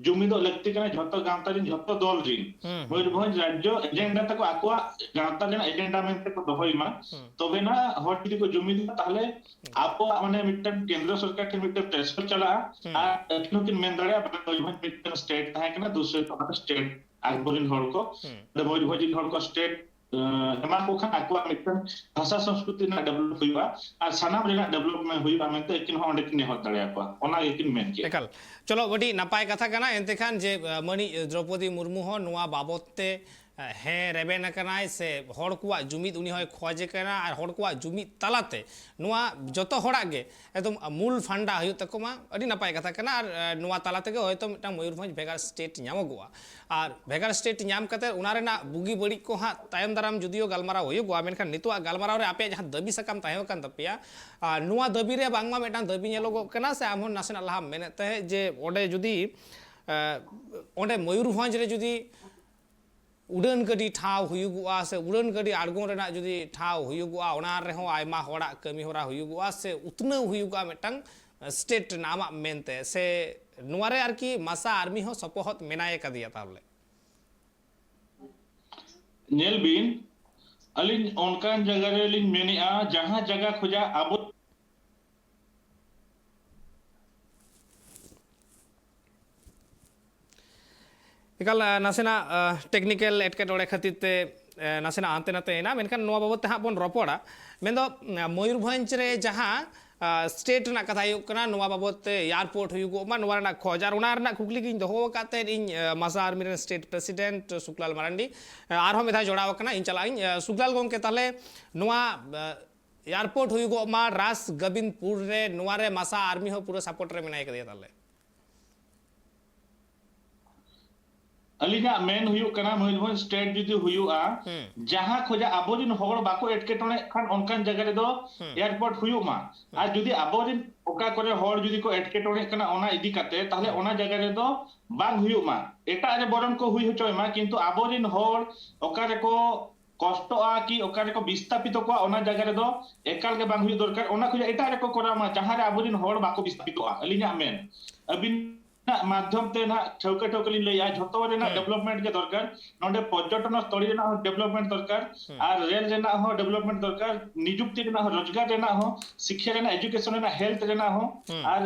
ᱡᱩᱢᱤᱫᱚᱜ ᱞᱟᱹᱠᱛᱤ ᱠᱟᱱᱟ, ᱡᱷᱚᱛᱚ ᱜᱟᱶᱛᱟ ᱨᱤᱱ, ᱡᱷᱚᱛᱚ ᱫᱚᱞ ᱨᱤᱱ᱾ ᱦᱩᱸ, ᱦᱩᱸ᱾ ᱢᱚᱭᱩᱨᱵᱷᱚᱸᱡᱽ ᱨᱟᱡᱽᱡᱚ ᱮᱡᱮᱱᱰᱟ ᱛᱟᱠᱚ ᱟᱠᱚᱣᱟᱜ ᱜᱟᱶᱛᱟ ᱨᱮᱱᱟᱜ ᱮᱡᱮᱱᱰᱟ ᱢᱮᱱᱛᱮ ᱠᱚ ᱫᱚᱦᱚᱭ ᱢᱟ᱾ ᱦᱩᱸ᱾ ᱛᱚᱵᱮᱱᱟ ᱦᱚᱲ ᱡᱩᱫᱤ ᱠᱚ ᱡᱩᱢᱤᱫᱚᱜᱼᱟ, ᱛᱟᱦᱞᱮ ᱦᱩᱸ᱾ ᱟᱵᱚᱣᱟᱜ ᱢᱟᱱᱮ ᱢᱤᱫᱴᱟᱝ ᱠᱮᱱᱫᱨᱚ ᱥᱚᱨᱠᱟᱨ ᱴᱷᱮᱱ ᱢᱤᱫᱴᱟᱝ ᱯᱨᱮᱥᱟᱨ ᱪᱟᱞᱟᱜᱼᱟ᱾ ᱦᱩᱸ᱾ ᱟᱨ ᱟᱹᱠᱤᱱ ᱦᱚᱸᱠᱤᱱ ᱢᱮᱱ ᱫᱟᱲᱮᱭᱟᱜᱼᱟ, ᱵᱟᱝ, ᱢᱚᱭᱩᱨᱵᱷᱚᱸᱡᱽ ᱢᱤᱫᱴᱟᱝ ᱥᱴᱮᱴ ᱛᱟᱦᱮᱸ ᱠᱟᱱᱟ, ᱫᱩᱥᱨᱟ ᱚᱱᱟ ᱥᱴᱮᱴ ᱟᱠᱵᱚᱨ ᱨᱤᱱ ᱦᱚᱲ ᱠᱚ, ᱦᱩᱸ᱾ ᱢᱚᱭᱩᱨᱵᱷᱚᱸᱡᱽ ᱨᱤᱱ ᱦᱚᱲ ᱠᱚ ᱥᱴᱮᱴ ᱮᱢᱟ ᱠᱚ ᱠᱷᱟᱱ ᱟᱠᱚᱣᱟᱜ ᱢᱤᱫᱴᱟᱝ ᱵᱷᱟᱥᱟ ᱥᱚᱝᱥᱠᱨᱤᱛᱤ ᱨᱮᱱᱟᱜ ᱰᱮᱵᱷᱞᱚᱯ ᱦᱩᱭᱩᱜᱼᱟ ᱟᱨ ᱥᱟᱱᱟᱢ ᱨᱮᱱᱟᱜ ᱰᱮᱵᱷᱞᱚᱯᱢᱮᱱᱴ ᱦᱩᱭᱩᱜᱼᱟ ᱢᱮᱱᱛᱮ ᱟᱹᱠᱤᱱ ᱦᱚᱸ ᱚᱸᱰᱮ ᱠᱤᱱ ᱱᱮᱦᱚᱨ ᱫᱟᱲᱮᱭᱟᱠᱚᱣᱟ, ᱚᱱᱟ ᱜᱮᱠᱤᱱ ᱢᱮᱱ ᱠᱮᱫᱼᱟ᱾ ᱮᱠᱟᱞ᱾ ᱪᱚᱞᱚ, ᱟᱹᱰᱤ ᱱᱟᱯᱟᱭ ᱠᱟᱛᱷᱟ ᱠᱟᱱᱟ᱾ ᱮᱱᱛᱮ ᱠᱷᱟᱱ ᱡᱮ, ᱟᱸ, ᱢᱟᱹᱱᱤᱡ ᱫᱨᱚᱯᱚᱫᱤ ᱢᱩᱨᱢᱩ ᱦᱚᱸ ᱱᱚᱣᱟ ᱵᱟᱵᱚᱛ ᱛᱮ, ᱟᱸ, ᱦᱮᱸ ᱨᱮᱵᱮᱱ ᱟᱠᱟᱱᱟᱭ, ᱥᱮ ᱦᱚᱲ ᱠᱚᱣᱟᱜ ᱡᱩᱢᱤᱫ ᱩᱱᱤ ᱦᱚᱸᱭ ᱠᱷᱚᱡᱮ ᱠᱟᱱᱟ, ᱟᱨ ᱦᱚᱲ ᱠᱚᱣᱟᱜ ᱡᱩᱢᱤᱫ ᱛᱟᱞᱟᱛᱮ ᱱᱚᱣᱟ ᱡᱚᱛᱚ ᱦᱚᱲᱟᱜ ᱜᱮ ᱮᱠᱫᱚᱢ ᱢᱩᱞ ᱯᱷᱟᱱᱰᱟ ᱦᱩᱭᱩᱜ ᱛᱟᱠᱚ ᱢᱟ, ᱟᱹᱰᱤ ᱱᱟᱯᱟᱭ ᱠᱟᱛᱷᱟ ᱠᱟᱱᱟ᱾ ᱟᱨ, ᱟᱸ, ᱱᱚᱣᱟ ᱛᱟᱞᱟ ᱛᱮᱜᱮ ᱦᱚᱭᱛᱳ ᱢᱤᱫᱴᱟᱝ ᱢᱚᱭᱩᱨᱵᱷᱚᱸᱡᱽ ᱵᱷᱮᱜᱟᱨ ᱥᱴᱮᱴ ᱧᱟᱢᱚᱜᱚᱜᱼᱟ᱾ ᱟᱨ ᱵᱷᱮᱜᱟᱨ ᱥᱴᱮᱴ ᱧᱟᱢ ᱠᱟᱛᱮ ᱚᱱᱟ ᱨᱮᱱᱟᱜ ᱵᱩᱜᱤ ᱵᱟᱹᱲᱤᱡ ᱠᱚ ᱦᱟᱸᱜ ᱛᱟᱭᱚᱢ ᱫᱟᱨᱟᱢ ᱡᱩᱫᱤᱭᱳ ᱜᱟᱞᱢᱟᱨᱟᱣ ᱦᱩᱭᱩᱜᱚᱜᱼᱟ, ᱢᱮᱱᱠᱷᱟᱱ ᱱᱤᱛᱚᱜᱟᱜ ᱜᱟᱞᱢᱟᱨᱟᱣ ᱨᱮ ᱟᱯᱮᱭᱟᱜ ᱡᱟᱦᱟᱸ ᱫᱟᱹᱵᱤ ᱥᱟᱠᱟᱢ ᱛᱟᱦᱮᱸ ᱠᱟᱱ ᱛᱟᱯᱮᱭᱟ, ᱟᱨ ᱱᱚᱣᱟ ᱫᱟᱹᱵᱤ ᱨᱮ ᱵᱟᱝᱢᱟ ᱢᱤᱫᱴᱟᱝ ᱫᱟᱹᱵᱤ ᱧᱮᱞᱚᱜᱚᱜ ᱠᱟᱱᱟ, ᱥᱮ ᱟᱢ ᱦᱚᱸ ᱱᱟᱥᱮᱱᱟᱜ ᱞᱟᱦᱟᱢ ᱢᱮᱱᱮᱫ ᱛᱟᱦᱮᱸᱫ ᱡᱮ ᱚᱸᱰᱮ ᱡᱩᱫᱤ, ᱮᱸ, ᱚᱸᱰᱮ ᱢᱚᱭᱩᱨᱵᱷᱚᱸᱡᱽ ᱨᱮ ᱡᱩᱫᱤ ᱩᱰᱟᱹᱱ ᱜᱟᱹᱰᱤ ᱴᱷᱟᱶ ᱦᱩᱭᱩᱜᱚᱜᱼᱟ, ᱥᱮ ᱩᱰᱟᱹᱱ ᱜᱟᱹᱰᱤ ᱟᱬᱜᱚᱱ ᱨᱮᱱᱟᱜ ᱡᱩᱫᱤ ᱴᱷᱟᱶ ᱦᱩᱭᱩᱜᱚᱜᱼᱟ, ᱚᱱᱟ ᱨᱮᱦᱚᱸ ᱟᱭᱢᱟ ᱦᱚᱲᱟᱜ ᱠᱟᱹᱢᱤ ᱦᱚᱨᱟ ᱦᱩᱭᱩᱜᱚᱜᱼᱟ, ᱥᱮ ᱩᱛᱱᱟᱹᱣ ᱦᱩᱭᱩᱜᱚᱜᱼᱟ ᱢᱤᱫᱴᱟᱝ ᱥᱴᱮᱴ ᱨᱮᱱᱟᱜ ᱟᱢᱟᱜ ᱢᱮᱱᱛᱮ, ᱥᱮ ᱱᱚᱣᱟ ᱨᱮ ᱟᱨᱠᱤ ᱢᱟᱥᱟ ᱟᱨᱢᱤ ᱦᱚᱸ ᱥᱚᱯᱚᱦᱚᱫ ᱢᱮᱱᱟᱭ ᱠᱟᱫᱮᱭᱟ ᱛᱟᱦᱚᱞᱮ? ᱧᱮᱞ ᱵᱤᱱ, ᱟᱹᱞᱤᱧ ᱚᱱᱠᱟᱱ ᱡᱟᱭᱜᱟ ᱨᱮᱞᱤᱧ ᱢᱮᱱᱮᱫᱼᱟ, ᱡᱟᱦᱟᱸ ᱡᱟᱭᱜᱟ ᱠᱷᱚᱱᱟᱜ ᱟᱵᱚ ᱮᱠᱟᱞ, ᱟ, ᱱᱟᱥᱮᱱᱟᱜ, ᱟ, ᱴᱮᱠᱱᱤᱠᱮᱞ ᱮᱴᱠᱮᱴᱚᱬᱮ ᱠᱷᱟᱹᱛᱤᱨ ᱛᱮ, ᱮ, ᱱᱟᱥᱮᱱᱟᱜ ᱦᱟᱱᱛᱮ ᱱᱟᱛᱮ ᱮᱱᱟ, ᱢᱮᱱᱠᱷᱟᱱ ᱱᱚᱣᱟ ᱵᱟᱵᱚᱛ ᱛᱮ ᱦᱟᱸᱜ ᱵᱚᱱ ᱨᱚᱯᱚᱲᱟ᱾ ᱢᱮᱱᱫᱚ, ᱟ, ᱢᱚᱭᱩᱨᱵᱷᱚᱸᱡᱽ ᱨᱮ ᱡᱟᱦᱟᱸ, ᱟ, ᱥᱴᱮᱴ ᱨᱮᱱᱟᱜ ᱠᱟᱛᱷᱟ ᱦᱩᱭᱩᱜ ᱠᱟᱱᱟ, ᱱᱚᱣᱟ ᱵᱟᱵᱚᱛ ᱛᱮ ᱮᱭᱟᱨᱯᱳᱨᱴ ᱦᱩᱭᱩᱜᱚᱜ ᱢᱟ, ᱱᱚᱣᱟ ᱨᱮᱱᱟᱜ ᱠᱷᱚᱡᱽ᱾ ᱟᱨ ᱚᱱᱟ ᱨᱮᱱᱟᱜ ᱠᱩᱠᱞᱤ ᱜᱤᱧ ᱫᱚᱦᱚ ᱟᱠᱟᱫ ᱛᱟᱦᱮᱸᱫ ᱤᱧ, ᱟ, ᱢᱟᱥᱟ ᱟᱨᱢᱤ ᱨᱮᱱ ᱥᱴᱮᱴ ᱯᱨᱮᱥᱤᱰᱮᱱᱴ ᱥᱩᱠᱞᱟᱞ ᱢᱟᱨᱟᱱᱰᱤ᱾ ᱟ, ᱟᱨᱦᱚᱸ ᱢᱤᱫ ᱫᱷᱟᱣ ᱡᱚᱲᱟᱣ ᱟᱠᱟᱱᱟ, ᱤᱧ ᱪᱟᱞᱟᱜ ᱟᱹᱧ᱾ ᱟ, ᱥᱩᱠᱞᱟᱞ ᱜᱚᱢᱠᱮ, ᱛᱟᱦᱚᱞᱮ ᱱᱚᱣᱟ, ᱟ, ᱮᱭᱟᱨᱯᱳᱨᱴ ᱦᱩᱭᱩᱜᱚᱜ ᱢᱟ ᱨᱟᱥ ᱜᱳᱵᱤᱱᱫᱯᱩᱨ ᱨᱮ, ᱱᱚᱣᱟ ᱨᱮ ᱢᱟᱥᱟ ᱟᱨᱢᱤ ᱦᱚᱸ ᱯᱩᱨᱟᱹ ᱥᱟᱯᱳᱨᱴ ᱨᱮ ᱢᱮᱱᱟᱭ ᱠᱟᱫᱮᱭᱟ ᱛᱟᱦᱚᱞᱮ? ᱟᱹᱞᱤᱧᱟᱜ ᱢᱮᱱ ᱦᱩᱭᱩᱜ ᱠᱟᱱᱟ, ᱢᱚᱭᱩᱨᱵᱷᱚᱸᱡᱽ ᱥᱴᱮᱴ ᱡᱩᱫᱤ ᱦᱩᱭᱩᱜᱼᱟ, ᱦᱩᱸ᱾ ᱡᱟᱦᱟᱸ ᱠᱷᱚᱡᱟᱜ ᱟᱵᱚᱨᱮᱱ ᱦᱚᱲ ᱵᱟᱠᱚ ᱮᱴᱠᱮᱴᱚᱬᱮᱜ ᱠᱷᱟᱱ, ᱚᱱᱠᱟᱱ ᱡᱟᱭᱜᱟ ᱨᱮᱫᱚ ᱦᱩᱸ᱾ ᱮᱭᱟᱨᱯᱳᱨᱴ ᱦᱩᱭᱩᱜ ᱢᱟ᱾ ᱟᱨ ᱡᱩᱫᱤ ᱟᱵᱚᱨᱮᱱ ᱚᱠᱟ ᱠᱚᱨᱮ ᱦᱚᱲ ᱡᱩᱫᱤ ᱠᱚ ᱮᱴᱠᱮᱴᱚᱬᱮᱜ ᱠᱟᱱᱟ, ᱚᱱᱟ ᱤᱫᱤ ᱠᱟᱛᱮ, ᱛᱟᱦᱞᱮ ᱚᱱᱟ ᱡᱟᱭᱜᱟ ᱨᱮᱫᱚ ᱵᱟᱝ ᱦᱩᱭᱩᱜ ᱢᱟ᱾ ᱮᱴᱟᱜ ᱨᱮ ᱵᱚᱨᱚᱱ ᱠᱚ ᱦᱩᱭ ᱦᱚᱪᱚᱭ ᱢᱟ, ᱠᱤᱱᱛᱩ ᱟᱵᱚᱨᱮᱱ ᱦᱚᱲ ᱚᱠᱟ ᱨᱮᱠᱚ ᱠᱚᱥᱴᱚᱜᱼᱟ ᱠᱤ ᱚᱠᱟ ᱨᱮᱠᱚ ᱵᱤᱥᱛᱟᱯᱤᱛᱚ ᱠᱚᱣᱟ, ᱚᱱᱟ ᱡᱟᱭᱜᱟ ᱨᱮᱫᱚ ᱮᱠᱟᱞ ᱜᱮ ᱵᱟᱝ ᱦᱩᱭᱩᱜ ᱫᱚᱨᱠᱟᱨ᱾ ᱚᱱᱟ ᱠᱷᱚᱡᱟᱜ ᱮᱴᱟᱜ ᱨᱮᱠᱚ ᱠᱚᱨᱟᱣ ᱢᱟ, ᱡᱟᱦᱟᱸ ᱨᱮ ᱟᱵᱚᱨᱮᱱ ᱦᱚᱲ ᱵᱟᱠᱚ ᱵᱤᱥᱛᱟᱯᱤᱛᱚᱜᱼᱟ᱾ ᱟᱹᱞᱤᱧᱟᱜ ᱢᱮᱱ, ᱟᱹᱵᱤᱱᱟᱜ ᱢᱟᱫᱽᱫᱷᱚᱢ ᱛᱮ ᱱᱟᱦᱟᱜ ᱴᱷᱟᱹᱣᱠᱟᱹ ᱴᱷᱟᱹᱣᱠᱟᱹ ᱞᱤᱧ ᱞᱟᱹᱭᱟ, ᱡᱷᱚᱛᱚ ᱨᱮᱱᱟᱜ ᱦᱩᱸ᱾ ᱰᱮᱵᱷᱞᱚᱯᱢᱮᱱᱴ ᱜᱮ ᱫᱚᱨᱠᱟᱨ᱾ ᱱᱚᱰᱮ ᱯᱚᱨᱡᱚᱴᱚᱱ ᱥᱛᱷᱚᱞᱤ ᱨᱮᱱᱟᱜ ᱦᱚᱸ ᱰᱮᱵᱷᱞᱚᱯᱢᱮᱱᱴ ᱫᱚᱨᱠᱟᱨ, ᱦᱩᱸ᱾ ᱟᱨ ᱨᱮᱞ ᱨᱮᱱᱟᱜ ᱦᱚᱸ ᱰᱮᱵᱷᱞᱚᱯᱢᱮᱱᱴ ᱫᱚᱨᱠᱟᱨ, ᱱᱤᱡᱩᱠᱛᱤ ᱨᱮᱱᱟᱜ ᱦᱚᱸ, ᱨᱳᱡᱽᱜᱟᱨ ᱨᱮᱱᱟᱜ ᱦᱚᱸ, ᱥᱤᱠᱠᱷᱟ ᱨᱮᱱᱟᱜ, ᱮᱡᱩᱠᱮᱥᱚᱱ ᱨᱮᱱᱟᱜ, ᱦᱮᱞᱛᱷ ᱨᱮᱱᱟᱜ ᱦᱚᱸ, ᱦᱩᱸ᱾ ᱟᱨ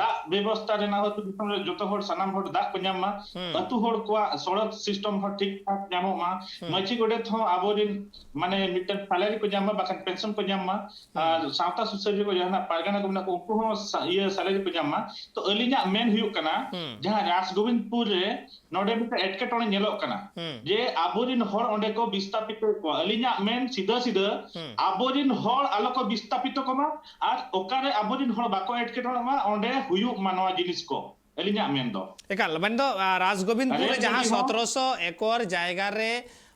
ᱫᱟᱜ ᱵᱮᱵᱚᱥᱛᱟ ᱨᱮᱱᱟᱜ ᱦᱚᱸ, ᱟᱹᱛᱩ ᱫᱤᱥᱚᱢ ᱨᱮ ᱡᱚᱛᱚ ᱦᱚᱲ, ᱥᱟᱱᱟᱢ ᱦᱚᱲ ᱫᱟᱜ ᱠᱚ ᱧᱟᱢ ᱢᱟ, ᱦᱩᱸ᱾ ᱟᱹᱛᱩ ᱦᱚᱲ ᱠᱚᱣᱟᱜ ᱥᱚᱲᱚᱠ ᱥᱤᱥᱴᱚᱢ ᱦᱚᱸ ᱴᱷᱤᱠ ᱴᱷᱟᱠ ᱧᱟᱢᱚᱜ ᱢᱟ, ᱦᱩᱸ᱾ ᱢᱟᱹᱡᱷᱤ ᱜᱚᱰᱮᱛ ᱦᱚᱸ ᱟᱵᱚᱨᱮᱱ ᱢᱟᱱᱮ ᱢᱤᱫᱴᱮᱱ ᱥᱮᱞᱟᱨᱤ ᱠᱚ ᱧᱟᱢ ᱢᱟ, ᱵᱟᱠᱷᱟᱱ ᱯᱮᱱᱥᱚᱱ ᱠᱚ ᱧᱟᱢ ᱢᱟ, ᱦᱩᱸ᱾ ᱟᱨ ᱥᱟᱶᱛᱟ ᱥᱩᱥᱟᱹᱨᱤᱭᱟᱹ ᱠᱚ ᱡᱟᱦᱟᱱᱟᱜ ᱯᱟᱨᱜᱟᱱᱟ ᱠᱚ ᱢᱮᱱᱟᱜ ᱠᱚ, ᱩᱱᱠᱩ ᱦᱚᱸ ᱥᱟ-, ᱤᱭᱟᱹ ᱥᱮᱞᱟᱨᱤ ᱠᱚ ᱧᱟᱢ ᱢᱟ᱾ ᱛᱚ ᱟᱹᱞᱤᱧᱟᱜ ᱢᱮᱱ ᱦᱩᱭᱩᱜ ᱠᱟᱱᱟ, ᱦᱩᱸ᱾ ᱡᱟᱦᱟᱸ ᱨᱟᱡᱽ ᱜᱳᱵᱤᱱᱫᱽᱯᱩᱨ ᱨᱮ ᱱᱚᱰᱮ ᱢᱤᱫᱴᱮᱱ ᱮᱴᱠᱮᱴᱚᱬᱮ ᱧᱮᱞᱚᱜ ᱠᱟᱱᱟ, ᱦᱩᱸ᱾ ᱡᱮ ᱟᱵᱚᱨᱮᱱ ᱦᱚᱲ ᱚᱸᱰᱮ ᱠᱚ ᱵᱤᱥᱛᱟᱯᱤᱛᱚᱭᱮᱫ ᱠᱚᱣᱟ᱾ ᱟᱹᱞᱤᱧᱟᱜ ᱢᱮᱱ ᱥᱤᱫᱷᱟᱹ ᱥᱤᱫᱷᱟᱹ, ᱦᱩᱸ᱾ ᱟᱵᱚᱨᱮᱱ ᱦᱚᱲ ᱟᱞᱚ ᱠᱚ ᱵᱤᱥᱛᱟᱯᱤᱛᱚ ᱠᱚᱢᱟ, ᱟᱨ ᱚᱠᱟᱨᱮ ᱟᱵᱚᱨᱮᱱ ᱦᱚᱲ ᱵᱟᱠᱚ ᱮᱴᱠᱮᱴᱚᱬᱮᱜ ᱢᱟ, ᱚᱸᱰᱮ ᱦᱩᱭᱩᱜ ᱢᱟ ᱱᱚᱣᱟ ᱡᱤᱱᱤᱥ ᱠᱚ, ᱟᱹᱞᱤᱧᱟᱜ ᱢᱮᱱ ᱫᱚ᱾ ᱮᱠᱟᱞ, ᱢᱮᱱᱫᱚ, ᱟ, ᱨᱟᱡᱽᱜᱳᱵᱤᱱᱫᱽᱯᱩᱨ ᱨᱮ ᱨᱮᱞ ᱡᱟᱦᱟᱸ ᱜᱟᱹᱰᱤ ᱦᱚᱸ ᱥᱚᱛᱨᱚᱥᱚ ᱮᱠᱚᱨ ᱡᱟᱭᱜᱟ ᱨᱮ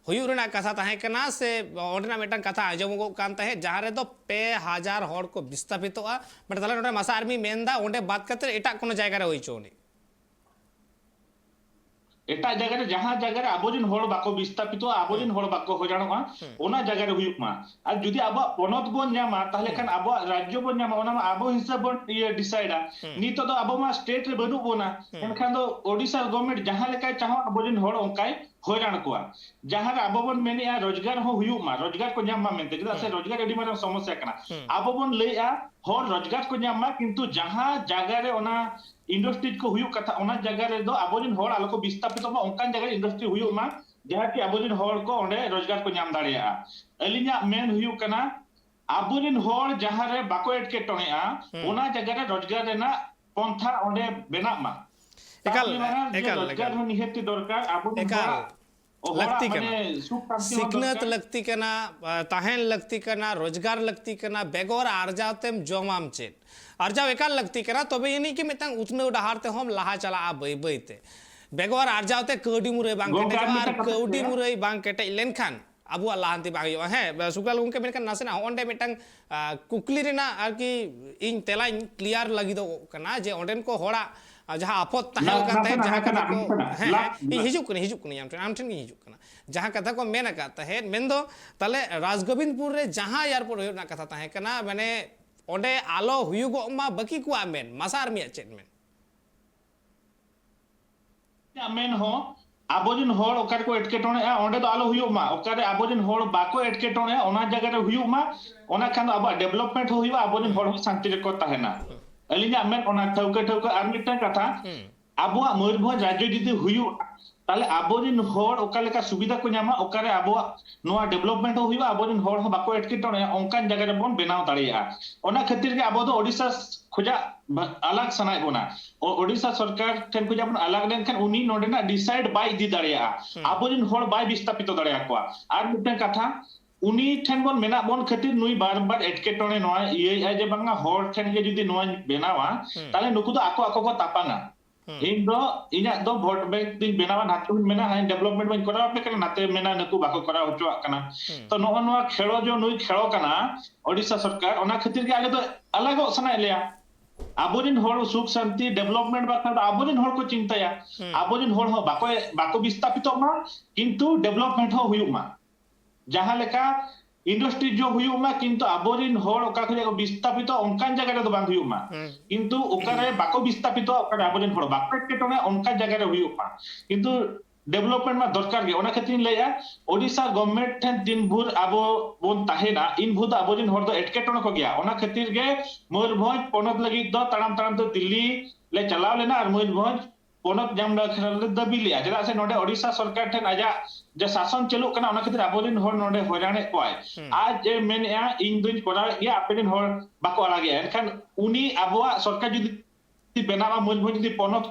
ᱦᱩᱭᱩᱜ ᱨᱮᱱᱟᱜ ᱠᱟᱛᱷᱟ ᱛᱟᱦᱮᱸ ᱠᱟᱱᱟ, ᱥᱮ ᱚᱸᱰᱮᱱᱟᱜ ᱢᱤᱫᱴᱟᱝ ᱠᱟᱛᱷᱟ ᱟᱸᱡᱚᱢᱚᱜᱚᱜ ᱠᱟᱱ ᱛᱟᱦᱮᱸᱫ, ᱡᱟᱦᱟᱸ ᱨᱮᱫᱚ ᱯᱮ ᱦᱟᱡᱟᱨ ᱦᱚᱲ ᱠᱚ ᱵᱤᱥᱛᱟᱯᱤᱛᱚᱜᱼᱟ, ᱢᱟᱱᱮ ᱛᱟᱦᱞᱮ ᱱᱚᱰᱮ ᱢᱟᱥᱟ ᱟᱨᱢᱤ ᱢᱮᱱᱫᱟ, ᱚᱸᱰᱮ ᱵᱟᱫ ᱠᱟᱛᱮ ᱮᱴᱟᱜ ᱠᱳᱱᱳ ᱡᱟᱭᱜᱟ ᱨᱮ ᱦᱩᱭ ᱦᱚᱪᱚ ᱟᱹᱱᱤᱡ᱾ ᱮᱴᱟᱜ ᱡᱟᱭᱜᱟ ᱨᱮ, ᱡᱟᱦᱟᱸ ᱡᱟᱭᱜᱟ ᱨᱮ ᱟᱵᱚᱨᱮᱱ ᱦᱚᱲ ᱵᱟᱠᱚ ᱵᱤᱥᱛᱟᱯᱤᱛᱚᱜᱼᱟ, ᱟᱵᱚᱨᱮᱱ ᱦᱩᱸ᱾ ᱦᱚᱲ ᱵᱟᱠᱚ ᱦᱚᱭᱨᱟᱱᱚᱜᱼᱟ, ᱦᱩᱸ᱾ ᱚᱱᱟ ᱡᱟᱭᱜᱟ ᱨᱮ ᱦᱩᱭᱩᱜ ᱢᱟ᱾ ᱟᱨ ᱡᱩᱫᱤ ᱟᱵᱚᱣᱟᱜ ᱯᱚᱱᱚᱛ ᱵᱚᱱ ᱧᱟᱢᱟ, ᱛᱟᱦᱞᱮ ᱦᱩᱸ᱾ ᱠᱷᱟᱱ ᱟᱵᱚᱣᱟᱜ ᱨᱟᱡᱽᱡᱚ ᱵᱚᱱ ᱧᱟᱢᱟ, ᱚᱱᱟ ᱢᱟ ᱟᱵᱚ ᱦᱤᱥᱟᱹᱵ ᱵᱚᱱ ᱤᱭᱟᱹ ᱰᱤᱥᱟᱭᱤᱰᱟ᱾ ᱦᱩᱸ᱾ ᱱᱤᱛᱚᱜ ᱫᱚ ᱟᱵᱚ ᱢᱟ ᱥᱴᱮᱴ ᱨᱮ ᱵᱟᱹᱱᱩᱜ ᱵᱚᱱᱟ, ᱦᱩᱸ᱾ ᱮᱱᱠᱷᱟᱱ ᱫᱚ ᱳᱰᱤᱥᱟ ᱜᱚᱵᱷᱢᱮᱱᱴ ᱡᱟᱦᱟᱸ ᱞᱮᱠᱟᱭ ᱪᱟᱦᱟᱣ ᱟᱵᱚᱨᱮᱱ ᱦᱚᱲ ᱚᱱᱠᱟᱭ ᱦᱚᱭᱨᱟᱱ ᱠᱚᱣᱟ᱾ ᱡᱟᱦᱟᱸ ᱨᱮ ᱟᱵᱚ ᱵᱚᱱ ᱢᱮᱱᱮᱜᱼᱟ ᱨᱳᱡᱽᱜᱟᱨ ᱦᱚᱸ ᱦᱩᱭᱩᱜ ᱢᱟ, ᱨᱳᱡᱽᱜᱟᱨ ᱠᱚ ᱧᱟᱢ ᱢᱟ ᱢᱮᱱᱛᱮ, ᱪᱮᱫᱟᱜ ᱥᱮ ᱦᱩᱸ᱾ ᱨᱳᱡᱽᱜᱟᱨ ᱟᱹᱰᱤ ᱢᱟᱨᱟᱝ ᱥᱚᱢᱚᱥᱥᱟ ᱠᱟᱱᱟ᱾ ᱦᱩᱸ᱾ ᱟᱵᱚ ᱵᱚᱱ ᱞᱟᱹᱭᱮᱜᱼᱟ ᱦᱚᱲ ᱨᱳᱡᱽᱜᱟᱨ ᱠᱚ ᱧᱟᱢ ᱢᱟ, ᱠᱤᱱᱛᱩ ᱡᱟᱦᱟᱸ ᱡᱟᱭᱜᱟ ᱨᱮ ᱚᱱᱟ ᱤᱱᱰᱟᱥᱴᱨᱤᱡᱽ ᱠᱚ ᱦᱩᱭᱩᱜ ᱠᱟᱛᱷᱟ, ᱚᱱᱟ ᱡᱟᱭᱜᱟ ᱨᱮᱫᱚ ᱟᱵᱚᱨᱮᱱ ᱦᱚᱲ ᱟᱞᱚ ᱠᱚ ᱵᱤᱥᱛᱟᱯᱤᱛᱚᱜ ᱢᱟ, ᱚᱱᱠᱟᱱ ᱡᱟᱭᱜᱟ ᱨᱮ ᱤᱱᱰᱟᱥᱴᱨᱤ ᱦᱩᱭᱩᱜ ᱢᱟ, ᱡᱟᱦᱟᱸ ᱠᱤ ᱟᱵᱚᱨᱮᱱ ᱦᱚᱲ ᱠᱚ ᱚᱸᱰᱮ ᱨᱳᱡᱽᱜᱟᱨ ᱠᱚ ᱧᱟᱢ ᱫᱟᱲᱮᱭᱟᱜᱼᱟ᱾ ᱟᱹᱞᱤᱧᱟᱜ ᱢᱮᱱ ᱦᱩᱭᱩᱜ ᱠᱟᱱᱟ, ᱟᱵᱚᱨᱮᱱ ᱦᱚᱲ ᱡᱟᱦᱟᱸ ᱨᱮ ᱵᱟᱠᱚ ᱮᱴᱠᱮᱴᱚᱬᱮᱜᱼᱟ, ᱦᱩᱸ᱾ ᱚᱱᱟ ᱡᱟᱭᱜᱟ ᱨᱮ ᱨᱳᱡᱽᱜᱟᱨ ᱨᱮᱱᱟᱜ ᱯᱚᱱᱛᱷᱟ ᱚᱸᱰᱮ ᱵᱮᱱᱟᱜ ᱢᱟ᱾ ᱮᱠᱟᱞ, ᱛᱟᱦᱚᱞᱮ ᱢᱟᱨᱟᱝ ᱡᱮ ᱮᱠᱟᱞ, ᱨᱳᱡᱽᱜᱟᱨ ᱮᱠᱟᱞ᱾ ᱦᱚᱸ ᱱᱤᱦᱟᱹᱛ ᱜᱮ ᱫᱚᱨᱠᱟᱨ, ᱟᱵᱚᱨᱮᱱ ᱮᱠᱟᱞ᱾ ᱦᱚᱲᱟᱜ, ᱦᱚᱲᱟᱜ ᱞᱟᱹᱠᱛᱤ ᱢᱟᱱᱮ ᱠᱟᱱᱟ᱾ ᱥᱩᱠ ᱥᱟᱱᱛᱤ ᱦᱚᱸ ᱥᱤᱠᱷᱱᱟᱹᱛ ᱫᱚᱨᱠᱟᱨ᱾ ᱞᱟᱹᱠᱛᱤ ᱠᱟᱱᱟ, ᱟ, ᱛᱟᱦᱮᱱ ᱞᱟᱹᱠᱛᱤ ᱠᱟᱱᱟ, ᱨᱳᱡᱽᱜᱟᱨ ᱞᱟᱹᱠᱛᱤ ᱠᱟᱱᱟ, ᱵᱮᱜᱚᱨ ᱟᱨᱡᱟᱣ ᱛᱮᱢ ᱡᱚᱢᱟᱢ ᱪᱮᱫ? ᱟᱨᱡᱟᱣ ᱮᱠᱟᱞ ᱞᱟᱹᱠᱛᱤ ᱠᱟᱱᱟ, ᱛᱚᱵᱮ ᱟᱹᱱᱤᱡ ᱜᱮ ᱢᱤᱫᱴᱟᱝ ᱩᱛᱱᱟᱹᱣ ᱰᱟᱦᱟᱨ ᱛᱮᱦᱚᱸᱢ ᱞᱟᱦᱟ ᱪᱟᱞᱟᱜᱼᱟ ᱵᱟᱹᱭ ᱵᱟᱹᱭ ᱛᱮ᱾ ᱵᱮᱜᱚᱨ ᱟᱨᱡᱟᱣ ᱛᱮ ᱠᱟᱹᱣᱰᱤ ᱢᱩᱨᱟᱹᱭ ᱵᱟᱝ ᱠᱮᱴᱮᱡᱚᱜᱼᱟ, ᱟᱨ ᱠᱟᱹᱣᱰᱤ ᱢᱩᱨᱟᱹᱭ ᱵᱟᱝ ᱠᱮᱴᱮᱡ ᱞᱮᱱᱠᱷᱟᱱ ᱟᱵᱚᱣᱟᱜ ᱞᱟᱦᱟᱱᱛᱤ ᱵᱟᱝ ᱦᱩᱭᱩᱜᱼᱟ᱾ ᱦᱮᱸ, ᱥᱩᱠᱞᱟᱞ ᱜᱚᱢᱠᱮ, ᱢᱮᱱᱠᱷᱟᱱ ᱱᱟᱥᱮᱱᱟᱜ ᱦᱚᱸ ᱚᱸᱰᱮ ᱢᱤᱫᱴᱟᱝ, ᱟ, ᱠᱩᱠᱞᱤ ᱨᱮᱱᱟᱜ ᱟᱨᱠᱤ ᱤᱧ ᱛᱮᱞᱟᱧ clear ᱞᱟᱹᱜᱤᱫᱚᱜ ᱠᱟᱱᱟ ᱡᱮ ᱚᱸᱰᱮᱱ ᱠᱚ ᱦᱚᱲᱟᱜ, ᱟ, ᱡᱟᱦᱟᱸ ᱟᱯᱷᱚᱛ ᱛᱟᱦᱮᱸ ᱠᱟᱱ ᱛᱟᱦᱮᱸᱫ, ᱡᱟᱦᱟᱸ ᱠᱟᱛᱷᱟ ᱠᱚ, ᱦᱮᱸ, ᱦᱮᱸ, ᱤᱧ ᱦᱤᱡᱩᱜ ᱠᱟᱹᱱᱟᱹᱧ, ᱦᱤᱡᱩᱜ ᱠᱟᱹᱱᱟᱹᱧ, ᱟᱢ ᱴᱷᱮᱱ, ᱟᱢ ᱴᱷᱮᱱ ᱜᱤᱧ ᱦᱤᱡᱩᱜ ᱠᱟᱱᱟ᱾ ᱡᱟᱦᱟᱸ ᱠᱟᱛᱷᱟ ᱠᱚ ᱢᱮᱱ ᱟᱠᱟᱫ ᱛᱟᱦᱮᱸᱫ, ᱢᱮᱱᱫᱚ ᱛᱟᱦᱞᱮ ᱨᱟᱡᱽᱜᱳᱵᱤᱱᱫᱯᱩᱨ ᱨᱮ ᱡᱟᱦᱟᱸ airport ᱦᱩᱭᱩᱜ ᱨᱮᱱᱟᱜ ᱠᱟᱛᱷᱟ ᱛᱟᱦᱮᱸ ᱠᱟᱱᱟ, ᱢᱟᱱᱮ ᱚᱸᱰᱮ ᱟᱞᱚ ᱦᱩᱭᱩᱜᱚᱜ ᱢᱟ, ᱵᱟᱹᱠᱤ ᱠᱚᱣᱟᱜ ᱢᱮᱱ, ᱢᱟᱥᱮ ᱟᱨ ᱢᱤᱫ ᱪᱮᱫ ᱢᱮᱱ? ᱤᱧᱟᱹᱜ ᱢᱮᱱ ᱦᱚᱸ, ᱟᱵᱚᱨᱮᱱ ᱦᱚᱲ ᱚᱠᱟ ᱨᱮᱠᱚ ᱮᱴᱠᱮᱴᱚᱬᱮᱜᱼᱟ, ᱚᱸᱰᱮ ᱫᱚ ᱟᱞᱚ ᱦᱩᱭᱩᱜ ᱢᱟ᱾ ᱚᱠᱟᱨᱮ ᱟᱵᱚᱨᱮᱱ ᱦᱚᱲ ᱵᱟᱠᱚ ᱮᱴᱠᱮᱴᱚᱬᱮᱜᱼᱟ, ᱚᱱᱟ ᱡᱟᱭᱜᱟ ᱨᱮ ᱦᱩᱭᱩᱜ ᱢᱟ᱾ ᱚᱱᱟ ᱠᱷᱟᱱ ᱫᱚ ᱟᱵᱚᱣᱟᱜ development ᱦᱚᱸ ᱦᱩᱭᱩᱜᱼᱟ, ᱟᱵᱚᱨᱮᱱ ᱦᱚᱲ ᱦᱚᱸ ᱥᱟᱱᱛᱤ ᱨᱮᱠᱚ ᱛᱟᱦᱮᱱᱟ᱾ ᱟᱹᱞᱤᱧᱟᱜ ᱢᱮᱱ ᱚᱱᱟ ᱴᱷᱟᱹᱣᱠᱟᱹ ᱴᱷᱟᱹᱣᱠᱟᱹ᱾ ᱟᱨ ᱢᱤᱫᱴᱟᱝ ᱠᱟᱛᱷᱟ, ᱦᱩᱸ᱾ ᱟᱵᱚᱣᱟᱜ ᱢᱚᱭᱩᱨᱵᱷᱚᱸᱡᱽ ᱨᱟᱡᱽᱡᱚ ᱡᱩᱫᱤ ᱦᱩᱭᱩᱜᱼᱟ, ᱛᱟᱦᱞᱮ ᱟᱵᱚᱨᱮᱱ ᱦᱚᱲ ᱚᱠᱟ ᱞᱮᱠᱟ ᱥᱩᱵᱤᱫᱷᱟ ᱠᱚ ᱧᱟᱢᱟ, ᱚᱠᱟᱨᱮ ᱟᱵᱚᱣᱟᱜ ᱱᱚᱣᱟ development ᱦᱚᱸ ᱦᱩᱭᱩᱜᱼᱟ, ᱟᱵᱚᱨᱮᱱ ᱦᱚᱲ ᱦᱚᱸ ᱵᱟᱠᱚ ᱮᱴᱠᱮᱴᱚᱬᱮᱜᱼᱟ, ᱚᱱᱠᱟᱱ ᱡᱟᱭᱜᱟ ᱨᱮᱵᱚᱱ ᱵᱮᱱᱟᱣ ᱫᱟᱲᱮᱭᱟᱜᱼᱟ᱾ ᱚᱱᱟ ᱠᱷᱟᱹᱛᱤᱨ ᱜᱮ ᱟᱵᱚ ᱫᱚ ᱳᱰᱤᱥᱟ ᱠᱷᱚᱡᱟᱜ ᱵᱟ-, ᱟᱞᱟᱜᱽ ᱥᱟᱱᱟᱭᱮᱫ ᱵᱚᱱᱟ᱾ ᱳ-, ᱳᱰᱤᱥᱟ ᱥᱚᱨᱠᱟᱨ ᱴᱷᱮᱱ ᱠᱷᱚᱡᱟᱜ ᱵᱚᱱ ᱟᱞᱟᱜᱽ ᱞᱮᱱᱠᱷᱟᱱ ᱩᱱᱤ ᱱᱚᱰᱮᱱᱟᱜ decide ᱵᱟᱭ ᱤᱫᱤ ᱫᱟᱲᱮᱭᱟᱜᱼᱟ, ᱦᱩᱸ᱾ ᱟᱵᱚᱨᱮᱱ ᱦᱚᱲ ᱵᱟᱭ ᱵᱤᱥᱛᱟᱯᱤᱛᱚ ᱫᱟᱲᱮᱭᱟᱠᱚᱣᱟ᱾ ᱟᱨ ᱢᱤᱫᱴᱟᱝ ᱠᱟᱛᱷᱟ, ᱩᱱᱤ ᱴᱷᱮᱱ ᱵᱚᱱ ᱢᱮᱱᱟᱜ ᱵᱚᱱ ᱠᱷᱟᱹᱛᱤᱨ ᱱᱩᱭ ᱵᱟᱨ ᱵᱟᱨ ᱮᱴᱠᱮᱴᱚᱬᱮ ᱱᱚᱣᱟ ᱤᱭᱟᱹᱭᱮᱫᱼᱟᱭ ᱡᱮ ᱵᱟᱝᱟ ᱦᱚᱲ ᱴᱷᱮᱱ ᱜᱮ ᱡᱩᱫᱤ ᱱᱚᱣᱟᱧ ᱵᱮᱱᱟᱣᱟ, ᱦᱩᱸ᱾ ᱛᱟᱦᱞᱮ ᱱᱩᱠᱩ ᱫᱚ ᱟᱠᱚ ᱟᱠᱚ ᱠᱚ ᱛᱟᱯᱟᱝᱟ᱾ ᱦᱩᱸ᱾ ᱤᱧ ᱫᱚ ᱤᱧᱟᱹᱜ ᱫᱚ vote bank ᱫᱚᱧ ᱵᱮᱱᱟᱣᱟ, ᱱᱟᱛᱮ ᱦᱚᱸᱧ ᱢᱮᱱᱟ, ᱦᱮᱸ, development ᱢᱟᱧ ᱠᱚᱨᱟᱣ ᱟᱯᱮ ᱠᱟᱱᱟ, ᱱᱟᱛᱮ ᱢᱮᱱᱟ, ᱱᱩᱠᱩ ᱵᱟᱠᱚ ᱠᱚᱨᱟᱣ ᱦᱚᱪᱚᱣᱟᱜ ᱠᱟᱱᱟ᱾ ᱦᱩᱸ᱾ ᱛᱚ, ᱱᱚᱜᱼᱚ ᱱᱚᱣᱟ ᱠᱷᱮᱲᱚ ᱡᱚ ᱱᱩᱭ ᱠᱷᱮᱲᱚ ᱠᱟᱱᱟ ᱳᱰᱤᱥᱟ ᱥᱚᱨᱠᱟᱨ, ᱚᱱᱟ ᱠᱷᱟᱹᱛᱤᱨ ᱜᱮ ᱟᱞᱮ ᱫᱚ ᱟᱞᱟᱜᱚᱜ ᱥᱟᱱᱟᱭᱮᱫ ᱞᱮᱭᱟ᱾ ᱟᱵᱚᱨᱮᱱ ᱦᱚᱲ ᱥᱩᱠ ᱥᱟᱱᱛᱤ development ᱵᱟᱠᱷᱨᱟ ᱫᱚ ᱟᱵᱚᱨᱮᱱ ᱦᱚᱲ ᱠᱚ ᱪᱤᱱᱛᱟᱹᱭᱟ, ᱦᱩᱸ᱾ ᱟᱵᱚᱨᱮᱱ ᱦᱚᱲ ᱦᱚᱸ ᱵᱟᱠᱚ, ᱵᱟᱠᱚ ᱵᱤᱥᱛᱟᱯᱤᱛᱚᱜ ᱢᱟ, ᱠᱤᱱᱛᱩ development ᱦᱚᱸ ᱦᱩᱭᱩᱜ ᱢᱟ᱾ ᱡᱟᱦᱟᱸ ᱞᱮᱠᱟ industry ᱡᱚ ᱦᱩᱭᱩᱜ ᱢᱟ, ᱠᱤᱱᱛᱩ ᱟᱵᱚᱨᱮᱱ ᱦᱚᱲ ᱚᱠᱟ ᱠᱷᱚᱱᱟᱜ ᱠᱚ ᱵᱤᱥᱛᱟᱯᱤᱛᱚᱜ, ᱚᱱᱠᱟᱱ ᱡᱟᱭᱜᱟ ᱨᱮᱫᱚ ᱵᱟᱝ ᱦᱩᱭᱩᱜ ᱢᱟ᱾ ᱦᱩᱸ᱾ ᱠᱤᱱᱛᱩ ᱚᱠᱟᱨᱮ ᱵᱟᱠᱚ ᱵᱤᱥᱛᱟᱯᱤᱛᱚᱜ, ᱚᱠᱟᱨᱮ ᱟᱵᱚᱨᱮᱱ ᱦᱚᱲ ᱵᱟᱠᱚ ᱮᱴᱠᱮᱴᱚᱬᱮ, ᱚᱱᱠᱟᱱ ᱡᱟᱭᱜᱟ ᱨᱮ ᱦᱩᱭᱩᱜ ᱢᱟ᱾ ᱠᱤᱱᱛᱩ development ᱢᱟ ᱫᱚᱨᱠᱟᱨ ᱜᱮ᱾ ᱚᱱᱟ ᱠᱷᱟᱹᱛᱤᱨᱤᱧ ᱞᱟᱹᱭᱮᱫᱼᱟ, ᱳᱰᱤᱥᱟ government ᱴᱷᱮᱱ ᱛᱤᱱ ᱵᱷᱳᱨ ᱟᱵᱚ ᱵᱚᱱ ᱛᱟᱦᱮᱱᱟ, ᱤᱱ ᱵᱷᱳᱨ ᱫᱚ ᱟᱵᱚᱨᱮᱱ ᱦᱚᱲ ᱫᱚ ᱮᱴᱠᱮᱴᱚᱬᱮ ᱠᱚ ᱜᱮᱭᱟ᱾ ᱚᱱᱟ ᱠᱷᱟᱹᱛᱤᱨ ᱜᱮ ᱢᱚᱭᱩᱨᱵᱷᱚᱸᱡᱽ ᱯᱚᱱᱚᱛ ᱞᱟᱹᱜᱤᱫ ᱫᱚ ᱛᱟᱲᱟᱢ ᱛᱟᱲᱟᱢ ᱛᱮ ᱫᱤᱞᱞᱤ ᱞᱮ ᱪᱟᱞᱟᱣ ᱞᱮᱱᱟ ᱟᱨ ᱢᱚᱭᱩᱨᱵᱷᱚᱸᱡᱽ ᱯᱚᱱᱚᱛ ᱧᱟᱢ ᱞᱟᱹᱜᱤᱫ ᱞᱮ ᱫᱟᱹᱵᱤ ᱞᱮᱫᱼᱟ᱾ ᱪᱮᱫᱟᱜ ᱥᱮ ᱱᱚᱰᱮ ᱳᱰᱤᱥᱟ ᱥᱚᱨᱠᱟᱨ ᱴᱷᱮᱱ ᱟᱡᱟᱜ ᱡᱮ ᱥᱟᱥᱚᱱ ᱪᱟᱹᱞᱩᱜ ᱠᱟᱱᱟ, ᱚᱱᱟ ᱠᱷᱟᱹᱛᱤᱨ ᱟᱵᱚᱨᱮᱱ ᱦᱚᱲ ᱱᱚᱰᱮ ᱦᱚᱭᱨᱟᱱᱮᱫ ᱠᱚᱣᱟᱭ᱾ ᱦᱩᱸ᱾ ᱟᱡ ᱮ ᱢᱮᱱᱮᱫᱼᱟ, "ᱤᱧ ᱫᱩᱧ ᱠᱚᱨᱟᱣᱮᱫ ᱜᱮᱭᱟ, ᱟᱯᱮᱨᱮᱱ ᱦᱚᱲ ᱵᱟᱠᱚ ᱟᱲᱟᱜᱮᱫᱼᱟ᱾" ᱮᱱᱠᱷᱟᱱ ᱩᱱᱤ ᱟᱵᱚᱣᱟᱜ ᱥᱚᱨᱠᱟᱨ ᱡᱩᱫᱤ ᱵᱮᱱᱟᱣᱟ, ᱢᱚᱭᱩᱨᱵᱷᱚᱸᱡᱽ ᱡᱩᱫᱤ ᱯᱚᱱᱚᱛ,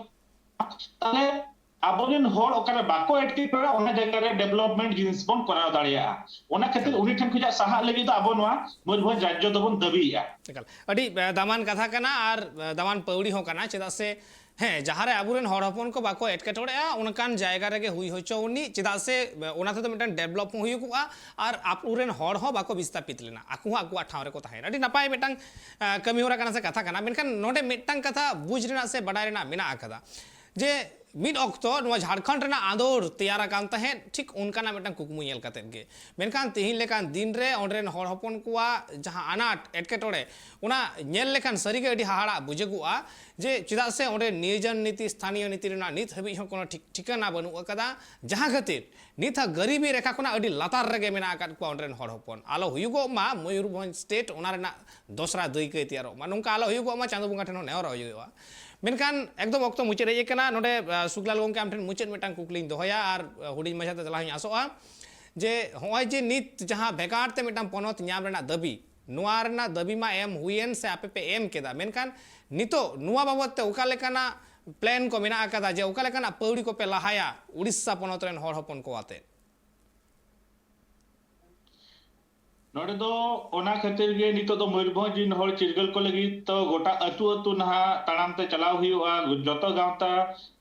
ᱛᱟᱦᱞᱮ ᱟᱵᱚᱨᱮᱱ ᱦᱚᱲ ᱚᱠᱟᱨᱮ ᱵᱟᱠᱚ ᱮᱴᱠᱮᱴᱚᱬᱮᱜᱼᱟ, ᱚᱱᱟ ᱡᱟᱭᱜᱟ ᱨᱮ development ᱡᱤᱱᱤᱥ ᱵᱚᱱ ᱠᱚᱨᱟᱣ ᱫᱟᱲᱮᱭᱟᱜᱼᱟ᱾ ᱚᱱᱟ ᱠᱷᱟᱹᱛᱤᱨ ᱮᱠᱟᱞ᱾ ᱩᱱᱤ ᱴᱷᱮᱱ ᱠᱷᱚᱱᱟᱜ ᱥᱟᱦᱟᱜ ᱞᱟᱹᱜᱤᱫ ᱫᱚ ᱟᱵᱚ ᱱᱚᱣᱟ ᱢᱚᱭᱩᱨᱵᱷᱚᱸᱡᱽ ᱨᱟᱡᱽᱡᱚ ᱫᱚᱵᱚᱱ ᱫᱟᱹᱵᱤᱭᱮᱫᱼᱟ᱾ ᱮᱠᱟᱞ᱾ ᱟᱹᱰᱤ, ᱮ, ᱫᱟᱢᱟᱱ ᱠᱟᱛᱷᱟ ᱠᱟᱱᱟ ᱟᱨ, ᱮ, ᱫᱟᱢᱟᱱ ᱯᱟᱹᱣᱲᱤ ᱦᱚᱸ ᱠᱟᱱᱟ᱾ ᱪᱮᱫᱟᱜ ᱥᱮ ᱦᱮᱸ, ᱡᱟᱦᱟᱸ ᱨᱮ ᱟᱵᱚᱨᱮᱱ ᱦᱚᱲ ᱦᱚᱯᱚᱱ ᱠᱚ ᱵᱟᱠᱚ ᱮᱴᱠᱮᱴᱚᱬᱮᱜᱼᱟ, ᱚᱱᱠᱟᱱ ᱡᱟᱭᱜᱟ ᱨᱮᱜᱮ ᱦᱩᱭ ᱦᱚᱪᱚ ᱩᱱᱤ, ᱪᱮᱫᱟᱜ ᱥᱮ ᱚᱱᱟ ᱛᱮᱫᱚ ᱢᱤᱫᱴᱟᱝ ᱰᱮᱵᱷᱞᱚᱯ ᱦᱚᱸ ᱦᱩᱭᱩᱜᱚᱜᱼᱟ ᱟᱨ ᱟᱵᱚᱨᱮᱱ ᱦᱚᱲ ᱦᱚᱸ ᱵᱟᱠᱚ ᱵᱤᱥᱛᱟᱯᱤᱛ ᱞᱮᱱᱟ, ᱟᱠᱚ ᱦᱚᱸ ᱟᱠᱚᱣᱟᱜ ᱴᱷᱟᱶ ᱨᱮᱠᱚ ᱛᱟᱦᱮᱸᱭᱮᱱᱟ᱾ ᱟᱹᱰᱤ ᱱᱟᱯᱟᱭ ᱢᱤᱫᱴᱟᱝ, ᱟᱸ, ᱠᱟᱹᱢᱤ ᱦᱚᱨᱟ ᱠᱟᱱᱟ ᱥᱮ ᱠᱟᱛᱷᱟ ᱠᱟᱱᱟ, ᱢᱮᱱᱠᱷᱟᱱ ᱱᱚᱰᱮ ᱢᱤᱫᱴᱟᱝ ᱠᱟᱛᱷᱟ ᱵᱩᱡᱽ ᱨᱮᱱᱟᱜ ᱥᱮ ᱵᱟᱰᱟᱭ ᱨᱮᱱᱟᱜ ᱢᱮᱱᱟᱜ ᱟᱠᱟᱫᱟ ᱡᱮ ᱢᱤᱫ ᱚᱠᱛᱚ ᱱᱚᱣᱟ ᱡᱷᱟᱲᱠᱷᱚᱸᱰ ᱨᱮᱱᱟᱜ ᱟᱸᱫᱳᱲ ᱛᱮᱭᱟᱨ ᱟᱠᱟᱱ ᱛᱟᱦᱮᱸᱫ, ᱴᱷᱤᱠ ᱚᱱᱠᱟᱱᱟᱜ ᱢᱤᱫᱴᱟᱝ ᱠᱩᱠᱢᱩ ᱧᱮᱞ ᱠᱟᱛᱮᱫ ᱜᱮ᱾ ᱢᱮᱱᱠᱷᱟᱱ ᱛᱮᱦᱮᱧ ᱞᱮᱠᱟᱱ ᱫᱤᱱ ᱨᱮ ᱚᱸᱰᱮ ᱨᱮᱱ ᱦᱚᱲ ᱦᱚᱯᱚᱱ ᱠᱚᱣᱟᱜ ᱡᱟᱦᱟᱸ ᱟᱱᱟᱴ ᱮᱴᱠᱮᱴᱚᱬᱮ, ᱚᱱᱟ ᱧᱮᱞ ᱞᱮᱠᱷᱟᱱ ᱥᱟᱹᱨᱤᱜᱮ ᱟᱹᱰᱤ ᱦᱟᱦᱟᱲᱟᱜ ᱵᱩᱡᱷᱟᱹᱜᱚᱜᱼᱟ ᱡᱮ ᱪᱮᱫᱟᱜ ᱥᱮ ᱚᱸᱰᱮ ᱱᱤᱭᱳᱡᱚᱱ ᱱᱤᱛᱤ, ᱥᱛᱷᱟᱱᱤᱭᱚ ᱱᱤᱛᱤ ᱨᱮᱱᱟᱜ ᱱᱤᱛ ᱦᱟᱹᱵᱤᱡ ᱦᱚᱸ ᱠᱳᱱᱳ ᱴᱷᱤᱠ ᱴᱷᱤᱠᱟᱹᱱᱟ ᱵᱟᱹᱱᱩᱜ ᱟᱠᱟᱫᱟ, ᱡᱟᱦᱟᱸ ᱠᱷᱟᱹᱛᱤᱨ ᱱᱤᱛ ᱦᱚᱸ ᱜᱟᱹᱨᱤᱵᱤ ᱨᱮᱠᱷᱟ ᱠᱷᱚᱱᱟᱜ ᱟᱹᱰᱤ ᱞᱟᱛᱟᱨ ᱨᱮᱜᱮ ᱢᱮᱱᱟᱜ ᱟᱠᱟᱫ ᱠᱚᱣᱟ ᱚᱸᱰᱮ ᱨᱮᱱ ᱦᱚᱲ ᱦᱚᱯᱚᱱ᱾ ᱟᱞᱚ ᱦᱩᱭᱩᱜᱚᱜ ᱢᱟ ᱢᱚᱭᱩᱨᱵᱷᱚᱸᱡᱽ ᱥᱴᱮᱴ ᱚᱱᱟ ᱨᱮᱱᱟᱜ ᱫᱚᱥᱨᱟ ᱫᱟᱹᱭᱠᱟᱹᱭ ᱛᱮᱭᱟᱨᱚᱜ ᱢᱟ, ᱱᱚᱝᱠᱟ ᱟᱞᱚ ᱦᱩᱭᱩᱜᱚᱜ ᱢᱟ, ᱪᱟᱸᱫᱳ ᱵᱚᱸᱜᱟ ᱴᱷᱮᱱ ᱦᱚᱸ ᱱᱮᱦᱚᱨᱚᱜ ᱦᱩᱭᱩᱜᱼᱟ᱾ ᱢᱮᱱᱠᱷᱟᱱ ᱮᱠᱫᱚᱢ ᱚᱠᱛᱚ ᱢᱩᱪᱟᱹᱫ ᱦᱮᱡ ᱟᱠᱟᱱᱟ᱾ ᱱᱚᱰᱮ, ᱟᱸ, ᱥᱩᱠᱞᱟᱞ ᱜᱚᱢᱠᱮ, ᱟᱢ ᱴᱷᱮᱱ ᱢᱩᱪᱟᱹᱫ ᱢᱤᱫᱴᱟᱝ ᱠᱩᱠᱞᱤᱧ ᱫᱚᱦᱚᱭᱟ ᱟᱨ, ᱟᱸ, ᱦᱩᱰᱤᱧ ᱢᱟᱪᱷᱟ ᱛᱮ ᱛᱮᱞᱟ ᱦᱚᱸᱧ ᱟᱥᱚᱜᱼᱟ ᱡᱮ ᱦᱚᱸᱜᱼᱚᱭ ᱡᱮ ᱱᱤᱛ ᱡᱟᱦᱟᱸ ᱵᱷᱮᱜᱟᱨ ᱛᱮ ᱢᱤᱫᱴᱟᱝ ᱯᱚᱱᱚᱛ ᱧᱟᱢ ᱨᱮᱱᱟᱜ ᱫᱟᱹᱵᱤ, ᱱᱚᱣᱟ ᱨᱮᱱᱟᱜ ᱫᱟᱹᱵᱤ ᱢᱟ ᱮᱢ ᱦᱩᱭᱮᱱ ᱥᱮ ᱟᱯᱮ ᱯᱮ ᱮᱢ ᱠᱮᱫᱟ, ᱢᱮᱱᱠᱷᱟᱱ ᱱᱤᱛᱚᱜ ᱱᱚᱣᱟ ᱵᱟᱵᱚᱛ ᱛᱮ ᱚᱠᱟ ᱞᱮᱠᱟᱱᱟᱜ ᱯᱞᱮᱱ ᱠᱚ ᱢᱮᱱᱟᱜ ᱟᱠᱟᱫᱟ ᱡᱮ ᱚᱠᱟ ᱞᱮᱠᱟᱱᱟᱜ ᱯᱟᱹᱣᱲᱤ ᱠᱚᱯᱮ ᱞᱟᱦᱟᱭᱟ ᱩᱲᱤᱥᱥᱟ ᱯᱚᱱᱚᱛ ᱨᱮᱱ ᱦᱚᱲ ᱦᱚᱯᱚᱱ ᱠᱚ ᱟᱛᱮ? ᱱᱚᱰᱮ ᱫᱚ ᱚᱱᱟ ᱠᱷᱟᱹᱛᱤᱨ ᱜᱮ ᱱᱤᱛᱚᱜ ᱫᱚ ᱢᱚᱭᱩᱨᱵᱷᱚᱸᱡᱽ ᱨᱤᱱ ᱦᱚᱲ ᱪᱤᱨᱜᱟᱹᱞ ᱠᱚ ᱞᱟᱹᱜᱤᱫ ᱫᱚ ᱜᱚᱴᱟ ᱟᱹᱛᱩ ᱟᱹᱛᱩ ᱱᱟᱦᱟᱜ ᱛᱟᱲᱟᱢ ᱛᱮ ᱪᱟᱞᱟᱣ ᱦᱩᱭᱩᱜᱼᱟ, ᱡᱚᱛᱚ ᱜᱟᱶᱛᱟ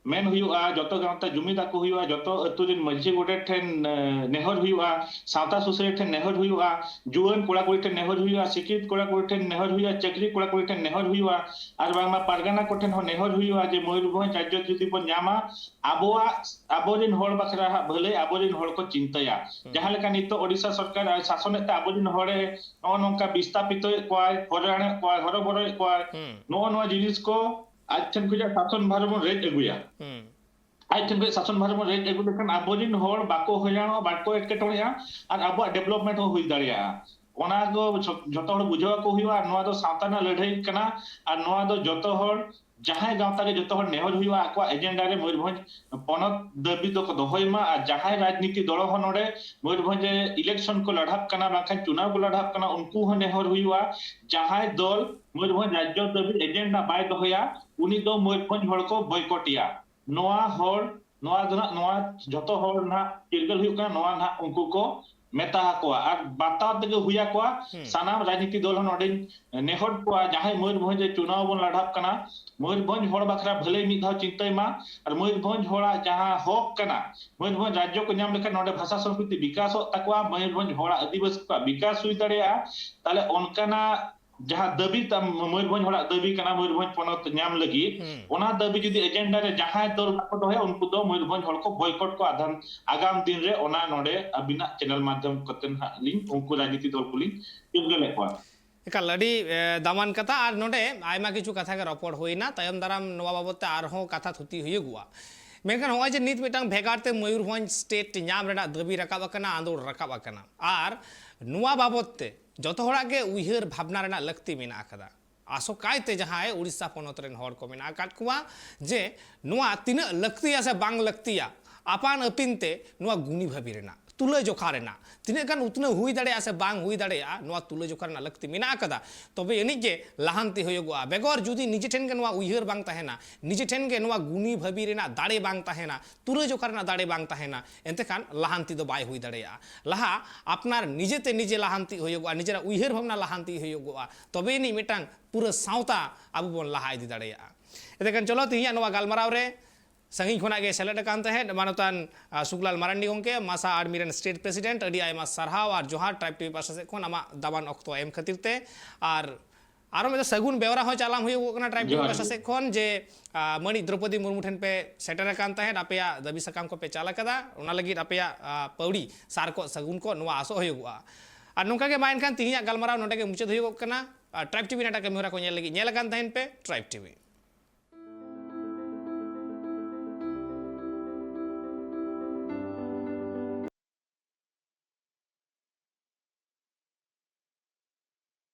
ᱢᱮᱱ ᱦᱩᱭᱩᱜᱼᱟ, ᱡᱚᱛᱚ ᱜᱟᱶᱛᱟ ᱡᱩᱢᱤᱫ ᱟᱠᱚ ᱦᱩᱭᱩᱜᱼᱟ, ᱡᱚᱛᱚ ᱟᱹᱛᱩ ᱨᱤᱱ ᱢᱟᱹᱡᱷᱤ ᱜᱚᱰᱮᱛ ᱴᱷᱮᱱ, ᱮ, ᱱᱮᱦᱚᱨ ᱦᱩᱭᱩᱜᱼᱟ, ᱥᱟᱶᱛᱟ ᱥᱩᱥᱟᱹᱨᱤᱭᱟᱹ ᱴᱷᱮᱱ ᱱᱮᱦᱚᱨ ᱦᱩᱭᱩᱜᱼᱟ, ᱡᱩᱣᱟᱹᱱ ᱠᱚᱲᱟ ᱠᱩᱲᱤ ᱴᱷᱮᱱ ᱱᱮᱦᱚᱨ ᱦᱩᱭᱩᱜᱼᱟ, ᱥᱤᱠᱠᱷᱤᱛ ᱠᱚᱲᱟ ᱠᱩᱲᱤ ᱴᱷᱮᱱ ᱱᱮᱦᱚᱨ ᱦᱩᱭᱩᱜᱼᱟ, ᱪᱟᱹᱠᱨᱤ ᱠᱚᱲᱟ ᱠᱩᱲᱤ ᱴᱷᱮᱱ ᱱᱮᱦᱚᱨ ᱦᱩᱭᱩᱜᱼᱟ, ᱟᱨ ᱵᱟᱝᱢᱟ ᱯᱟᱨᱜᱟᱱᱟ ᱠᱚᱴᱷᱮᱱ ᱦᱚᱸ ᱱᱮᱦᱚᱨ ᱦᱩᱭᱩᱜᱼᱟ ᱡᱮ ᱢᱚᱭᱩᱨᱵᱷᱚᱸᱡᱽ ᱨᱟᱡᱽᱡᱚ ᱡᱩᱫᱤ ᱵᱚᱱ ᱧᱟᱢᱟ, ᱟᱵᱚᱣᱟᱜ, ᱟᱵᱚᱨᱤᱱ ᱦᱚᱲ ᱵᱟᱠᱷᱨᱟ ᱦᱟᱸᱜ ᱵᱷᱟᱹᱞᱟᱹᱭ ᱟᱵᱚᱨᱤᱱ ᱦᱚᱲ ᱠᱚ ᱪᱤᱱᱛᱟᱹᱭᱟ᱾ ᱦᱩᱸ᱾ ᱡᱟᱦᱟᱸ ᱞᱮᱠᱟ ᱱᱤᱛᱚᱜ ᱳᱰᱤᱥᱟ ᱥᱚᱨᱠᱟᱨ ᱟᱡ ᱥᱟᱥᱚᱱᱮᱫ ᱛᱮ ᱟᱵᱚᱨᱤᱱ ᱦᱚᱲᱮ ᱱᱚᱜᱼᱚ ᱱᱚᱝᱠᱟ ᱵᱤᱥᱛᱟᱯᱤᱛᱚᱭᱮᱫ ᱠᱚᱣᱟᱭ, ᱦᱚᱭᱨᱟᱱᱮᱫ ᱠᱚᱣᱟᱭ, ᱦᱚᱨᱚᱵᱚᱨᱚᱭᱮᱫ ᱠᱚᱣᱟᱭ, ᱦᱩᱸ᱾ ᱱᱚᱜᱼᱚ ᱱᱚᱣᱟ ᱡᱤᱱᱤᱥ ᱠᱚ ᱟᱡ ᱴᱷᱮᱱ ᱠᱷᱚᱱᱟᱜ ᱥᱟᱥᱚᱱ ᱵᱷᱟᱨ ᱵᱚᱱ ᱨᱮᱡ ᱟᱹᱜᱩᱭᱟ᱾ ᱦᱩᱸ᱾ ᱟᱡ ᱴᱷᱮᱱ ᱠᱷᱚᱱ ᱥᱟᱥᱚᱱ ᱵᱷᱟᱨ ᱵᱚᱱ ᱨᱮᱡ ᱟᱹᱜᱩ ᱞᱮᱠᱷᱟᱱ ᱟᱵᱚᱨᱤᱱ ᱦᱚᱲ ᱵᱟᱠᱚ ᱦᱚᱭᱨᱟᱱᱚᱜᱼᱟ, ᱵᱟᱠᱚ ᱮᱴᱠᱮᱴᱚᱬᱮᱜᱼᱟ ᱟᱨ ᱟᱵᱚᱣᱟᱜ ᱰᱮᱵᱷᱞᱚᱯᱢᱮᱱᱴ ᱦᱚᱸ ᱦᱩᱭ ᱫᱟᱲᱮᱭᱟᱜᱼᱟ᱾ ᱚᱱᱟ ᱫᱚ ᱡᱷᱚ-, ᱡᱷᱚᱛᱚ ᱦᱚᱲ ᱵᱩᱡᱷᱟᱹᱣ ᱟᱠᱚ ᱦᱩᱭᱩᱜᱼᱟ᱾ ᱟᱨ ᱱᱚᱣᱟ ᱫᱚ ᱥᱟᱶᱛᱟ ᱨᱮᱱᱟᱜ ᱞᱟᱹᱲᱦᱟᱹᱭ ᱠᱟᱱᱟ᱾ ᱟᱨ ᱱᱚᱣᱟ ᱫᱚ ᱡᱚᱛᱚ ᱦᱚᱲ, ᱡᱟᱦᱟᱸᱭ ᱜᱟᱶᱛᱟ ᱜᱮ ᱡᱚᱛᱚ ᱦᱚᱲ ᱱᱮᱦᱚᱨ ᱦᱩᱭᱩᱜᱼᱟ, ᱟᱠᱚᱣᱟᱜ ᱮᱡᱮᱱᱰᱟ ᱨᱮ ᱢᱚᱭᱩᱨᱵᱷᱚᱸᱡᱽ ᱯᱚᱱᱚᱛ ᱫᱟᱹᱵᱤ ᱫᱚᱠᱚ ᱫᱚᱦᱚᱭ ᱢᱟ᱾ ᱟᱨ ᱡᱟᱦᱟᱸᱭ ᱨᱟᱡᱽᱱᱤᱛᱤ ᱫᱚᱞ ᱦᱚᱸ ᱱᱚᱰᱮ ᱢᱚᱭᱩᱨᱵᱷᱚᱸᱡᱽ ᱨᱮ ᱤᱞᱮᱠᱥᱚᱱ ᱠᱚ ᱞᱟᱲᱦᱟᱜ ᱠᱟᱱᱟ, ᱵᱟᱝᱠᱷᱟᱱ ᱪᱩᱱᱟᱣ ᱠᱚ ᱞᱟᱲᱦᱟᱜ ᱠᱟᱱᱟ, ᱩᱱᱠᱩ ᱦᱚᱸ ᱱᱮᱦᱚᱨ ᱦᱩᱭᱩᱜᱼᱟ, ᱡᱟᱦᱟᱸᱭ ᱫᱚᱞ ᱢᱚᱭᱩᱨᱵᱷᱚᱸᱡᱽ ᱨᱟᱡᱽᱡᱚ ᱫᱟᱹᱵᱤ ᱮᱡᱮᱱᱰᱟ ᱵᱟᱭ ᱫᱚᱦᱚᱭᱟ, ᱩᱱᱤ ᱫᱚ ᱢᱚᱭᱩᱨᱵᱷᱚᱸᱡᱽ ᱦᱚᱲ ᱠᱚ ᱵᱚᱭᱠᱚᱴᱮᱭᱟ᱾ ᱱᱚᱣᱟ ᱦᱚᱲ, ᱱᱚᱣᱟ ᱫᱚ ᱱᱟᱜ, ᱱᱚᱣᱟ ᱡᱷᱚᱛᱚ ᱦᱚᱲ ᱱᱟᱜ ᱪᱤᱨᱜᱟᱹᱞ ᱦᱩᱭᱩᱜ ᱠᱟᱱᱟ, ᱱᱚᱣᱟ ᱱᱟᱜ ᱩᱱᱠᱩ ᱠᱚ ᱢᱮᱛᱟ ᱟᱠᱚᱣᱟ ᱟᱨ ᱵᱟᱛᱟᱣ ᱛᱮᱜᱮ ᱦᱩᱭ ᱟᱠᱚᱣᱟ᱾ ᱦᱩᱸ᱾ ᱥᱟᱱᱟᱢ ᱨᱟᱡᱽᱱᱤᱛᱤ ᱫᱚᱞ ᱦᱚᱸ ᱱᱚᱰᱮᱧ ᱱᱮᱦᱚᱨ ᱠᱚᱣᱟ, ᱡᱟᱦᱟᱸᱭ ᱢᱚᱭᱩᱨᱵᱷᱚᱸᱡᱽ ᱨᱮ ᱪᱩᱱᱟᱣ ᱵᱚᱱ ᱞᱟᱲᱦᱟᱜ ᱠᱟᱱᱟ, ᱢᱚᱭᱩᱨᱵᱷᱚᱸᱡᱽ ᱦᱚᱲ ᱵᱟᱠᱷᱨᱟ ᱵᱷᱟᱹᱞᱟᱹᱭ ᱢᱤᱫ ᱫᱷᱟᱣ ᱪᱤᱱᱛᱟᱹᱭ ᱢᱟ᱾ ᱟᱨ ᱢᱚᱭᱩᱨᱵᱷᱚᱸᱡᱽ ᱦᱚᱲᱟᱜ ᱡᱟᱦᱟᱸ ᱦᱚᱠ ᱠᱟᱱᱟ, ᱢᱚᱭᱩᱨᱵᱷᱚᱸᱡᱽ ᱨᱟᱡᱽᱡᱚ ᱠᱚ ᱧᱟᱢ ᱞᱮᱠᱷᱟᱱ ᱱᱚᱰᱮ ᱵᱷᱟᱥᱟ ᱥᱚᱝᱥᱠᱨᱤᱛᱤ ᱵᱤᱠᱟᱥᱚᱜ ᱛᱟᱠᱚᱣᱟ, ᱢᱚᱭᱩᱨᱵᱷᱚᱸᱡᱽ ᱦᱚᱲᱟᱜ ᱟᱹᱫᱤᱵᱟᱹᱥᱤ ᱠᱚᱣᱟᱜ ᱵᱤᱠᱟᱥ ᱦᱩᱭ ᱫᱟᱲᱮᱭᱟᱜᱼᱟ᱾ ᱛᱟᱦᱞᱮ ᱚᱱᱠᱟᱱᱟᱜ ᱡᱟᱦᱟᱸ ᱫᱟᱹᱵᱤ ᱛᱟᱢ, ᱢᱚᱭᱩᱨᱵᱷᱚᱸᱡᱽ ᱦᱚᱲᱟᱜ ᱫᱟᱹᱵᱤ ᱠᱟᱱᱟ ᱢᱚᱭᱩᱨᱵᱷᱚᱸᱡᱽ ᱯᱚᱱᱚᱛ ᱧᱟᱢ ᱞᱟᱹᱜᱤᱫ, ᱦᱩᱸ᱾ ᱚᱱᱟ ᱫᱟᱹᱵᱤ ᱡᱩᱫᱤ ᱮᱡᱮᱱᱰᱟ ᱨᱮ ᱡᱟᱦᱟᱸᱭ ᱫᱚᱞ ᱵᱟᱠᱚ ᱫᱚᱦᱚᱭᱟ, ᱩᱱᱠᱩ ᱫᱚ ᱢᱚᱭᱩᱨᱵᱷᱚᱸᱡᱽ ᱦᱚᱲ ᱠᱚ ᱵᱚᱭᱠᱚᱴ ᱠᱚᱣᱟ᱾ ᱟᱫᱷᱟᱱ ᱟᱜᱟᱢ ᱫᱤᱱ ᱨᱮ ᱚᱱᱟ ᱱᱚᱰᱮ ᱟᱹᱵᱤᱱᱟᱜ ᱪᱮᱱᱮᱞ ᱢᱟᱫᱽᱫᱷᱚᱢ ᱠᱚᱛᱮ ᱱᱟᱦᱟᱜ ᱞᱤᱧ ᱩᱱᱠᱩ ᱨᱟᱡᱽᱱᱤᱛᱤ ᱫᱚᱞ ᱠᱚᱞᱤᱧ ᱪᱤᱨᱜᱟᱹᱞᱮᱫ ᱠᱚᱣᱟ᱾ ᱮᱠᱟᱞ ᱟᱹᱰᱤ, ᱮ, ᱫᱟᱢᱟᱱ ᱠᱟᱛᱷᱟ᱾ ᱟᱨ ᱱᱚᱰᱮ ᱟᱭᱢᱟ ᱠᱤᱪᱷᱩ ᱠᱟᱛᱷᱟ ᱜᱮ ᱨᱚᱯᱚᱲ ᱦᱩᱭᱱᱟ, ᱛᱟᱭᱚᱢ ᱫᱟᱨᱟᱢ ᱱᱚᱣᱟ ᱵᱟᱵᱚᱛ ᱛᱮ ᱟᱨᱦᱚᱸ ᱠᱟᱛᱷᱟ ᱛᱷᱩᱛᱤ ᱦᱩᱭᱩᱜᱚᱜᱼᱟ᱾ ᱢᱮᱱᱠᱷᱟᱱ ᱱᱚᱜᱼᱚᱭ ᱡᱮ ᱱᱤᱛ ᱢᱤᱫᱴᱟᱝ ᱵᱷᱮᱜᱟᱨ ᱛᱮ ᱢᱚᱭᱩᱨᱵᱷᱚᱸᱡᱽ ᱥᱴᱮᱴ ᱧᱟᱢ ᱨᱮᱱᱟᱜ ᱫᱟᱹᱵᱤ ᱨᱟᱠᱟᱵ ᱟᱠᱟᱱᱟ, ᱟᱸᱫᱳᱲ ᱨᱟᱠᱟᱵ ᱟᱠᱟᱱᱟ, ᱟᱨ ᱱᱚᱣᱟ ᱵᱟᱵᱚᱛ ᱛᱮ ᱡᱚᱛᱚ ᱦᱚᱲᱟᱜ ᱜᱮ ᱩᱭᱦᱟᱹᱨ ᱵᱷᱟᱵᱽᱱᱟ ᱨᱮᱱᱟᱜ ᱞᱟᱹᱠᱛᱤ ᱢᱮᱱᱟᱜ ᱟᱠᱟᱫᱟ᱾ ᱟᱥᱚᱠᱟᱭᱛᱮ ᱡᱟᱦᱟᱸᱭ ᱩᱲᱤᱥᱥᱟ ᱯᱚᱱᱚᱛ ᱨᱮᱱ ᱦᱚᱲ ᱠᱚ ᱢᱮᱱᱟᱜ ᱟᱠᱟᱫ ᱠᱚᱣᱟ, ᱡᱮ ᱱᱚᱣᱟ ᱛᱤᱱᱟᱹᱜ ᱞᱟᱹᱠᱛᱤᱭᱟ ᱥᱮ ᱵᱟᱝ ᱞᱟᱹᱠᱛᱤᱭᱟ, ᱟᱯᱟᱱ ᱟᱹᱯᱤᱱ ᱛᱮ ᱱᱚᱣᱟ ᱜᱩᱱᱤ ᱵᱷᱟᱹᱵᱤ ᱨᱮᱱᱟᱜ, ᱛᱩᱞᱟᱹ ᱡᱚᱠᱷᱟ ᱨᱮᱱᱟᱜ, ᱛᱤᱱᱟᱹᱜ ᱜᱟᱱ ᱩᱛᱱᱟᱹᱣ ᱦᱩᱭ ᱫᱟᱲᱮᱭᱟᱜᱼᱟ ᱥᱮ ᱵᱟᱝ ᱦᱩᱭ ᱫᱟᱲᱮᱭᱟᱜᱼᱟ, ᱱᱚᱣᱟ ᱛᱩᱞᱟᱹ ᱡᱚᱠᱷᱟ ᱨᱮᱱᱟᱜ ᱞᱟᱹᱠᱛᱤ ᱢᱮᱱᱟᱜ ᱟᱠᱟᱫᱟ᱾ ᱛᱚᱵᱮ ᱟᱹᱱᱤᱡ ᱜᱮ ᱞᱟᱦᱟᱱᱛᱤ ᱦᱩᱭᱩᱜᱚᱜᱼᱟ᱾ ᱵᱮᱜᱚᱨ ᱡᱩᱫᱤ ᱱᱤᱡᱮ ᱴᱷᱮᱱ ᱜᱮ ᱱᱚᱣᱟ ᱩᱭᱦᱟᱹᱨ ᱵᱟᱝ ᱛᱟᱦᱮᱱᱟ, ᱱᱤᱡᱮ ᱴᱷᱮᱱ ᱜᱮ ᱱᱚᱣᱟ ᱜᱩᱱᱤ ᱵᱷᱟᱹᱵᱤ ᱨᱮᱱᱟᱜ ᱫᱟᱲᱮ ᱵᱟᱝ ᱛᱟᱦᱮᱱᱟ, ᱛᱩᱞᱟᱹ ᱡᱚᱠᱷᱟ ᱨᱮᱱᱟᱜ ᱫᱟᱲᱮ ᱵᱟᱝ ᱛᱟᱦᱮᱱᱟ, ᱮᱱᱛᱮ ᱠᱷᱟᱱ ᱞᱟᱦᱟᱱᱛᱤ ᱫᱚ ᱵᱟᱭ ᱦᱩᱭ ᱫᱟᱲᱮᱭᱟᱜᱼᱟ᱾ ᱞᱟᱦᱟ ᱟᱯᱱᱟᱨ ᱱᱤᱡᱮᱛᱮ ᱱᱤᱡᱮ ᱞᱟᱦᱟᱱᱛᱤ ᱦᱩᱭᱩᱜᱚᱜᱼᱟ, ᱱᱤᱡᱮᱨᱟᱜ ᱩᱭᱦᱟᱹᱨ ᱵᱷᱟᱵᱽᱱᱟ ᱞᱟᱦᱟᱱᱛᱤ ᱦᱩᱭᱩᱜᱚᱜᱼᱟ, ᱛᱚᱵᱮ ᱟᱹᱱᱤᱡ ᱢᱤᱫᱴᱟᱝ ᱯᱩᱨᱟᱹ ᱥᱟᱶᱛᱟ ᱟᱵᱚ ᱵᱚᱱ ᱞᱟᱦᱟ ᱤᱫᱤ ᱫᱟᱲᱮᱭᱟᱜᱼᱟ᱾ ᱮᱱᱛᱮ ᱠᱷᱟᱱ ᱪᱚᱞᱚ, ᱛᱮᱦᱮᱧᱟᱜ ᱱᱚᱣᱟ ᱜᱟᱞᱢᱟᱨᱟᱣ ᱨᱮ ᱥᱟᱺᱜᱤᱧ ᱠᱷᱚᱱᱟᱜ ᱜᱮ ᱥᱮᱞᱮᱫ ᱟᱠᱟᱱ ᱛᱟᱦᱮᱸᱫ ᱢᱟᱱᱚᱛᱟᱱ, ᱟ, ᱥᱩᱠᱞᱟᱞ ᱢᱟᱨᱟᱱᱰᱤ ᱜᱚᱢᱠᱮ, ᱢᱟᱥᱟ ᱟᱨᱢᱤ ᱨᱮᱱ ᱥᱴᱮᱴ ᱯᱨᱮᱥᱤᱰᱮᱱᱴ, ᱟᱹᱰᱤ ᱟᱭᱢᱟ ᱥᱟᱨᱦᱟᱣ ᱟᱨ ᱡᱚᱦᱟᱨ ᱴᱨᱟᱭᱤᱵᱽ ᱴᱤᱵᱷᱤ ᱯᱟᱦᱴᱟ ᱥᱮᱫ ᱠᱷᱚᱱ ᱟᱢᱟᱜ ᱫᱟᱢᱟᱱ ᱚᱠᱛᱚ ᱮᱢ ᱠᱷᱟᱹᱛᱤᱨ ᱛᱮ᱾ ᱟᱨ ᱟᱨᱚ ᱢᱤᱫ ᱫᱷᱟᱣ ᱥᱟᱹᱜᱩᱱ ᱵᱮᱣᱨᱟ ᱦᱚᱸ ᱪᱟᱞᱟᱢ ᱦᱩᱭᱩᱜᱚᱜ ᱠᱟᱱᱟ ᱴᱨᱟᱭᱤᱵᱽ ᱴᱤᱵᱷᱤ ᱡᱚᱦᱟᱨ ᱯᱟᱦᱴᱟ ᱜᱮ᱾ ᱥᱮᱫ ᱠᱷᱚᱱ ᱡᱮ, ᱟ, ᱢᱟᱹᱱᱤᱡ ᱫᱨᱚᱯᱚᱫᱤ ᱢᱩᱨᱢᱩ ᱴᱷᱮᱱ ᱯᱮ ᱥᱮᱴᱮᱨ ᱟᱠᱟᱱ ᱛᱟᱦᱮᱸᱫ, ᱟᱯᱮᱭᱟᱜ ᱫᱟᱹᱵᱤ ᱥᱟᱠᱟᱢ ᱠᱚᱯᱮ ᱪᱟᱞ ᱟᱠᱟᱫᱟ, ᱚᱱᱟ ᱞᱟᱹᱜᱤᱫ ᱟᱯᱮᱭᱟᱜ, ᱟ, ᱯᱟᱹᱣᱲᱤ ᱥᱟᱨ ᱠᱚᱜ ᱥᱟᱹᱜᱩᱱ ᱠᱚᱜ, ᱱᱚᱣᱟ ᱟᱥᱚᱜ ᱦᱩᱭᱩᱜᱚᱜᱼᱟ᱾ ᱟᱨ ᱱᱚᱝᱠᱟ ᱜᱮ ᱢᱟ ᱮᱱᱠᱷᱟᱱ ᱛᱮᱦᱮᱧᱟᱜ ᱜᱟᱞᱢᱟᱨᱟᱣ ᱱᱚᱰᱮ ᱜᱮ ᱢᱩᱪᱟᱹᱫ ᱦᱩᱭᱩᱜᱚᱜ ᱠᱟᱱᱟ᱾ ᱟᱨ ᱴᱨᱟᱭᱤᱵᱽ ᱴᱤᱵᱷᱤ ᱨᱮᱱᱟᱜ ᱮᱴᱟᱜ ᱠᱟᱹᱢᱤ ᱦᱚᱨᱟ ᱠᱚ ᱧᱮᱞ ᱞᱟᱹᱜᱤᱫ ᱧᱮᱞ ᱟᱠᱟᱱ ᱛᱟᱦᱮᱱ ᱯᱮ ᱴᱨᱟᱭᱤᱵᱽ ᱴᱤᱵᱷᱤ᱾